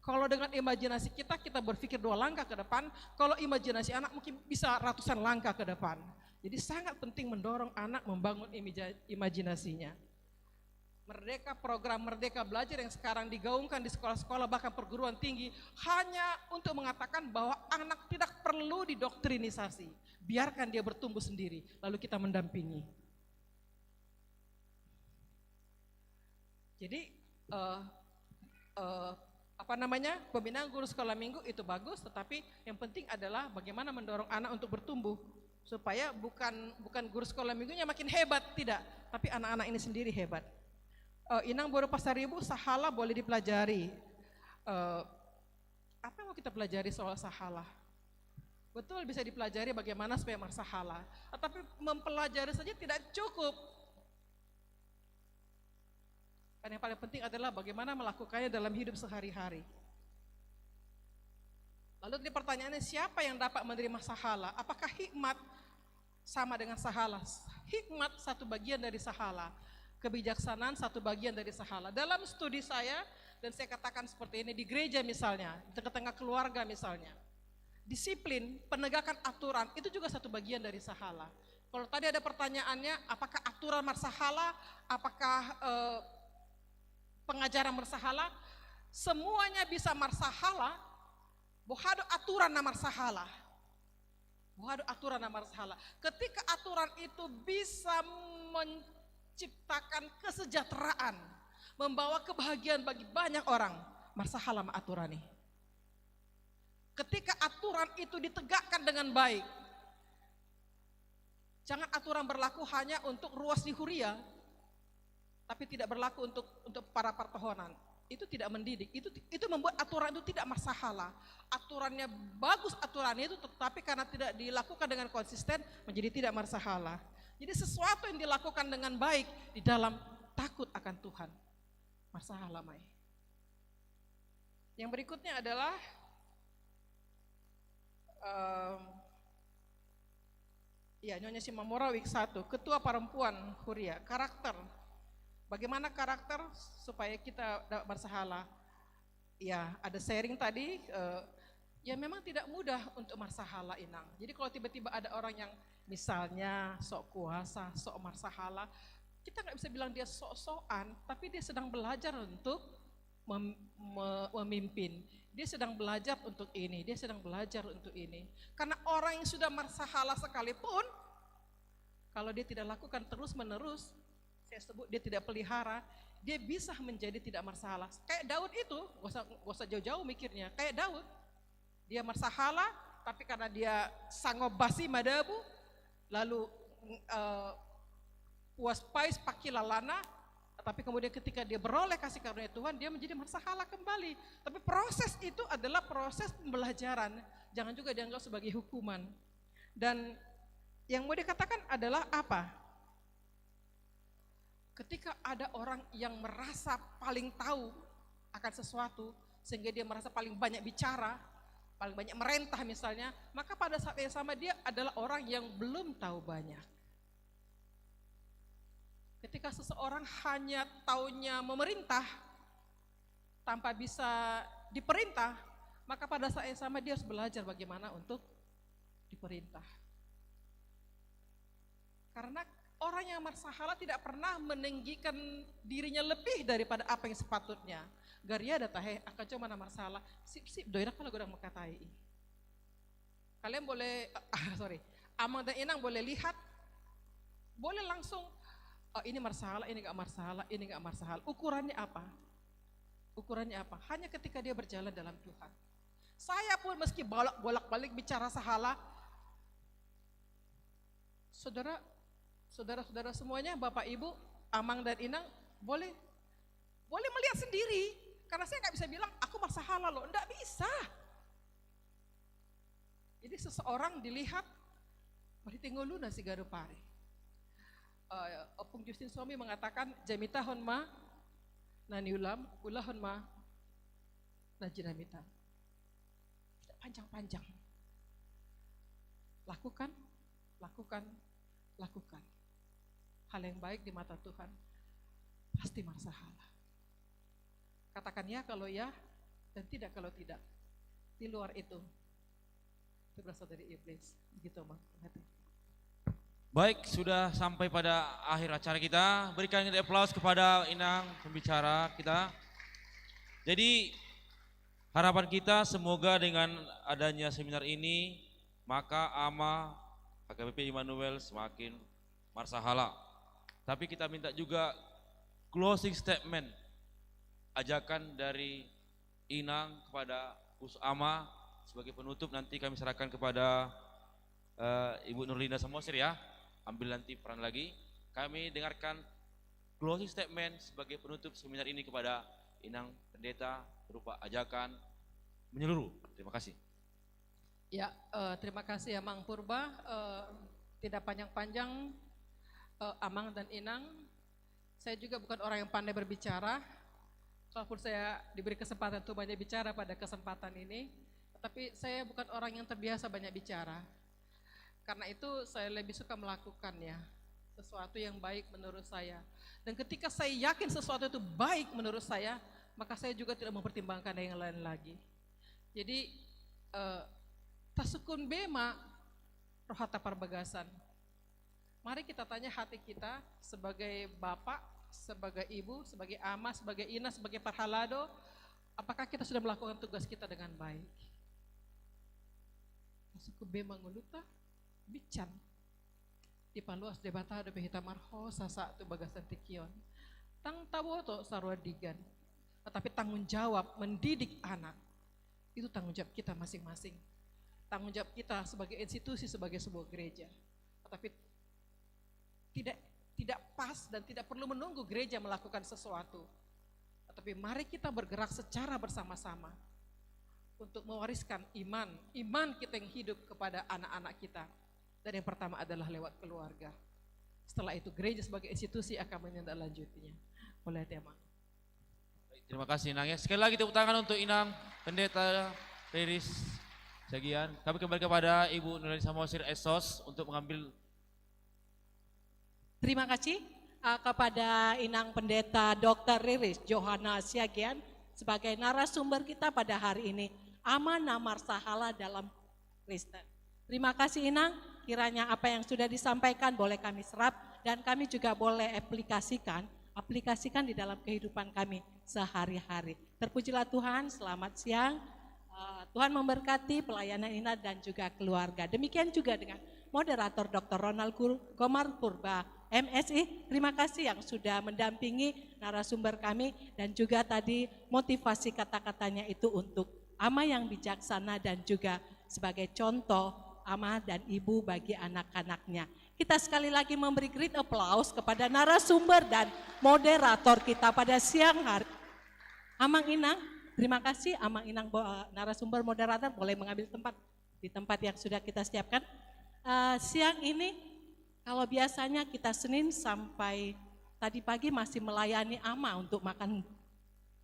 Kalau dengan imajinasi kita, kita berpikir dua langkah ke depan, kalau imajinasi anak mungkin bisa ratusan langkah ke depan. Jadi sangat penting mendorong anak membangun imija-, imajinasinya. Merdeka, program Merdeka Belajar yang sekarang digaungkan di sekolah-sekolah, bahkan perguruan tinggi, hanya untuk mengatakan bahwa anak tidak perlu didoktrinisasi. Biarkan dia bertumbuh sendiri, lalu kita mendampingi. Jadi, eh, eh, apa namanya, pembinaan guru sekolah minggu itu bagus, tetapi yang penting adalah bagaimana mendorong anak untuk bertumbuh, supaya bukan bukan guru sekolah minggunya makin hebat, tidak, tapi anak-anak ini sendiri hebat. Eh, Inang, boru Pasaribu, sahala boleh dipelajari. Eh, apa yang mau kita pelajari soal sahala? Betul, bisa dipelajari bagaimana supaya marsahala, tetapi mempelajari saja tidak cukup. Dan yang paling penting adalah bagaimana melakukannya dalam hidup sehari-hari. Lalu tadi pertanyaannya, siapa yang dapat menerima sahala? Apakah hikmat sama dengan sahala? Hikmat satu bagian dari sahala. Kebijaksanaan satu bagian dari sahala. Dalam studi saya, dan saya katakan seperti ini, di gereja misalnya, di tengah-tengah keluarga misalnya, disiplin, penegakan aturan, itu juga satu bagian dari sahala. Kalau tadi ada pertanyaannya, apakah aturan marsahala, apakah eh, pengajaran marsahala? Semuanya bisa marsahala. Boha do aturan na marsahala? Boha do aturan na marsahala? Ketika aturan itu bisa menciptakan kesejahteraan, membawa kebahagiaan bagi banyak orang, marsahala ma aturan i. Ketika aturan itu ditegakkan dengan baik, jangan aturan berlaku hanya untuk ruas di huria, tapi tidak berlaku untuk untuk para partohonan. Itu tidak mendidik. Itu itu membuat aturan itu tidak marsahala. Aturannya bagus, aturan itu, tetapi karena tidak dilakukan dengan konsisten, menjadi tidak marsahala. Jadi sesuatu yang dilakukan dengan baik di dalam takut akan Tuhan, marsahala ma i. Yang berikutnya adalah em, ya, Nyonya Simamora, week satu, ketua perempuan huria, karakter. Bagaimana karakter supaya kita dapat marsahala? Ya, ada sharing tadi, eh, ya memang tidak mudah untuk marsahala, Inang. Jadi kalau tiba-tiba ada orang yang misalnya sok kuasa, sok marsahala, kita nggak bisa bilang dia sok-sokan, tapi dia sedang belajar untuk mem- me- memimpin. Dia sedang belajar untuk ini, dia sedang belajar untuk ini. Karena orang yang sudah marsahala sekalipun, kalau dia tidak lakukan terus-menerus, saya sebut dia tidak pelihara, dia bisa menjadi tidak marsahala. Kayak Daud itu, gak usah, gak usah jauh-jauh mikirnya. Kayak Daud, dia marsahala, tapi karena dia sangop basi madabu, lalu eh, puas pais pangkilalana, tapi kemudian ketika dia beroleh kasih karunia Tuhan, dia menjadi marsahala kembali. Tapi proses itu adalah proses pembelajaran. Jangan juga dianggap sebagai hukuman. Dan yang mau dikatakan adalah apa? Ketika ada orang yang merasa paling tahu akan sesuatu, sehingga dia merasa paling banyak bicara, paling banyak merentah misalnya, maka pada saat yang sama dia adalah orang yang belum tahu banyak. Ketika seseorang hanya taunya memerintah tanpa bisa diperintah, maka pada saat yang sama dia harus belajar bagaimana untuk diperintah. Karena orang yang marsahala tidak pernah meninggikan dirinya lebih daripada apa yang sepatutnya. Gariada tahe, angka jolma na marsahala, sip-sip do, enak kalau godang mengkatai. Kalian boleh, ah, sorry, Amang dan Inang boleh lihat, boleh langsung, oh, ini marsahala, ini nggak marsahala, ini nggak marsahala. Ukurannya apa? Ukurannya apa? Hanya ketika dia berjalan dalam Tuhan. Saya pun meski bolak-balik bicara sahala, saudara, saudara-saudara semuanya, Bapak Ibu, Amang dan Inang, boleh boleh melihat sendiri. Karena saya nggak bisa bilang aku marsahala loh, nggak bisa. Jadi seseorang dilihat, marhite ngoluna siganup ari. Eh, Ompung Justin Somi mengatakan, jamitahon ma na niulam, ulahon ma na jinamitan. Tidak panjang-panjang. Lakukan, lakukan, lakukan. Hal yang baik di mata Tuhan pasti marsahala. Katakan ya kalau ya, dan tidak kalau tidak. Di luar itu, itu berasal dari iblis. Begitu, Bang. Ngerti? Baik, sudah sampai pada akhir acara kita. Berikan kita aplaus kepada Inang pembicara kita. Jadi, harapan kita semoga dengan adanya seminar ini, maka Ama H K B P Immanuel semakin marsahala. Tapi kita minta juga closing statement, ajakan dari Inang kepada Us Ama sebagai penutup, nanti kami serahkan kepada eh, Ibu Nurlina Samosir ya, ambil nanti peran lagi. Kami dengarkan closing statement sebagai penutup seminar ini kepada Inang Pendeta berupa ajakan menyeluruh. Terima kasih. Ya, eh, terima kasih Amang Purba. Eh, tidak panjang-panjang, eh, Amang dan Inang, saya juga bukan orang yang pandai berbicara. Kalaupun saya diberi kesempatan untuk banyak bicara pada kesempatan ini, tetapi saya bukan orang yang terbiasa banyak bicara. Karena itu saya lebih suka melakukannya. Sesuatu yang baik menurut saya. Dan ketika saya yakin sesuatu itu baik menurut saya, maka saya juga tidak mempertimbangkan yang lain lagi. Jadi, eh, tasungkun be ma rohanta parbagasan. Mari kita tanya hati kita sebagai bapak, sebagai ibu, sebagai ama, sebagai ina, sebagai parhalado, apakah kita sudah melakukan tugas kita dengan baik? Masuk ke be manguluta, bican. Dipaluas Debata dope hita marhosa sahat tu bagasan tingki on. Ndang taboto saruan digan. Tetapi tanggung jawab mendidik anak, itu tanggung jawab kita masing-masing. Tanggung jawab kita sebagai institusi, sebagai sebuah gereja. Tetapi tidak, tidak pas dan tidak perlu menunggu gereja melakukan sesuatu. Tetapi mari kita bergerak secara bersama-sama untuk mewariskan iman, iman kita yang hidup kepada anak-anak kita. Dan yang pertama adalah lewat keluarga. Setelah itu gereja sebagai institusi akan menindaklanjutinya. Boleh ya, Mang? Baik, terima kasih, Inang, ya. Sekali lagi tepuk tangan untuk Inang Pendeta Riris Siagian. Kami kembali kepada Ibu Nurani Samosir, S Sos, untuk mengambil. Terima kasih, eh, kepada Inang Pendeta Doktor Riris Johana Siagian sebagai narasumber kita pada hari ini, Ama na marsahala dalam Kristen. Terima kasih, Inang. Kiranya apa yang sudah disampaikan boleh kami serap dan kami juga boleh aplikasikan, aplikasikan di dalam kehidupan kami sehari-hari. Terpujilah Tuhan, selamat siang. Eh, Tuhan memberkati pelayanan Inang dan juga keluarga. Demikian juga dengan moderator Doktor Ronald Kur-, Komar Purba, M Si. Terima kasih yang sudah mendampingi narasumber kami dan juga tadi motivasi kata-katanya itu untuk ama yang bijaksana dan juga sebagai contoh ama dan ibu bagi anak-anaknya. Kita sekali lagi memberi great applause kepada narasumber dan moderator kita pada siang hari. Amang Inang, terima kasih. Amang Inang bo-, narasumber moderator boleh mengambil tempat di tempat yang sudah kita siapkan. Eh, siang ini, kalau biasanya kita Senin sampai tadi pagi masih melayani ama untuk makan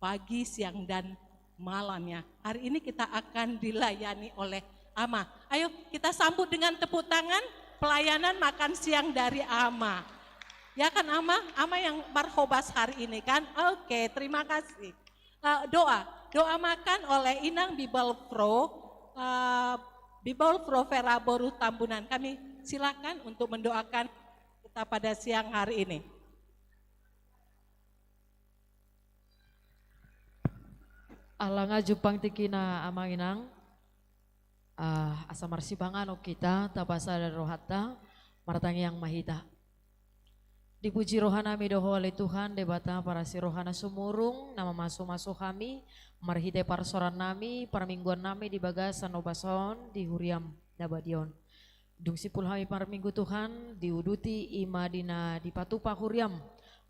pagi, siang, dan malamnya. Hari ini kita akan dilayani oleh ama. Ayo kita sambut dengan tepuk tangan pelayanan makan siang dari ama. Ya kan, ama? Ama yang marhobas hari ini kan? Oke, terima kasih. Eh, doa, doa makan oleh Inang Bibelvrouw, eh, Bibelvrouw Vera boru Tambunan. Kami silakan untuk mendoakan kita pada siang hari ini. Ala nga jumpang tingkina, Amang Inang. Ah, asa marsipanganon hita, tapasada rohanta, martangiang ma hita. Dipuji rohanami do Ho ale Tuhan, Debata parasi roha na sumurung, na mamasumasu hami, marhite parsorannami, parmingguannami di bagasan ombas on, di huriam na badia on. Dung simpul hami parminggu Tuhan, diuduti i ma di na dipatupa huriam,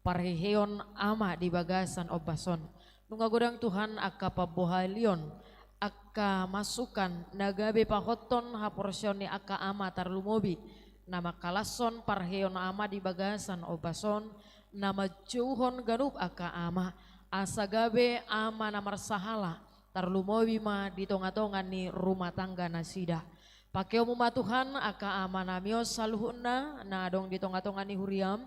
parheheon ama di bagasan ombas on. Nunga godang Tuhan angka pambohalion, angka masukan, na gabe pahothon haporseaon ni angka ama tarlumobi, na mangkalashon parheheon ama di bagasan ombas on, na manjouhon ganup angka ama, asa gabe ama na marsahala, tarlumobi ma di tongatonga ni rumah tangga nasida. Pakeonmu ma Tuhan, angka amanami on saluhutna, na adong di tongatonga ni huriam,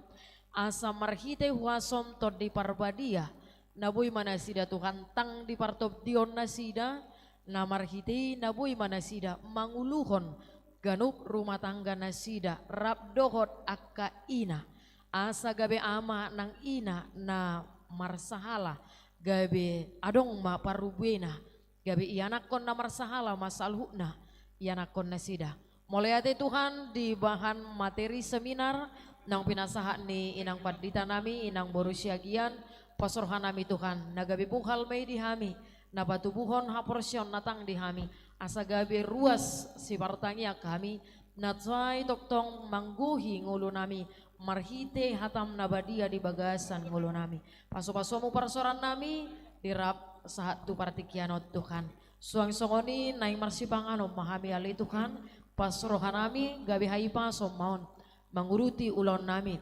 asa marhite huasom Tondi Parbadia, na boi ma nasida Tuhan tang di partondion nasida, na marhite i na boi ma nasida manguluhon ganup rumah tangga nasida, rap dohot angka ina, asa gabe ama nang ina na marsahala, gabe adong ma parbuena, gabe ianakhon na marsahala ma saluhutna, ianakhon nasida. Mauliate Tuhan, di bahan materi seminar, naung pinasahat ni Inang Panditanami, Inang boru Siagian, pos rohanami Tuhan, na gabe puhal ma i di hami, na patubuhon haporseaon na tang di hami, asa gabe ruas sipartangiang hami, na sai tongtong manggohi ngolunami, marhite hatam na badia di bagasan ngolunami. Pasupasuonmu parsorannami, di rap sahat tu partingkian on Tuhan. Suang songon i naeng marsipanganon ma hami ale Tuhan, pos rohanami gabe hahipason ma on, mangurupi ulaonnami.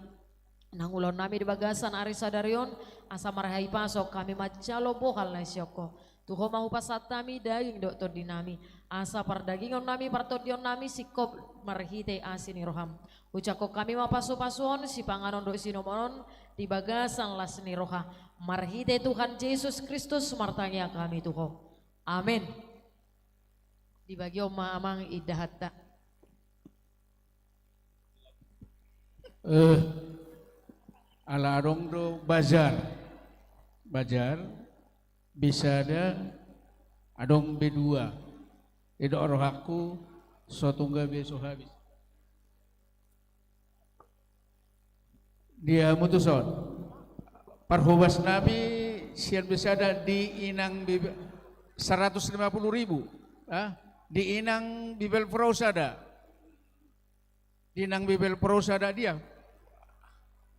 Nang ulaonnami di bagasan ari sadari on, asa marhahipason hami manjalo bohal na sian Ho. Tu Ho ma hupasahat hami daging dohot tondinami, asa pardagingonnami partondionnami singkop marhite asi ni roham. Hujangkon hami ma pasupasu on, sipanganon dohot sinuman on, di bagasan las ni roha. Marhite Tuhan Jesus Kristus martangiang hami tu Ho. Amen. Dibagi on ma Amang indahanta. Eh, ala adong do bazar. Bazar, B sada, adong B dua. Didok rohangku, so tung gabe so habis. Dia mutuson. Parhobas nami sian B sada di inang B B, seratus lima puluh ribu. Ah, di inang Bibelvrouw sada. Di inang Bibelvrouw sada dia.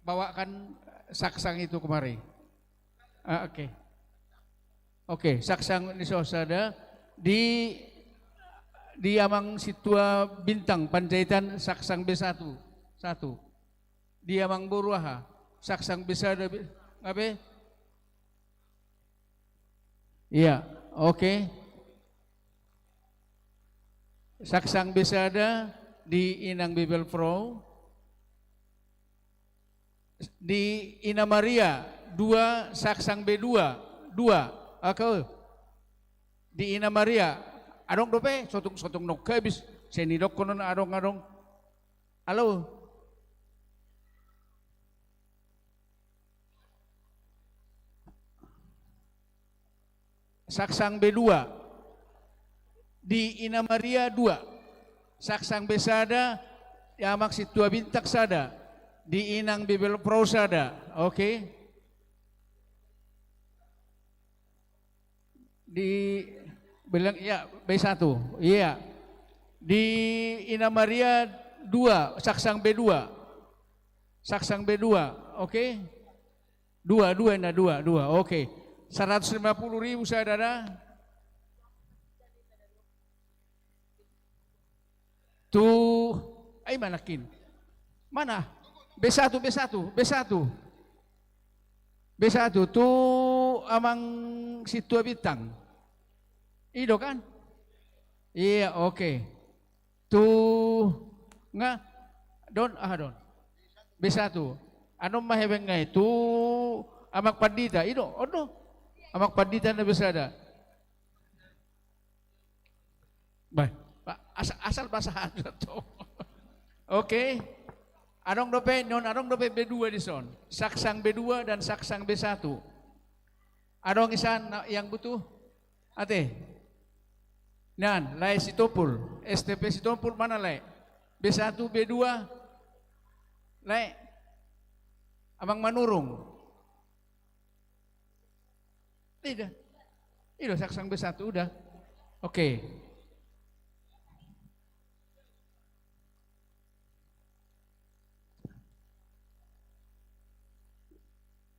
Bawakan saksang itu kemari. Ah, oke. Oke, saksang ni so sada di, di amang sintua Bintang Panjaitan saksang B satu. Satu. Di amang boru aha? Saksang B sada, B, apa? Iya, oke. Saksang B sada di inang Bibelvrouw. Di Ina Maria, dua, saksang B dua, dua. Oke. Di Ina Maria, adong dope, so tung, so tung nunga habis, sai nidokkon on adong, adong. Halo. Saksang B dua. Di Ina Maria dua. Saksang B sada, di amang sintua Bintang sada. Di inang Bibelvrouw sada. Oke. Di, bilang, ya, B satu. Iya. Di Ina Maria dua, saksang B dua. Saksang B dua. Oke. Dua, dua, na dua, dua. Oke. Seratus lima puluh ribu sada da. Tu, ai, mana kin? Mana? B satu, B satu, B satu. B satu, tu amang sintua Bintang. I do kan? Iya, oke. Tu, nga, don, aha don. B satu. Anu ma hepeng ngai, tu amang pandita, i do, on do. Amang pandita na B sada. Bah, bah, asal, asal pasahat tu. Oke. Adong dope, non adong dope B dua dison. Saksang B dua dan saksang B satu. Adong isan na, yang butuh? Ate. Nan, lae Sitompul. S T P Sitompul mana lae? B satu, B dua. Lae. Amang Manurung. Tidak. I do saksang B satu, udah. Oke.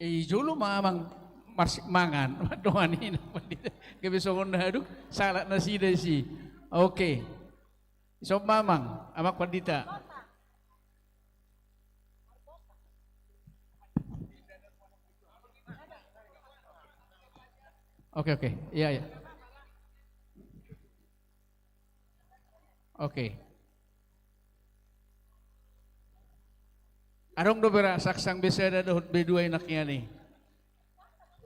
I jolo ma amang marsik mangan. Dongan i na pandita. Gabe songon na aduk, salah nasida isi. Oke. Ison ma amang, amang pandita. Oke, oke. Iya, iya. Oke. Adong dope ra saksang B sada dohot B dua i nangkining i?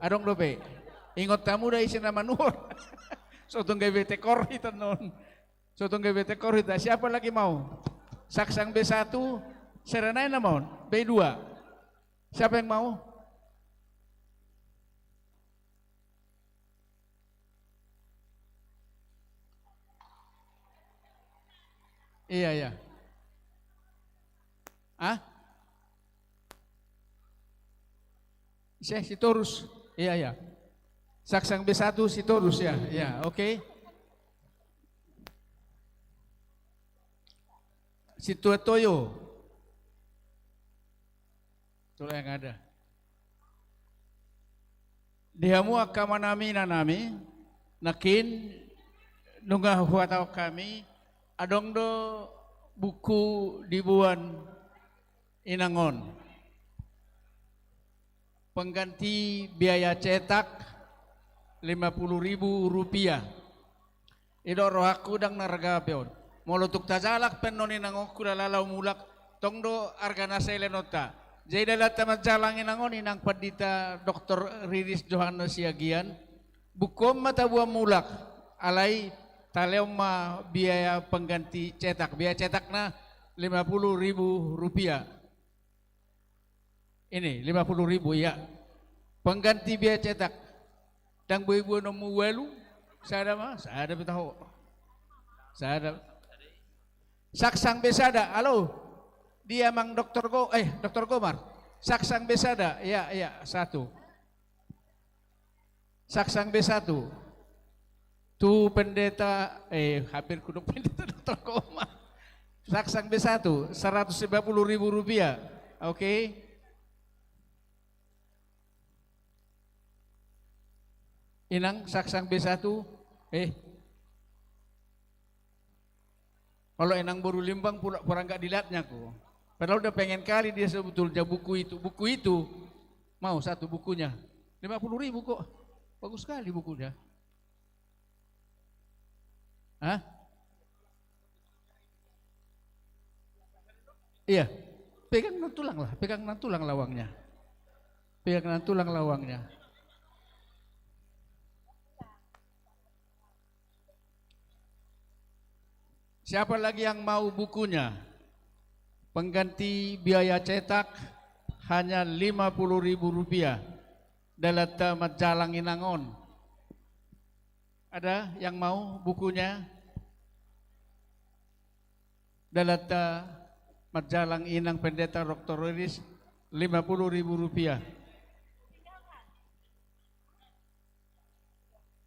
Adong dope. Ingot hamu da ise na manuhor. So tung gabe tekor hita non. So tung gabe tekor hita. Siapa lagi mau? Saksang B satu, sada nai na mau. B dua. Siapa yang mau? Iya, iya. Ah? Ise, Sitorus. Iya, iya. Saksang B satu Sitorus, ya. Ya, oke. Sintua Toyo. Itulah yang ada. Di hamu angka amanami, inanami, nangkin nunga huhatahon hami, adong do buku diboan inang on. Pengganti biaya cetak lima puluh ribu rupiah. Didok rohangku ndang na arga pe on. Molo tung tajalang pe annon inang on, hula laho mulak, tong do arga na saelehonta. Jadi dalanta manjalang inang on, inang pandita doktor Riris Johannes Siagian, buku on ma taboan mulak, alai talehon ma biaya pengganti cetak. Biaya cetakna lima puluh ribu rupiah. Ini lima puluh ribu, iya. Pengganti biaya cetak. Ndang boi boanonmu ualu? Sada ma, sada pe taho. Sada. Saksang be sada, halo. Dia mang doktor Go, eh, doktor Gomar. Saksang be sada, iya, iya, satu. Saksang be satu. Tu pendeta, eh, hampir kudok pendeta doktor Gomar. Saksang be satu, seratus lima puluh ribu rupiah. Oke. Inang, saksang be satu, eh. Kalau Inang boru Limbang pura, pura nggak dilihatnya ko. Padahal udah pengen kali dia sebetulnya buku itu. Buku itu, mau satu bukunya. Lima puluh ribu kok. Bagus sekali bukunya. Hah? Iya. Pegang nang tulang lah, pegang nang tulang lah uangnya. Pegang nang tulang lah uangnya. Siapa lagi yang mau bukunya? Pengganti biaya cetak hanya lima puluh ribu rupiah. Dalanta Manjalang Inang on. Ada yang mau bukunya? Dalanta Manjalang Inang Pendeta doktor Riris, lima puluh ribu rupiah.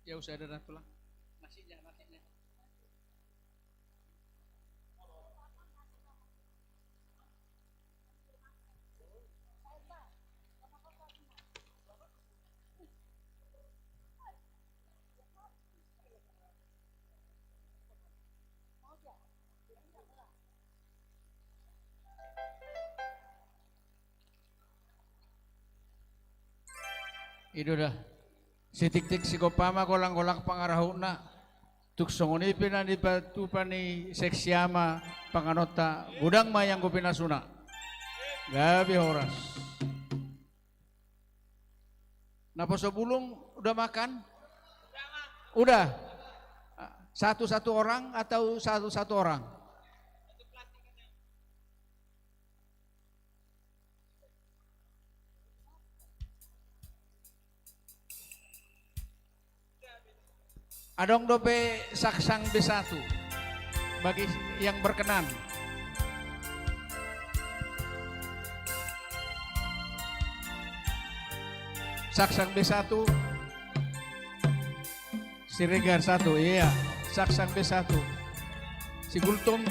Ya usah ada tulang. Nasinya, nasinya. I do da. Sitiktik sigompa ma, golanggolang pangarahutna. Tung songon i pe na nipatupa ni seksi ama panganonta, godang ma ianggo pinasuna. Gabe horas. Naposo bulung udah makan? Udah. Satu-satu orang atau satu-satu orang? Adong dope saksang be satu bagi yang berkenan. Saksang be satu. Siregar satu, iya. Saksang be satu. Sigultom.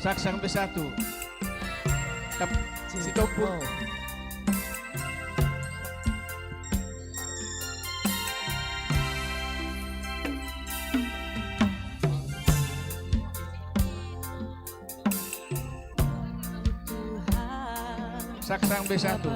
Saksang be satu. Tap-, Sitompul. Saksang be satu.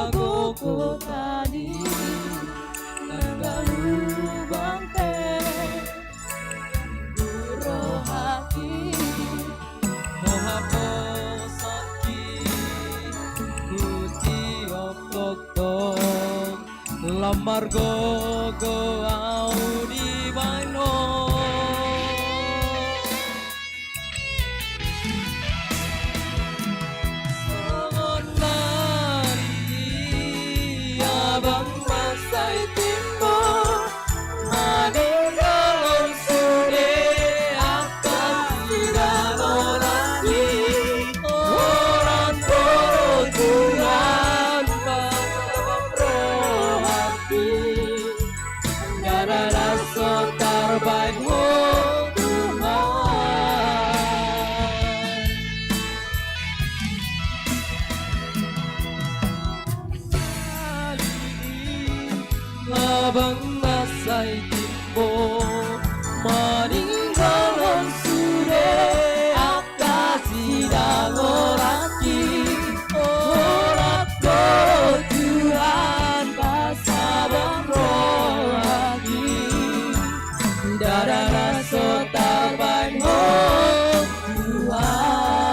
Gogo tadi, nangga lubang pe, rohaki, moha posaki, kuti oktoktok, lam margogo au dibaen ho. Songon nari abang mansai timbo, maninggalhon sude angka sidalan ni, horas do Tuhan, rohaki. Ndada na so tarbaen ho Tuhan. Abang mansai timbo, maninggalhon sude angka sidalan ni, horas do Tuhan, pasahathon rohaki. Ndada na so tarbaen ho Tuhan,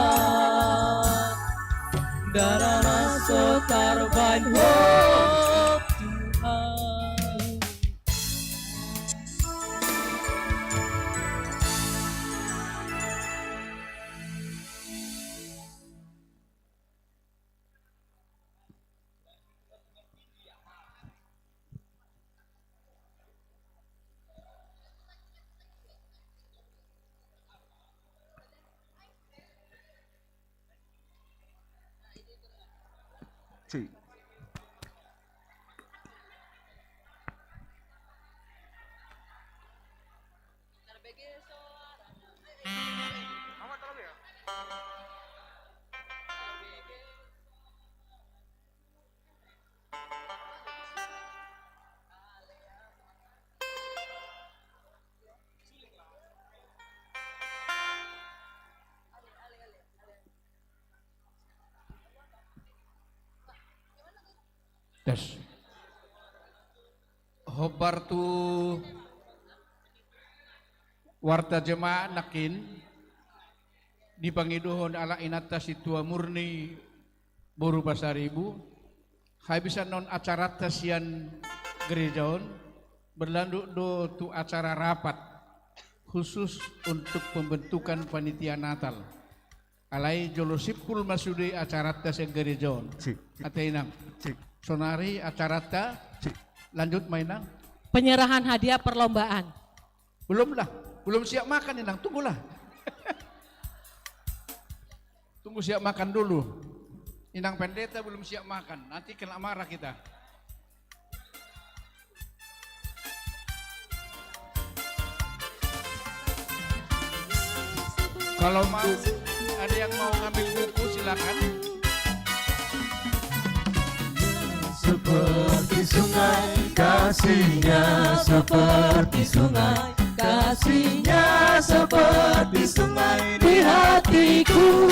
ndada na so tarbaen ho Tuhan. Si. Tes. Hombar tu warta jemaat nangkin, dipangidohon halak inanta Sintua Murni boru Pasaribu, habisan on acaranta sian gereja on, berlanjut do tu acara rapat khusus untuk pembentukan panitia Natal. Alai jolo simpul ma sude acaranta sian gereja on. Si. Ate inang. Si. Sonari acaranta. Si. Lanjut ma inang. Penyerahan hadiah perlombaan. Belum lah, belum siap makan inang, tunggulah. Tunggu siap makan dulu. Inang pendeta belum siap makan, nanti kena marah kita. Kalau mau, ada yang mau ngambil buku, silakan. Seperti sungai, kasihnya seperti sungai, kasihnya seperti sungai di hatiku.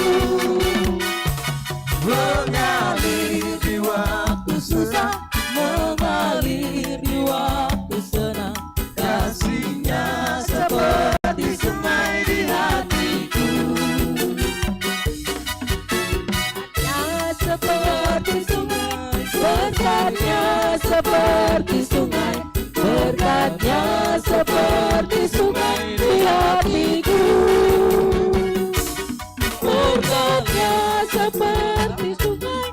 Mengalir di waktu susah, mengalir di waktu senang, kasihnya seperti sungai di hatiku. Seperti sungai, berkatnya seperti sungai, berkatnya seperti sungai di hatiku. Berkatnya seperti sungai,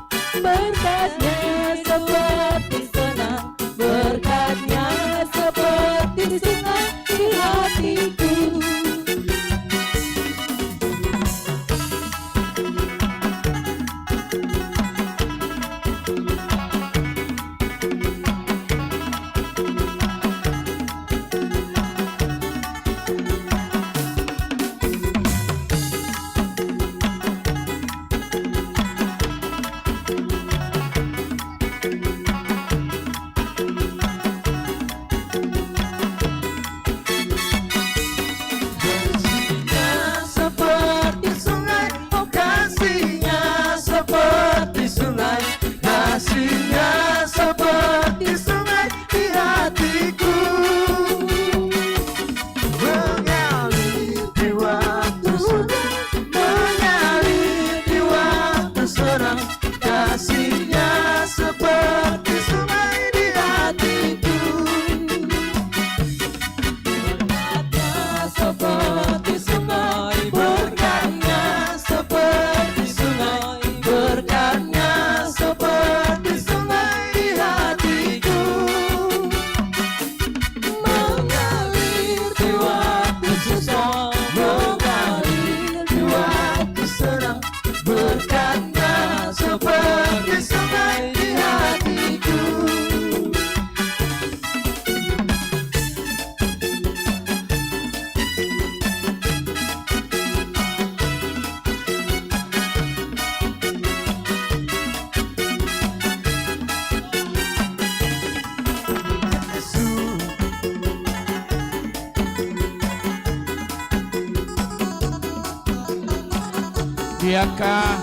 Angka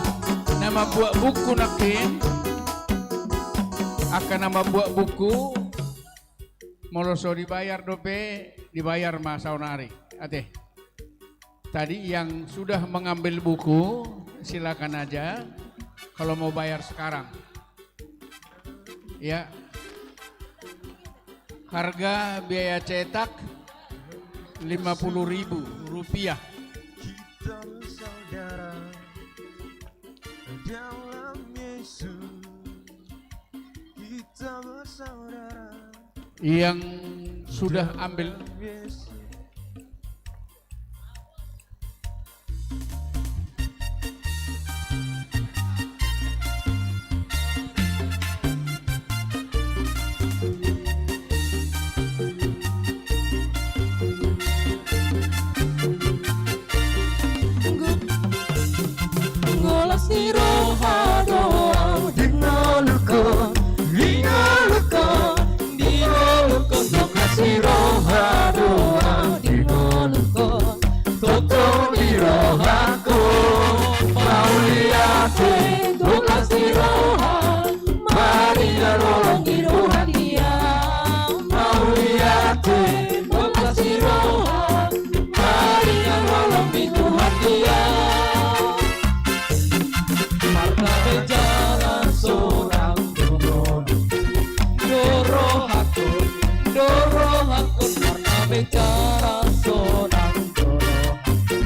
na mambuat buku nangkin, angka na mambuat buku, molo so dibayar dope, dibayar ma saonari. Ate. Tadi yang sudah mengambil buku, silakan aja kalau mau bayar sekarang. Ya. Harga biaya cetak lima puluh ribu rupiah. Kita bersaudara dalam Yesus. Kita bersaudara. Yang sudah ambil. Golas ni roha do au di ngolungkon, di ngolungkon, di ngolungkon. Golas ni roha do au di ngolungkon, tongtong di rohangkon. Mauliate, golas ni roha, maringanolong i Tuhan dia. Mauliate, golas ni roha, maringanolong i Tuhan dia. Martabejara sonang do rohangkon, do rohangkon, do rohangkon, martabejara sonang do rohangkon,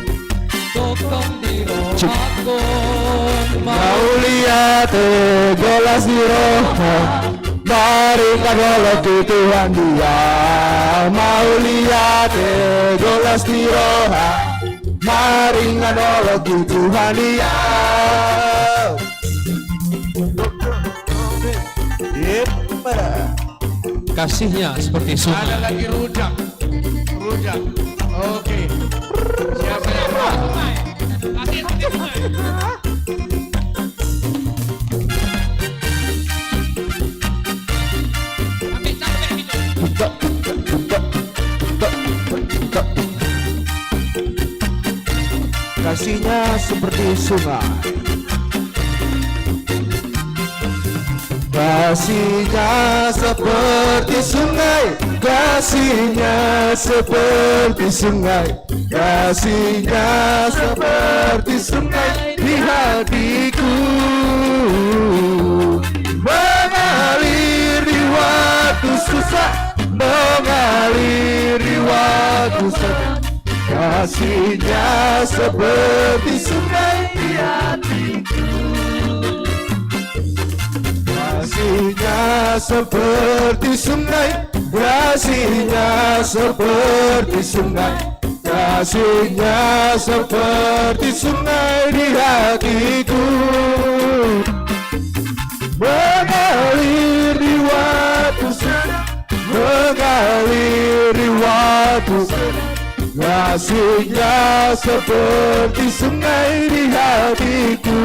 tongtong di rohangkon. Mauliate, golas ni roha, maringanolong i Tuhan dia. Mauliate, golas ni roha, maringanolong i Tuhan dia. Kasihnya seperti sungai. Ada lagi rujak. Rujak. Oke. Siapa yang mau? Kasihnya seperti sungai. Kasihnya seperti sungai, kasihnya seperti sungai, kasihnya seperti sungai di hatiku. Mengalir di waktu susah, mengalir di waktu senang. Kasihnya seperti sungai di hatiku. Kasihnya seperti sungai, kasihnya seperti sungai, kasihnya seperti sungai di hatiku. Mengalir di waktu senang, mengalir di waktu senang. Kasihnya seperti sungai di hatiku.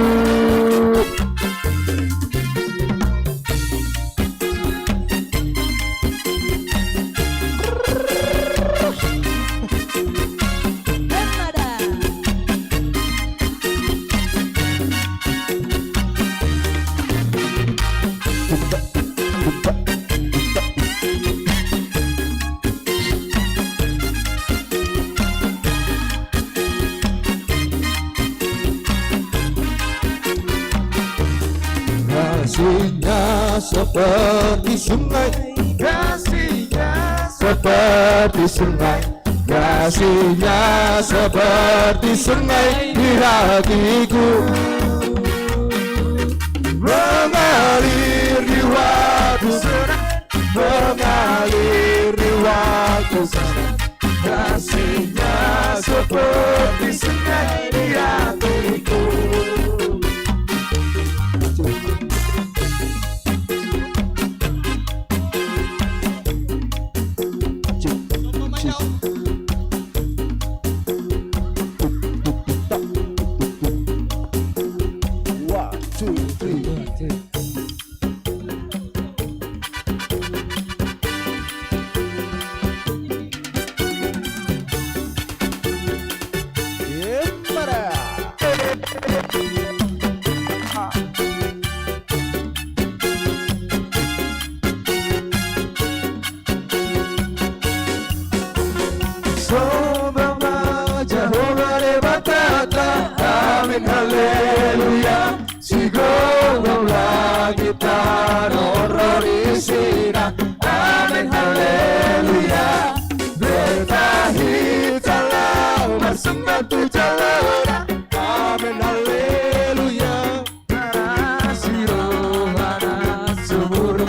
Kasihnya seperti sungai, kasihnya seperti sungai, kasihnya seperti sungai di hatiku. Mengalir di waktu senang, mengalir di waktu senang. Kasihnya seperti sungai di hatiku. One, two, three.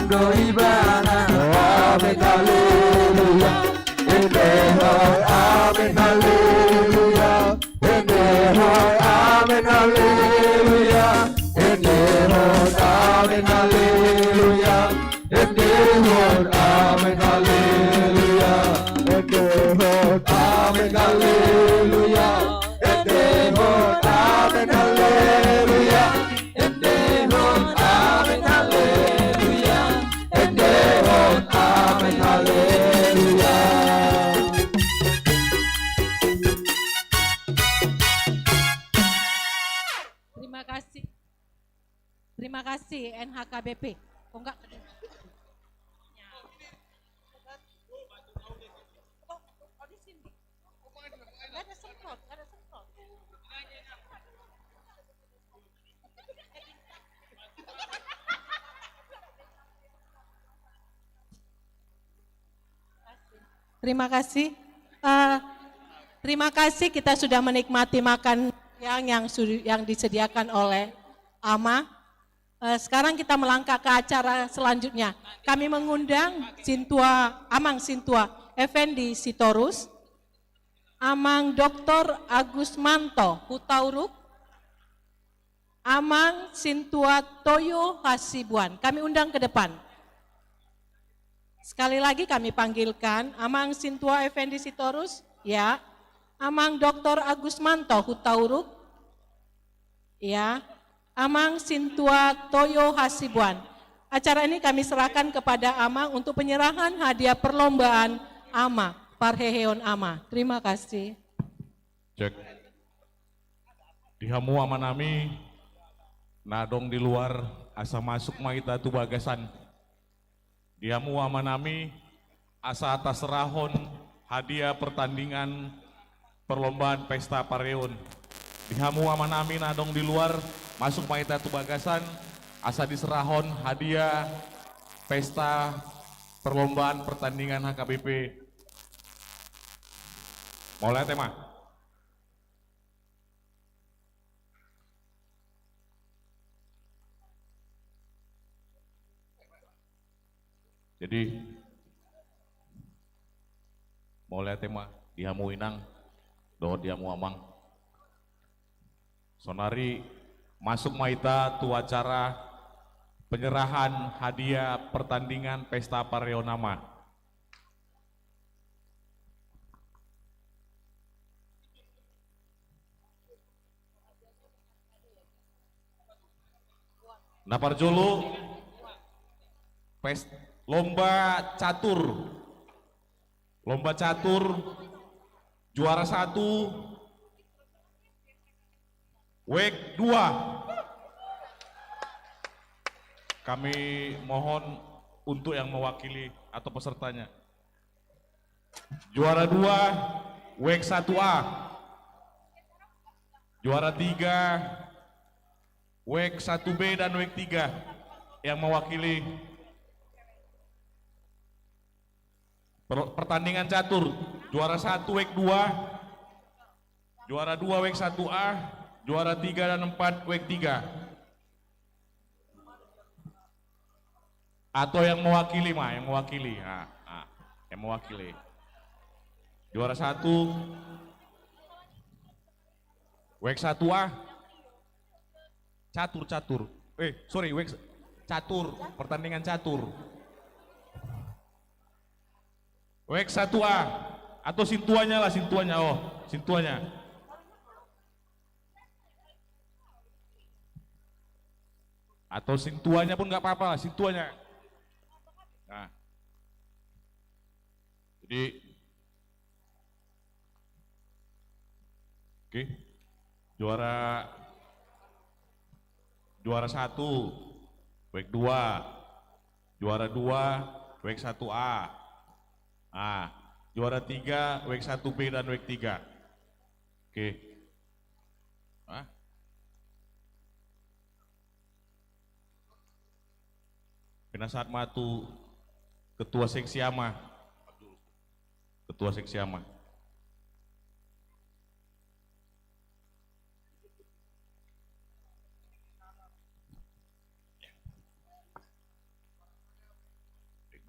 do ibana. Amen, haleluya. Endehon, amen, haleluya. Endehon, amen, haleluya. Endehon, amen, haleluya. Endehon, amen, haleluya. Endehon, amen, haleluya. Endehon, amen, haleluya. Endehon, amen, haleluya. Endehon, amen, haleluya. Terima kasih. Terima kasih, N H K B P. Kok nggak kedengaran? Oh, oh, di sini. Nggak ada semprot, nggak ada semprot. Terima kasih. Eh, terima kasih, kita sudah menikmati makan siang yang su-, yang disediakan oleh Ama. Eh, sekarang kita melangkah ke acara selanjutnya. Kami mengundang Sintua, Amang Sintua Effendi Sitorus, Amang Doktor Agusmanto Hutauruk, Amang Sintua Toyo Hasibuan. Kami undang ke depan. Sekali lagi kami panggilkan Amang Sintua Effendi Sitorus, ya. Amang Doktor Agusmanto Hutauruk, ya. Amang Sintua Toyo Hasibuan. Acara ini kami serahkan kepada Amang untuk penyerahan hadiah perlombaan Ama, parheheon Ama. Terima kasih. Cek. Di hamu amanami na adong di luar, asa masuk ma hita tu bagasan. Di hamu amanami, asa taserahon hadiah pertandingan perlombaan pesta parheheon. Di hamu amanami na adong di luar, masuk ma hita tu bagasan, asa diserahon hadiah pesta perlombaan pertandingan H K B P. Mauliate ma. Jadi, mauliate ma di hamu inang dohot di hamu amang. Saonari masuk ma hita tu acara penyerahan hadiah pertandingan pesta parheheon ama. Na parjolo, pes-, lomba catur. Lomba catur, juara satu, wek dua. Kami mohon untuk yang mewakili atau pesertanya. Juara dua, wek satu A. Juara tiga, wek satu B dan wek tiga yang mewakili. Per-, pertandingan catur, juara satu wek dua, juara dua wek satu A, juara tiga dan empat wek tiga. Atau yang mewakili ma, yang mewakili. Ah, ah, yang mewakili. Juara satu, wek satu A. Catur, catur. Eh, sorry, wek s-, catur, pertandingan catur. Wek satu A. Atau sintuanya lah, sintuanya. Oh, sintuanya. Atau sintuanya pun nggak apa-apa lah, sintuanya. Nah. Jadi, oke. Juara, juara satu, wek dua. Juara dua, wek satu A. Ah, juara tiga, wek satu B dan wek tiga. Oke. Hah? Pinasahat ma tu ketua seksi ama. Ketua seksi ama.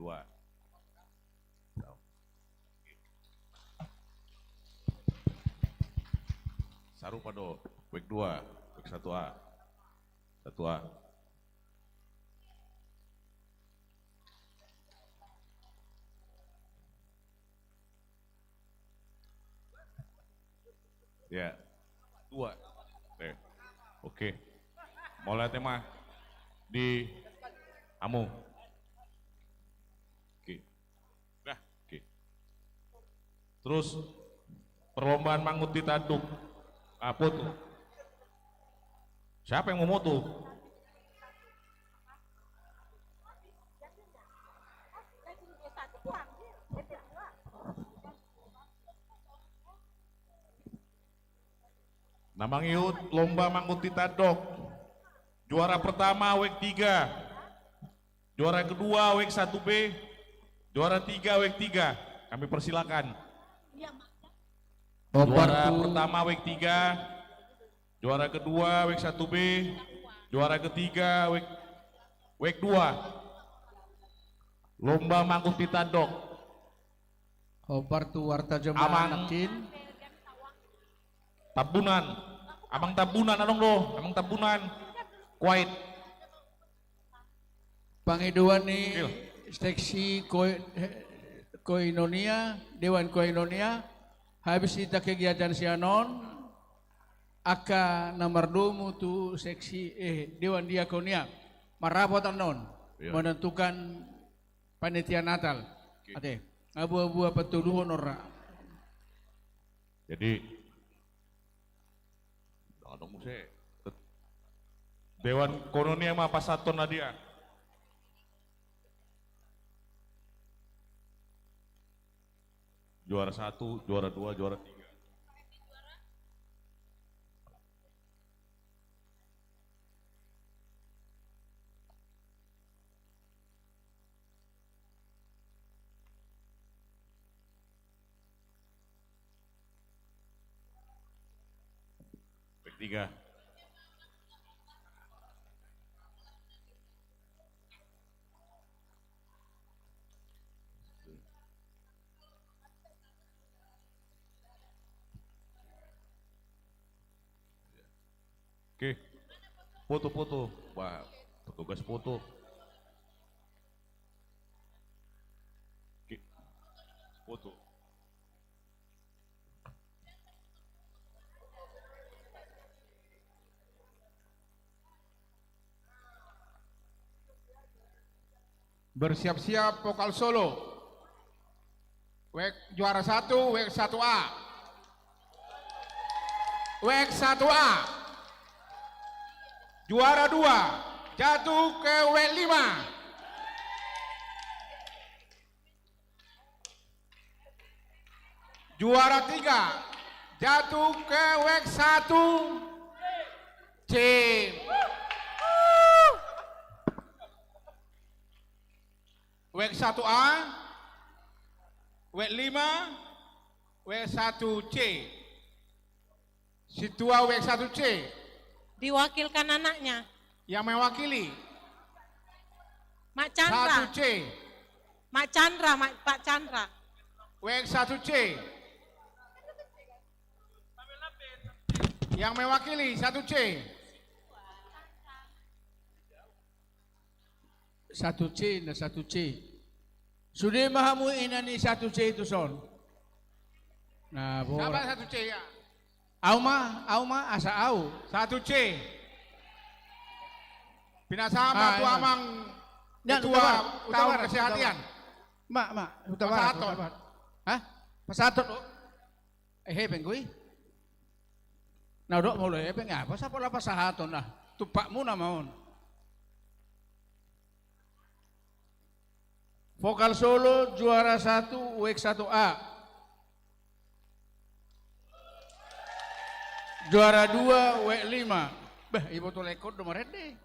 Dua. Sarupa do, wek dua, wek satu A. Satu A. Ya. Dua. Eh. Oke. Mauliate ma di hamu. Oke. Dah, oke. Terus perlombaan manguntit anduk. Ah, foto. Siapa yang mau foto? Na mangihut lomba manguntit anduk. Juara pertama, wek tiga. Juara kedua, wek satu B. Juara tiga, wek tiga. Kami persilakan. Juara pertama, wek tiga. Juara kedua, wek satu B. Juara ketiga, wek, wek dua. Lomba manguntit anduk. Hombar tu warta jomma. Amang nangkin. Tambunan. Amang Tambunan, adong do. Amang Tambunan. Kuwait. Pangidoan ni seksi ko-, koinonia, dewan koinonia, habis hita kegiatan sian on, angka na mardomu tu seksi, eh, dewan diakonia, marrapat annon, menentukan panitia Natal. Oke. Ate, abu-abu apa tuduhon ora. Jadi, jangan dong muse. Dewan koinonia ma pasahathon na dia. Juara satu, juara dua, juara tiga. Wek tiga. Oke. Foto, foto. Wah, petugas foto. Oke. Foto. Bersiap-siap vokal solo. Wek juara satu, wek satu A. Wek satu A. Juara dua, jatuh ke wek lima. Juara tiga, jatuh ke wek satu C. Wek satu A, wek lima, wek satu C. Sintua wek satu C. Diwakilkan anaknya. Yang mewakili. Mak Chandra. Satu C. Mak Chandra, Mak, Pak Chandra. Wek satu C. Yang mewakili satu C. Satu C, na satu C. Sude ma hamu ina ni satu C tu son. Na, siapa satu C ya? Au ma, au ma, asa au. Satu C. Pinasahat ma tu amang ketua utama kesehatan. Mak, mak, utama. Pasahaton. Hah? Pasahaton. Eh, hepeng goi. Na dok molo hepeng apa? Sapa la pasahaton, ah. Tumpakmuna ma on. Vokal solo juara satu, wek satu A. Juara dua, wek lima. Bah, iboto lekon do marende.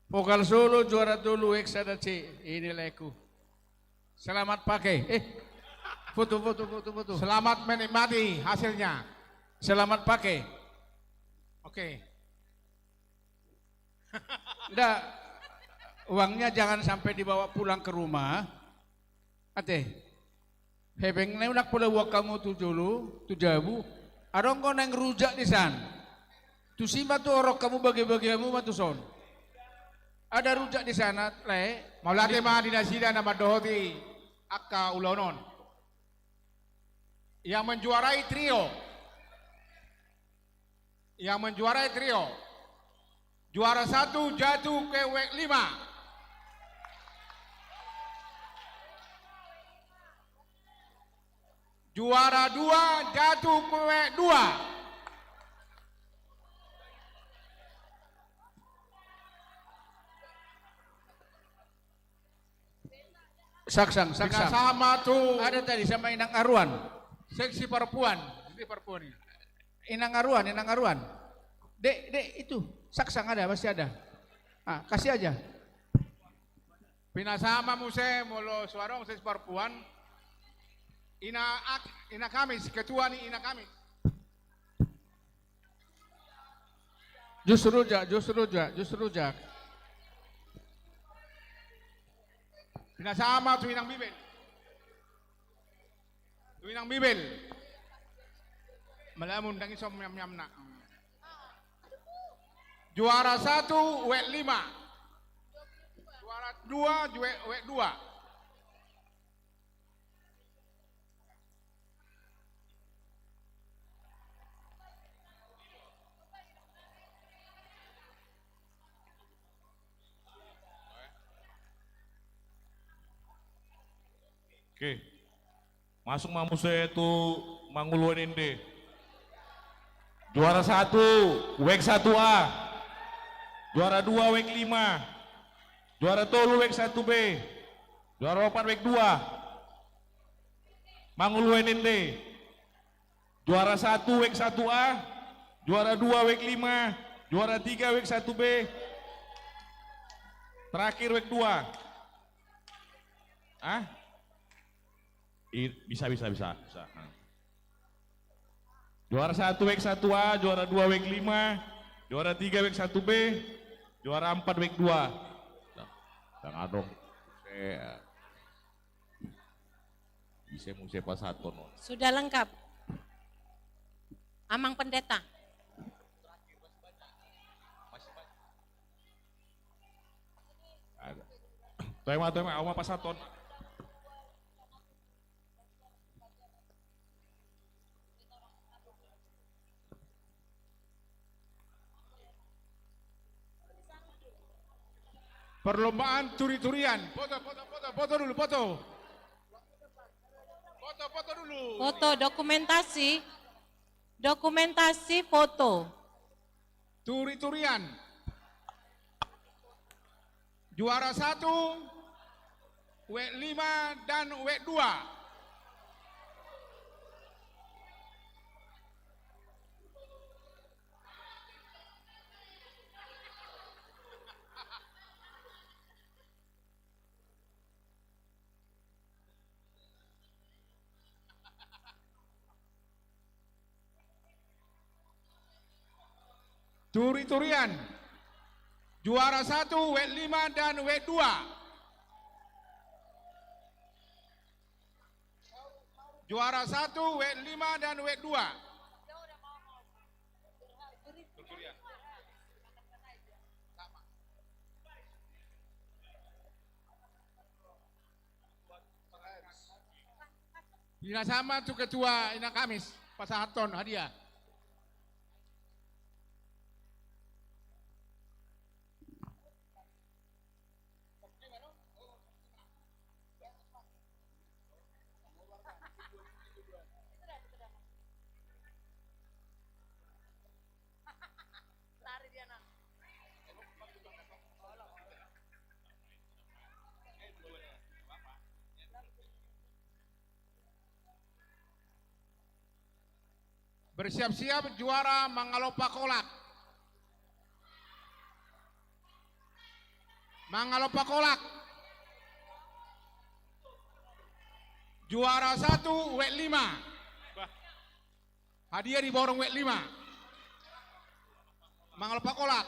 Vokal solo juara tolu, wek sada C. Ini leku. Selamat pakai. Eh, foto, foto, foto, foto. Selamat menikmati hasilnya. Selamat pakai. Oke. Nda. Uangnya jangan sampai dibawa pulang ke rumah. Ate. Hepeng na unang pola buat kamu tu jolo, tu jabu. Adong do naeng rujak di san. Tusi ma tu orok hamu bage-bage hamu ma tuson. Ada rujak di sana, lae. Mauliate ma di nasida na mandohoti angka ulaon on. Yang menjuarai trio. Yang menjuarai trio. Juara satu jatuh ke wek lima. Juara dua jatuh ke wek dua. Saksang, saksang. Sama tu. Ada tadi sama Inang Aruan. Seksi perempuan. Seksi perempuan ini. Inang Aruan, Inang Aruan. Dek, dek, itu. Saksang ada, masih ada. Ah, kasih aja. Pinasama muse molo so adong seksi perempuan. Ina Ak-, Ina Kamis, ketua ni Ina Kamis. Justru jak, justru jak, justru jak. Pinasama tu Inang Bibel. Tu Inang Bibel. Malamun dang ison miam-miamna. Juara satu, wek lima. Juara dua, wek, wek dua. Oke. Masuk ma muse tu manguluhon ende. Juara satu, wek satu A. Juara dua, wek lima. Juara tolu, wek satu B. Juara opat, wek dua. Manguluhon ende. Juara satu, wek satu A. Juara dua, wek lima. Juara tiga, wek satu B. Terakhir, wek dua. Ah? I-, bisa, bisa, bisa, bisa. Nah. Juara satu, wek satu A, juara dua, wek lima, juara tiga, wek satu B, juara empat, wek dua. Nah, yang adong. Eh, bisa muse pasahaton on. Sudah lengkap. Amang Pendeta. Ada. Toe ma, toe ma, au ma pasahaton. Perlombaan turi-turian. Foto, foto, foto, foto dulu, foto. Foto, foto dulu. Foto, dokumentasi. Dokumentasi foto. Turi-turian. Juara satu, wek lima dan wek dua. Turi-turian. Juara satu, wek lima dan wek dua. Juara satu, wek lima dan wek dua. Pinasama tu ketua Inang Kamis, pasahathon hadiah. Bersiap-siap juara mangalompa kolak. Mangalompa kolak. Juara satu, wek lima. Hadiah di borong wek lima. Mangalompa kolak.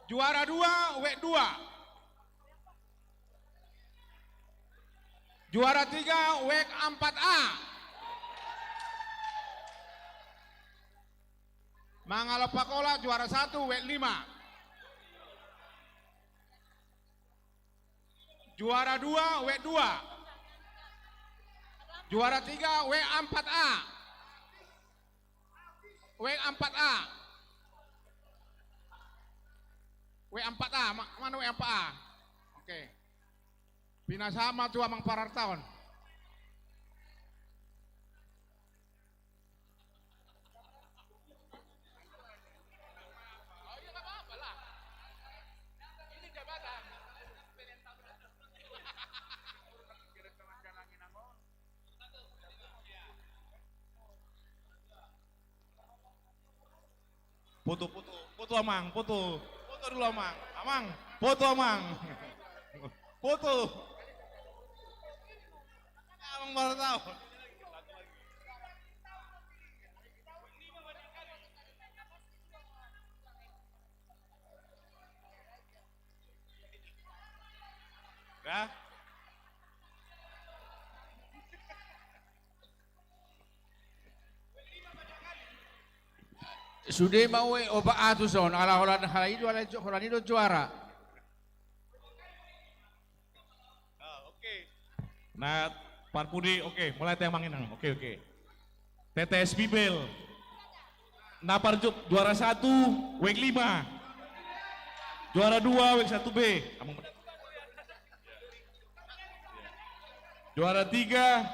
Juara dua, wek dua. Juara tiga, wek ampat A. Mangalompak holan juara satu, wek lima. Juara dua, wek dua. Juara tiga, wek ampat A. Wek ampat A. Wek ampat A, ma-, mana wek ampat A? Oke. Pinasahat ma tu amang parartaon. Foto, foto, foto amang, foto. Foto dulu amang. Amang, foto amang. Foto. Amang baru tahu. Ya. Sude ma ue oba atus on, ala holan hal i do, ala jo-, holan i do juara. Ah, oke. Na parpudi, oke, mulai te amang inang. Oke, oke. T T S Bibel. Na parju-, juara satu, wek lima. Juara dua, wek satu B. Amang. Juara tiga,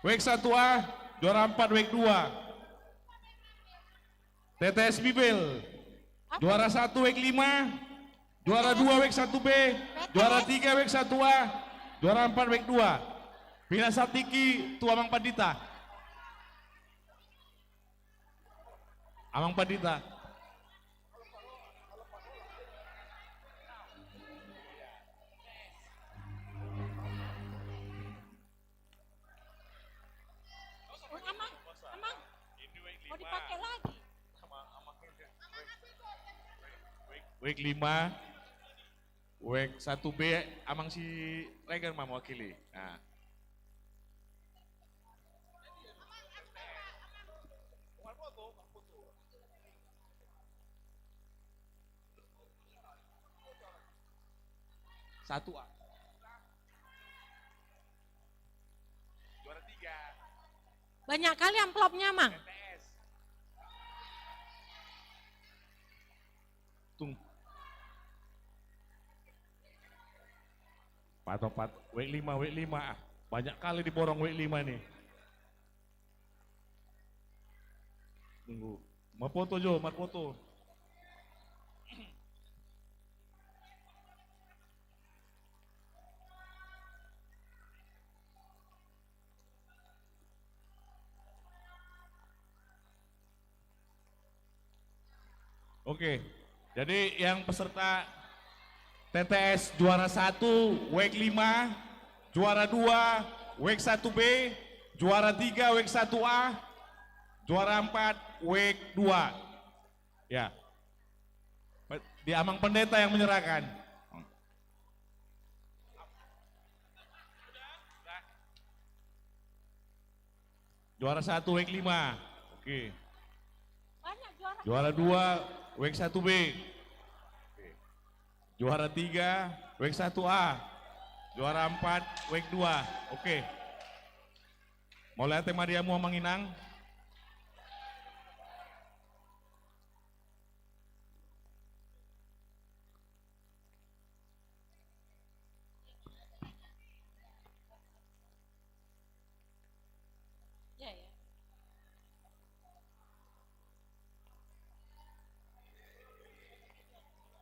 wek satu A. Juara empat, wek dua. T T S Bibel. Juara satu, wek lima. Juara dua, wek satu B. Juara tiga, wek satu A. Juara empat, wek dua. Pinasahat tingki tu amang pandita. Amang pandita. Amang, amang. Mau dipakai lagi. Wek lima, wek satu B, amang si Regan ma mewakili. Nah. Satu A. Juara tiga. Banyak kali amplopnya, Mang. Tung. Pato, pat-, wek lima, wek lima. Ah, banyak kali diborong wek lima nih. Tunggu. Marpoto jo, marpoto. Oke, jadi yang peserta T T S juara satu, wek lima, juara dua, wek satu B, juara tiga, wek satu A, juara empat, wek dua. Ya. Di amang pendeta yang menyerahkan. Juara satu, wek lima. Oke. Banyak juara. Juara dua, wek satu B. Oke. Juara tiga, wek satu A. Juara empat, wek dua. Oke. Mauliate ma di hamu amang inang.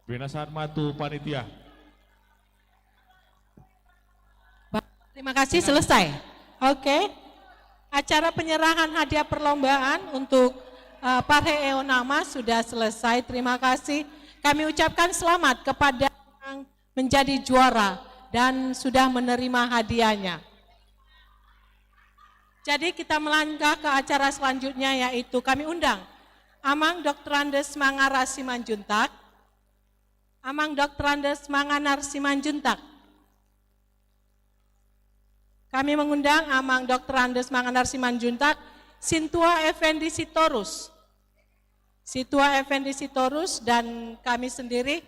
Pinasahat ma tu panitia. Ba-, terima kasih, selesai. Oke. Acara penyerahan hadiah perlombaan untuk, eh, Parhe Eonama sudah selesai. Terima kasih. Kami ucapkan selamat kepada yang menjadi juara dan sudah menerima hadiahnya. Jadi, kita melangkah ke acara selanjutnya, yaitu kami undang Amang Doktorandus Mangara Simanjuntak. Amang Doktorandus Manganar Simanjuntak. Kami mengundang Amang Doktorandus Manganar Simanjuntak, Sintua Effendi Sitorus. Sintua Effendi Sitorus dan kami sendiri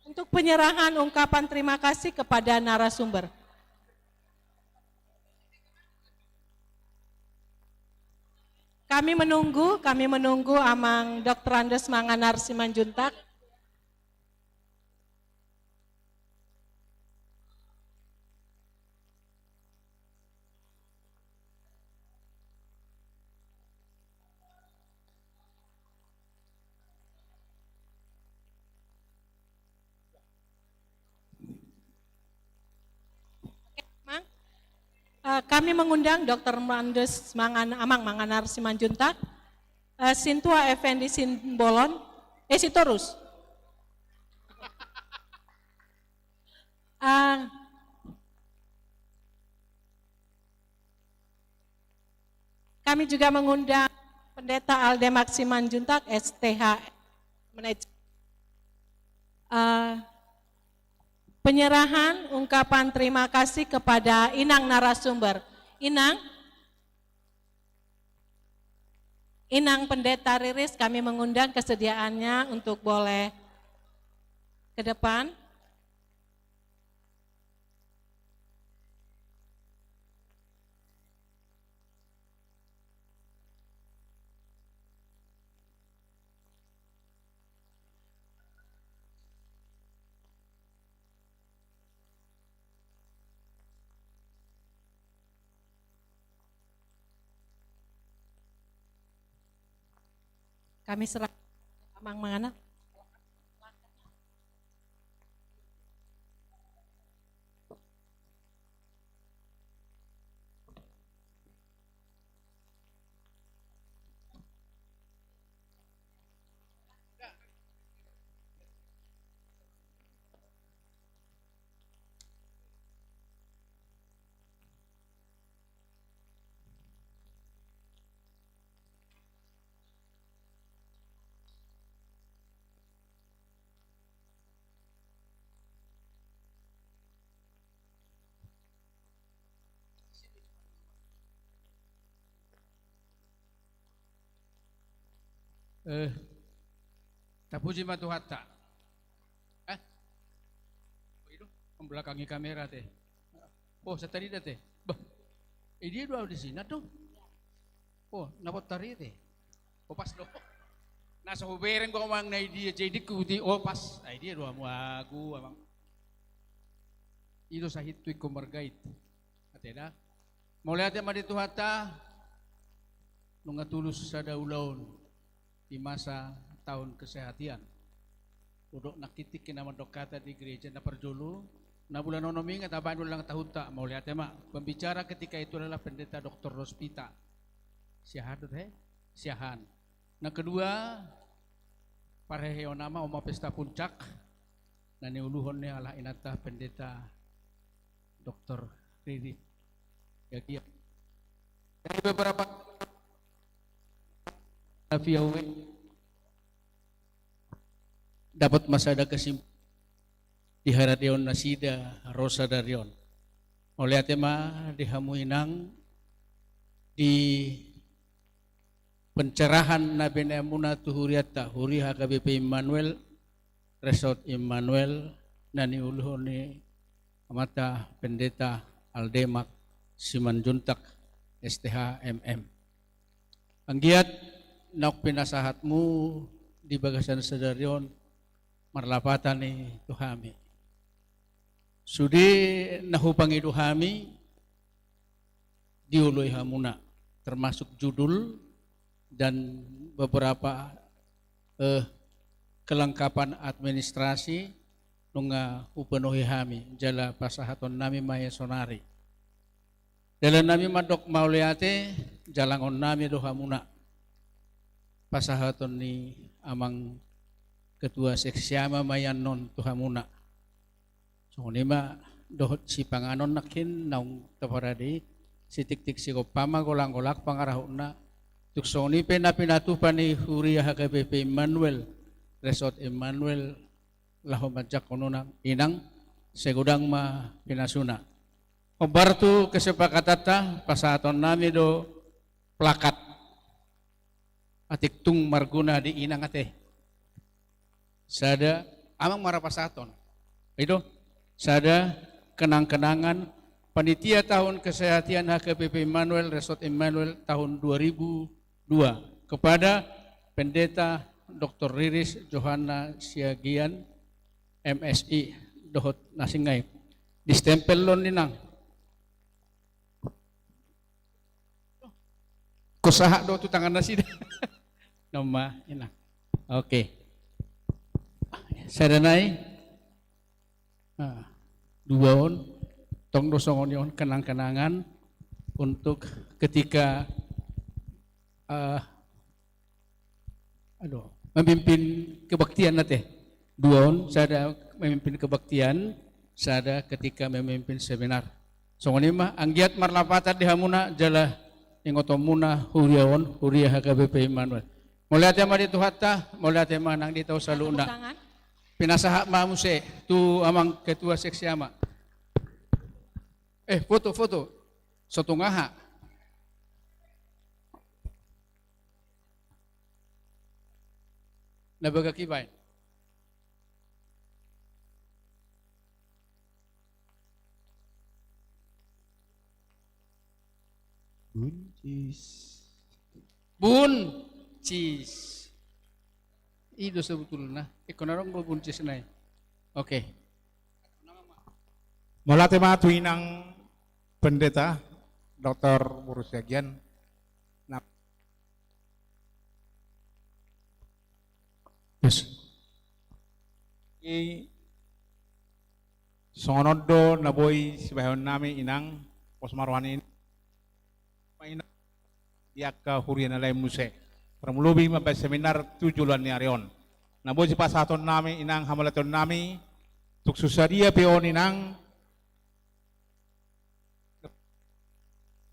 untuk penyerahan ungkapan terima kasih kepada narasumber. Kami menunggu, kami menunggu Amang Doktorandus Manganar Simanjuntak. Mang, eh, kami mengundang Doktor Mandes Mangan, Amang Manganar Simanjuntak, eh, Sintua Effendi Simbolon, eh, Sitorus. Eh, Kami juga mengundang Pendeta Aldemak Simanjuntak, S T H, menaj-, eh, penyerahan ungkapan terima kasih kepada Inang narasumber. Inang, Inang Pendeta Riris, kami mengundang kesediaannya untuk boleh ke depan. Kami serah Amang Manganar. Eh, tapuji ma Tuhanta. Eh? Oh, i do, membelakangi kamera te. Oh, satari da te. Bah. Eh, dia dua di sini tuh. Oh, na botari te. Oh, pas do. Na so hubereng gua mang na i dia jadi kuti. Oh, pas. Ai dia dua mu aku, Amang. I do sahit tu ingkon margait. Ate da. Mauliate ma di Tuhanta, nunga tulus sada ulaon di masa tahun kesehatan. Hudok nangkin tingki na mandok hata di gereja na parjolo, na bulan onom i nga tabaen ulang tahunta, mauliate ma. Pembicara ketika itu adalah Pendeta Doktor Rospita. Siahaan dohot he? Siahaan. Na kedua, parheheon nama oma pesta puncak, na niuluhon ni halak inanta Pendeta Doktor Riri. Ya, gia. Dari beberapa view dapot ma sada kesimpulan di haradeon nasida ro sadari on. Mauliate ma di hamu inang di pencerahan na binaenmuna tu hurianta, huria H K B P Immanuel, Resort Immanuel, na niuluhon ni amanta Pendeta Aldemak Simanjuntak, S T H, M M. Anggiat naung pinasahatmu di bagasan sadari on marlapatan i tu hami. Sude na hupangido hami, dioloi hamuna, termasuk judul dan beberapa, eh, kelengkapan administrasi nunga hupenuhi hami, jala pasahaton nami ma i sonari. Dalan nami mandok mauliate, jalangon nami do hamuna. Pasahaton ni amang ketua seksi ama ma i annon tu hamuna. Songon i ma dohot sipanganon nangkin naung taparade i, sitiktik sigompa ma, golanggolang pangarahutna. Tung songon i pe na pinatupa ni huria H K B P Immanuel, Resort Immanuel, laho manjangkon unang inang, sai godang ma pinasuna. Hombar tu kesepakatanta, pasahatonnami do plakat. Atik tung marguna di inang ate. Sada, amang ma ra pasahaton. I do, sada kenang-kenangan panitia tahun kesehatan H K B P Immanuel, Resort Immanuel tahun dua ribu dua kepada Pendeta Doktor Riris Johanna Siagian, M Si, dohot na singai. Distempel do on inang. Husahat do tu tangan nasida. Nama inang. Oke. Sada nai. Ah, dua on. Tong do songon i on kenang-kenangan untuk ketika, ah, aduh, memimpin kebaktian ate. Dua on, sada memimpin kebaktian, sada ketika memimpin seminar. Songon i ma, anggiat marlapatan di hamuna jala ingotonmuna huria on, huria H K B P Immanuel. Mauliate ma di Tuhanta, mauliate ma nang di hita saluhutna. Tepuk tangan. Pinasahat ma muse tu amang ketua seksi ama. Eh, foto, foto. Sotung aha. Na bagak i baen. Buncis. Buncis. I do sebetulna. Ingkon adong do buncis nai. Oke. Mauliate ma tu inang pendeta, Doktor Boru Siagian. Nah. Yes. I songon on do na boi sibahenonnami inang, pos ma roha ni inang. Di angka huria na lain muse. Tarlumobi mambahen seminar tu joloan ni ari on. Na boi sipasahatonnami inang, hamauliateonnami, tung so sadia pe on inang.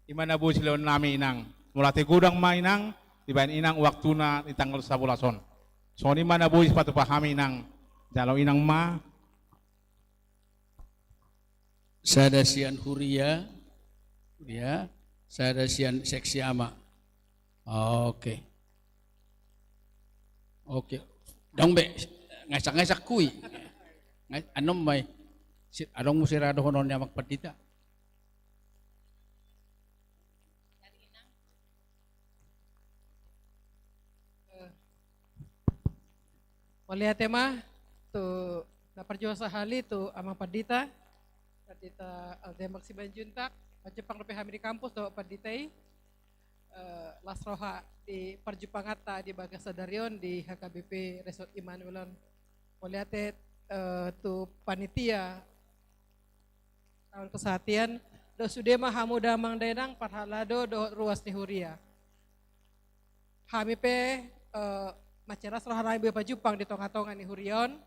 I ma na boi silehonnami inang. Mauliate godang ma inang, dibahen inang waktuna di tanggal sabolas on. Songon i ma na boi sipatupa hami inang. Jalo inang ma. Sada sian huria, huria, sada sian seksi ama. Oke. Oke. Dong be, ngasak-ngasak kui. Ngai-, anom mai. Si-, adong muse ra dohonon ni amang pandita. Mauliate ma tu na parjolo sahali tu amang pandita, pandita Aldemak Simanjuntak, manjumpang dope hami di kampus dohot pandita i, eh, las roha di parjumpanganta di bagasan sadari on di H K B P Resort Immanuel on. Mauliate, eh, tu panitia tahun kesehatan, dohot sude ma hamu damang dainang parhalado dohot ruas ni huria. Hami pe, eh, mansai las rohanami boi pajumpang di tonga-tonga ni huria on.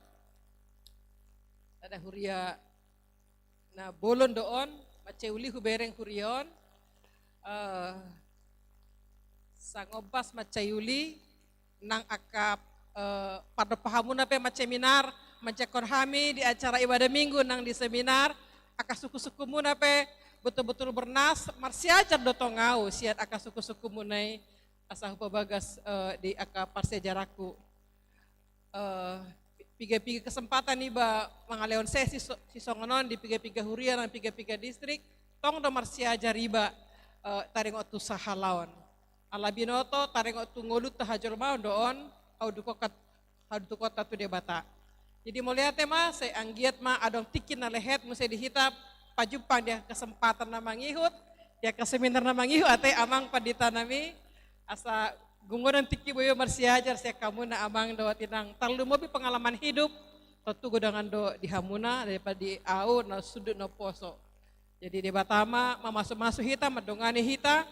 Sada huria na bolon do on, mansai uli hubereng huria on. Eh, sangombas mansai uli, nang angka, eh, pardompahamuna pe mansai minar, manjangkon hami di acara ibadah minggu nang di seminar, angka sungkun-sungkunmuna pe betul-betul bernas, marsiajar do tong au sian angka sungkun-sungkunmuna i, asa hupabagas, eh, di angka parsiajaranku. Eh, piga-piga kesempatan iba mangalehon sesi so-, sisongon on di piga-piga huria nang piga-piga distrik, tong do marsiajar iba, eh, taringot tu sahalaon. Ala binoto, taringot tu ngolunta hajolmaon do on, haudukon-, haudukonta tu Debata. Jadi mauliate ma, sai anggiat ma adong tingki na lehet muse di hita pajumpang di kesempatan na mangihut, di keseminar na mangihut ate amang panditanami, asa gung godang tingki boi marsiajar sian hamuna amang dohot inang, tarlumobi pengalaman hidup, tontu godangan do di hamuna daripada di au na sundut na poso. Jadi Debata ma mamasu-masu hita, mandongani hita,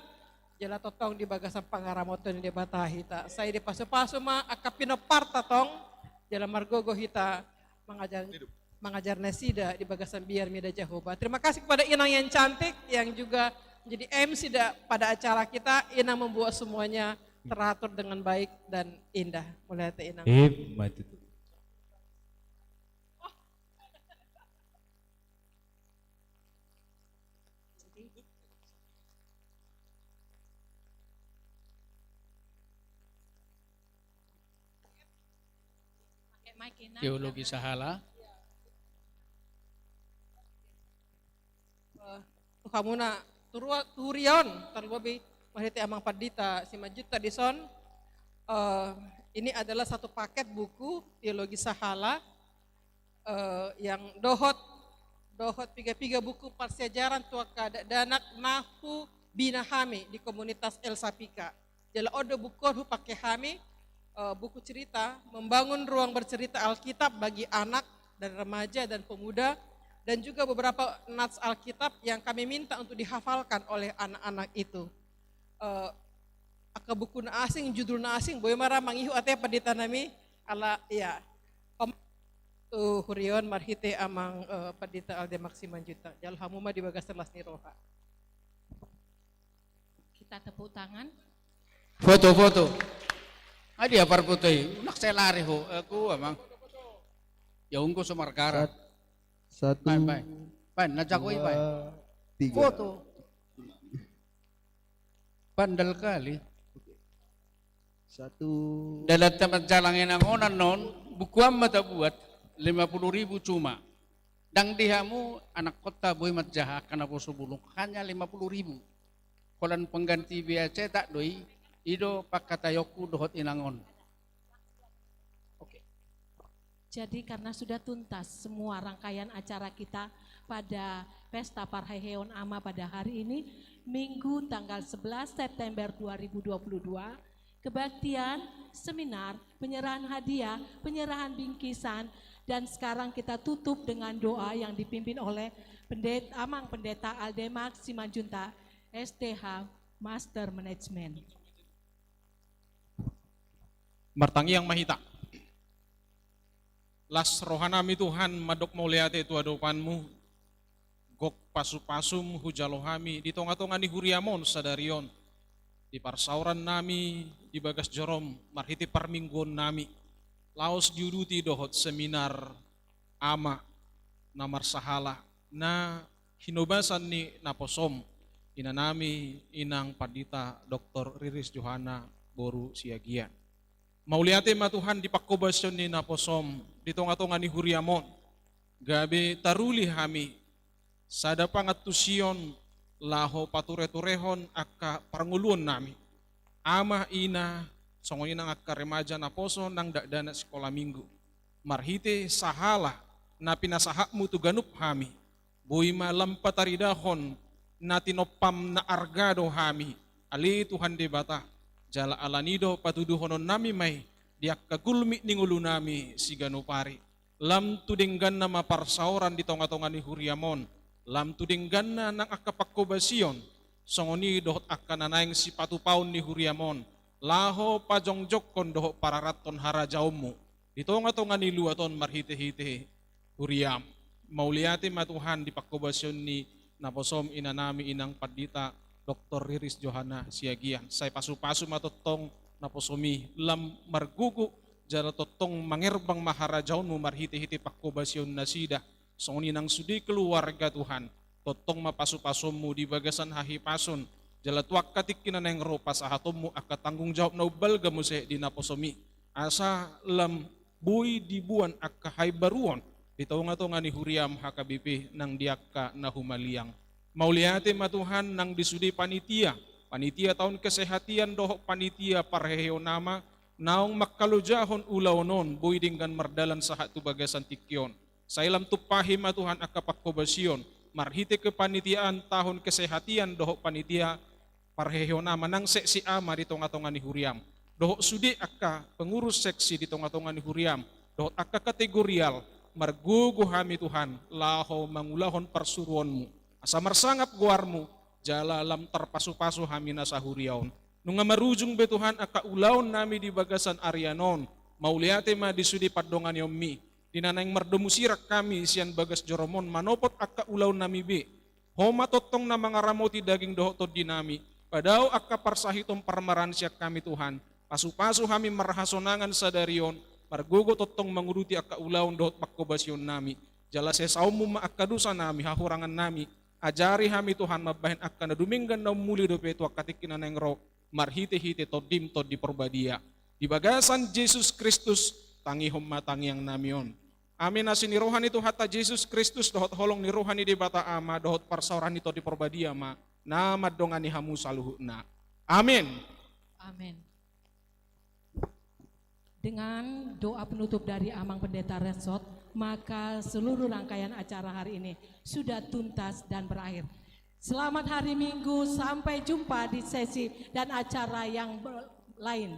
jala tongtong di bagasan pangaramoton ni Debata hita. Sai dipasu-pasu ma angka pinomparta tong, jala margogo hita mangajar, mangajar nasida di bagasan biar mida Jahowa. Terima kasih kepada Inang yang cantik yang juga menjadi M C da-, pada acara kita. Inang membuat semuanya teratur dengan baik dan indah. Mauliate Inang. Ima tutu. Teologi Sahala. Eh, tu hamuna tu rua, tu huria on, tarlumobi marhite Amang Pandita Simanjuntak dison. Eh, ini adalah satu paket buku Teologi Sahala, eh, yang dohot, dohot piga-piga buku parsiajaran tu angka dakdanak na hubina hami di komunitas El Sapika. Jala on do buku on hupake hami, eh, buku cerita, membangun ruang bercerita Alkitab bagi anak dan remaja dan pemuda, dan juga beberapa nats Alkitab yang kami minta untuk dihafalkan oleh anak-anak itu. Eh, angka buku na asing, judul na asing, boi ma ra mangihut ate pandita nami, ala, ya. Pam-, tu huria on marhite Amang, eh, Pandita Aldemak Simanjuntak. Jalo hamu ma di bagasan las ni roha. Kita tepuk tangan. Foto, foto. Ai dia parfoto i. Unang sai lari ho. Aku, Amang. Ya, ungku so margara. Sat-, satu, baen, baen. Baen, na jago i, baen. Dua, tiga. Foto. Bandal kali. Satu. Dalan taman jalang inang onan non, buku an ma tabuat, lima puluh ribu cuma. Ndang di hamu, anak kota boi manjaha angka naposo bulung, hanya lima puluh ribu. Holan pengganti bea cetak do i, i do pangkataionku dohot inang on. Oke. Jadi, karena sudah tuntas semua rangkaian acara kita pada Pesta Parheheon Ama pada hari ini, Minggu tanggal sebelas September dua ribu dua puluh dua, kebaktian, seminar, penyerahan hadiah, penyerahan bingkisan, dan sekarang kita tutup dengan doa yang dipimpin oleh Pendet-, Amang Pendeta Aldemak Simanjuntak, S T H, Master Management. Martangiang ma hita. Las rohanami Tuhan, mandok mauliate tu adopanmu, gok pasupasum hujalo hami di tongatonga ni huriam on sadari on, di parsaorannami di bagas jorom marhite parmingguonnami, laos diuduti dohot seminar Ama na marsahala, na hinobasan ni naposom, inanami inang Pandita Doktor Riris Johana boru Siagian. Mauliate ma Tuhan di panghobasion ni naposom di tongatonga ni huriam on, gabe taruli hami sada pangantusion laho patureturehon angka parngoluonnami. Ama, ina, songon i nang angka remaja naposo nang dakdanak sikola minggu. Marhite sahala na pinasahatmu tu ganup hami, boi ma lam pataridahon na tinompam na arga do hami, ale Tuhan Debata, jala alani do patuduhononnami ma i di angka gulmit ni ngolunami siganup ari. Lam tu dengganna ma parsaoran di tongatonga ni huriam on, lam tu dengganna nang angka panghobasion, songon i dohot angka na naeng sipatupaon ni huriam on, laho pajongjongkon dohot pararathon harajaonmu di tongatonga ni luat on marhitehite huriam. Mauliate ma Tuhan di panghobasion ni naposom, inanami inang Pandita Doktor Riris Johana Siagian. Sai pasupasu ma tongtong naposomi lam margogo, jala tongtong mangerbang ma harajaonmu marhitehite panghobasion nasida, songon i nang sude keluarga Tuhan. Tongtong ma pasupasonmu di bagasan hahipason, jala tu angka tingki na naeng ro pasahatonmu angka tanggung jawab na umbalga muse di naposomi, asa lam boi diboan angka haimbaruon di tongatonga ni huriam H K B P nang di angka na humaliang. Mauliate ma Tuhan nang di sude panitia, panitia taon kesehatian dohot panitia parheheon ama, naung mangkalojahon ulaon on boi denggan mardalan sahat tu bagasan tingki on. Sai lam tumpahi ma Tuhan angka panghobasion marhite kepanitiaan taon kesehatian dohot panitia parheheon ama nang seksi ama di tongatonga ni huriam, dohot sude angka pengurus seksi di tongatonga ni huriam, dohot angka kategorial, margogo hami Tuhan laho mangulahon parsuruonmu, asa marsangap goarmu, jala lam tarpasupasu hami na sahuria on. Nunga marujung be Tuhan angka ulaonnami di bagasan arian on, mauliate ma di sude pandonganionmi, di na naeng mardomu sirang hami sian bagas jorom on manopot angka ulaonnami be. Ho ma tongtong na mangaramoti daging dohot tondinami, padao angka parsahiton parmaraan sian hami Tuhan, pasupasu hami marhasonangan sadari on, margogo tongtong manguduti angka ulaon dohot panghobasionnami, jala sesaonmu ma angka dosanami, hahurangannami, ajari hami Tuhan mambahen angka na dumenggan na umuli dope tu angka tingki na naeng ro, marhitehite Tondim Tondi Parbadia. Di bagasan Jesus Kristus, tangihon ma tangiangnami on. Amin. Asi ni roha ni Tuhanta Jesus Kristus, dohot holong ni roha ni Debata Ama, dohot parsaoran ni Tondi Parbadia ma na mandongani hamu saluhutna. Amin. Amin. Dengan doa penutup dari Amang Pendeta Rensot, maka seluruh rangkaian acara hari ini sudah tuntas dan berakhir. Selamat hari Minggu, sampai jumpa di sesi dan acara yang ber-, lain.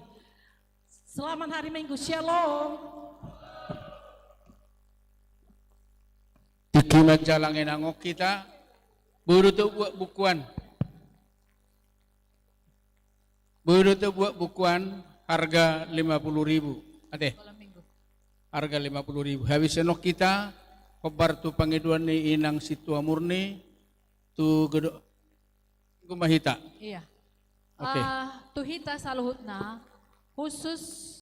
Selamat hari Minggu, shalom. Tingki ma jala ngenang on hita, boru tu buat bukuan. Boru tu buat bukuan harga lima puluh ribu. Ate. Malam minggu. Harga lima puluh ribu. Habis enok hita, kobar tu pangidoan ni inang situa murni, tu gedok. Minggu ma hita. Iya. Oke. Ah, tu hita saluhutna, khusus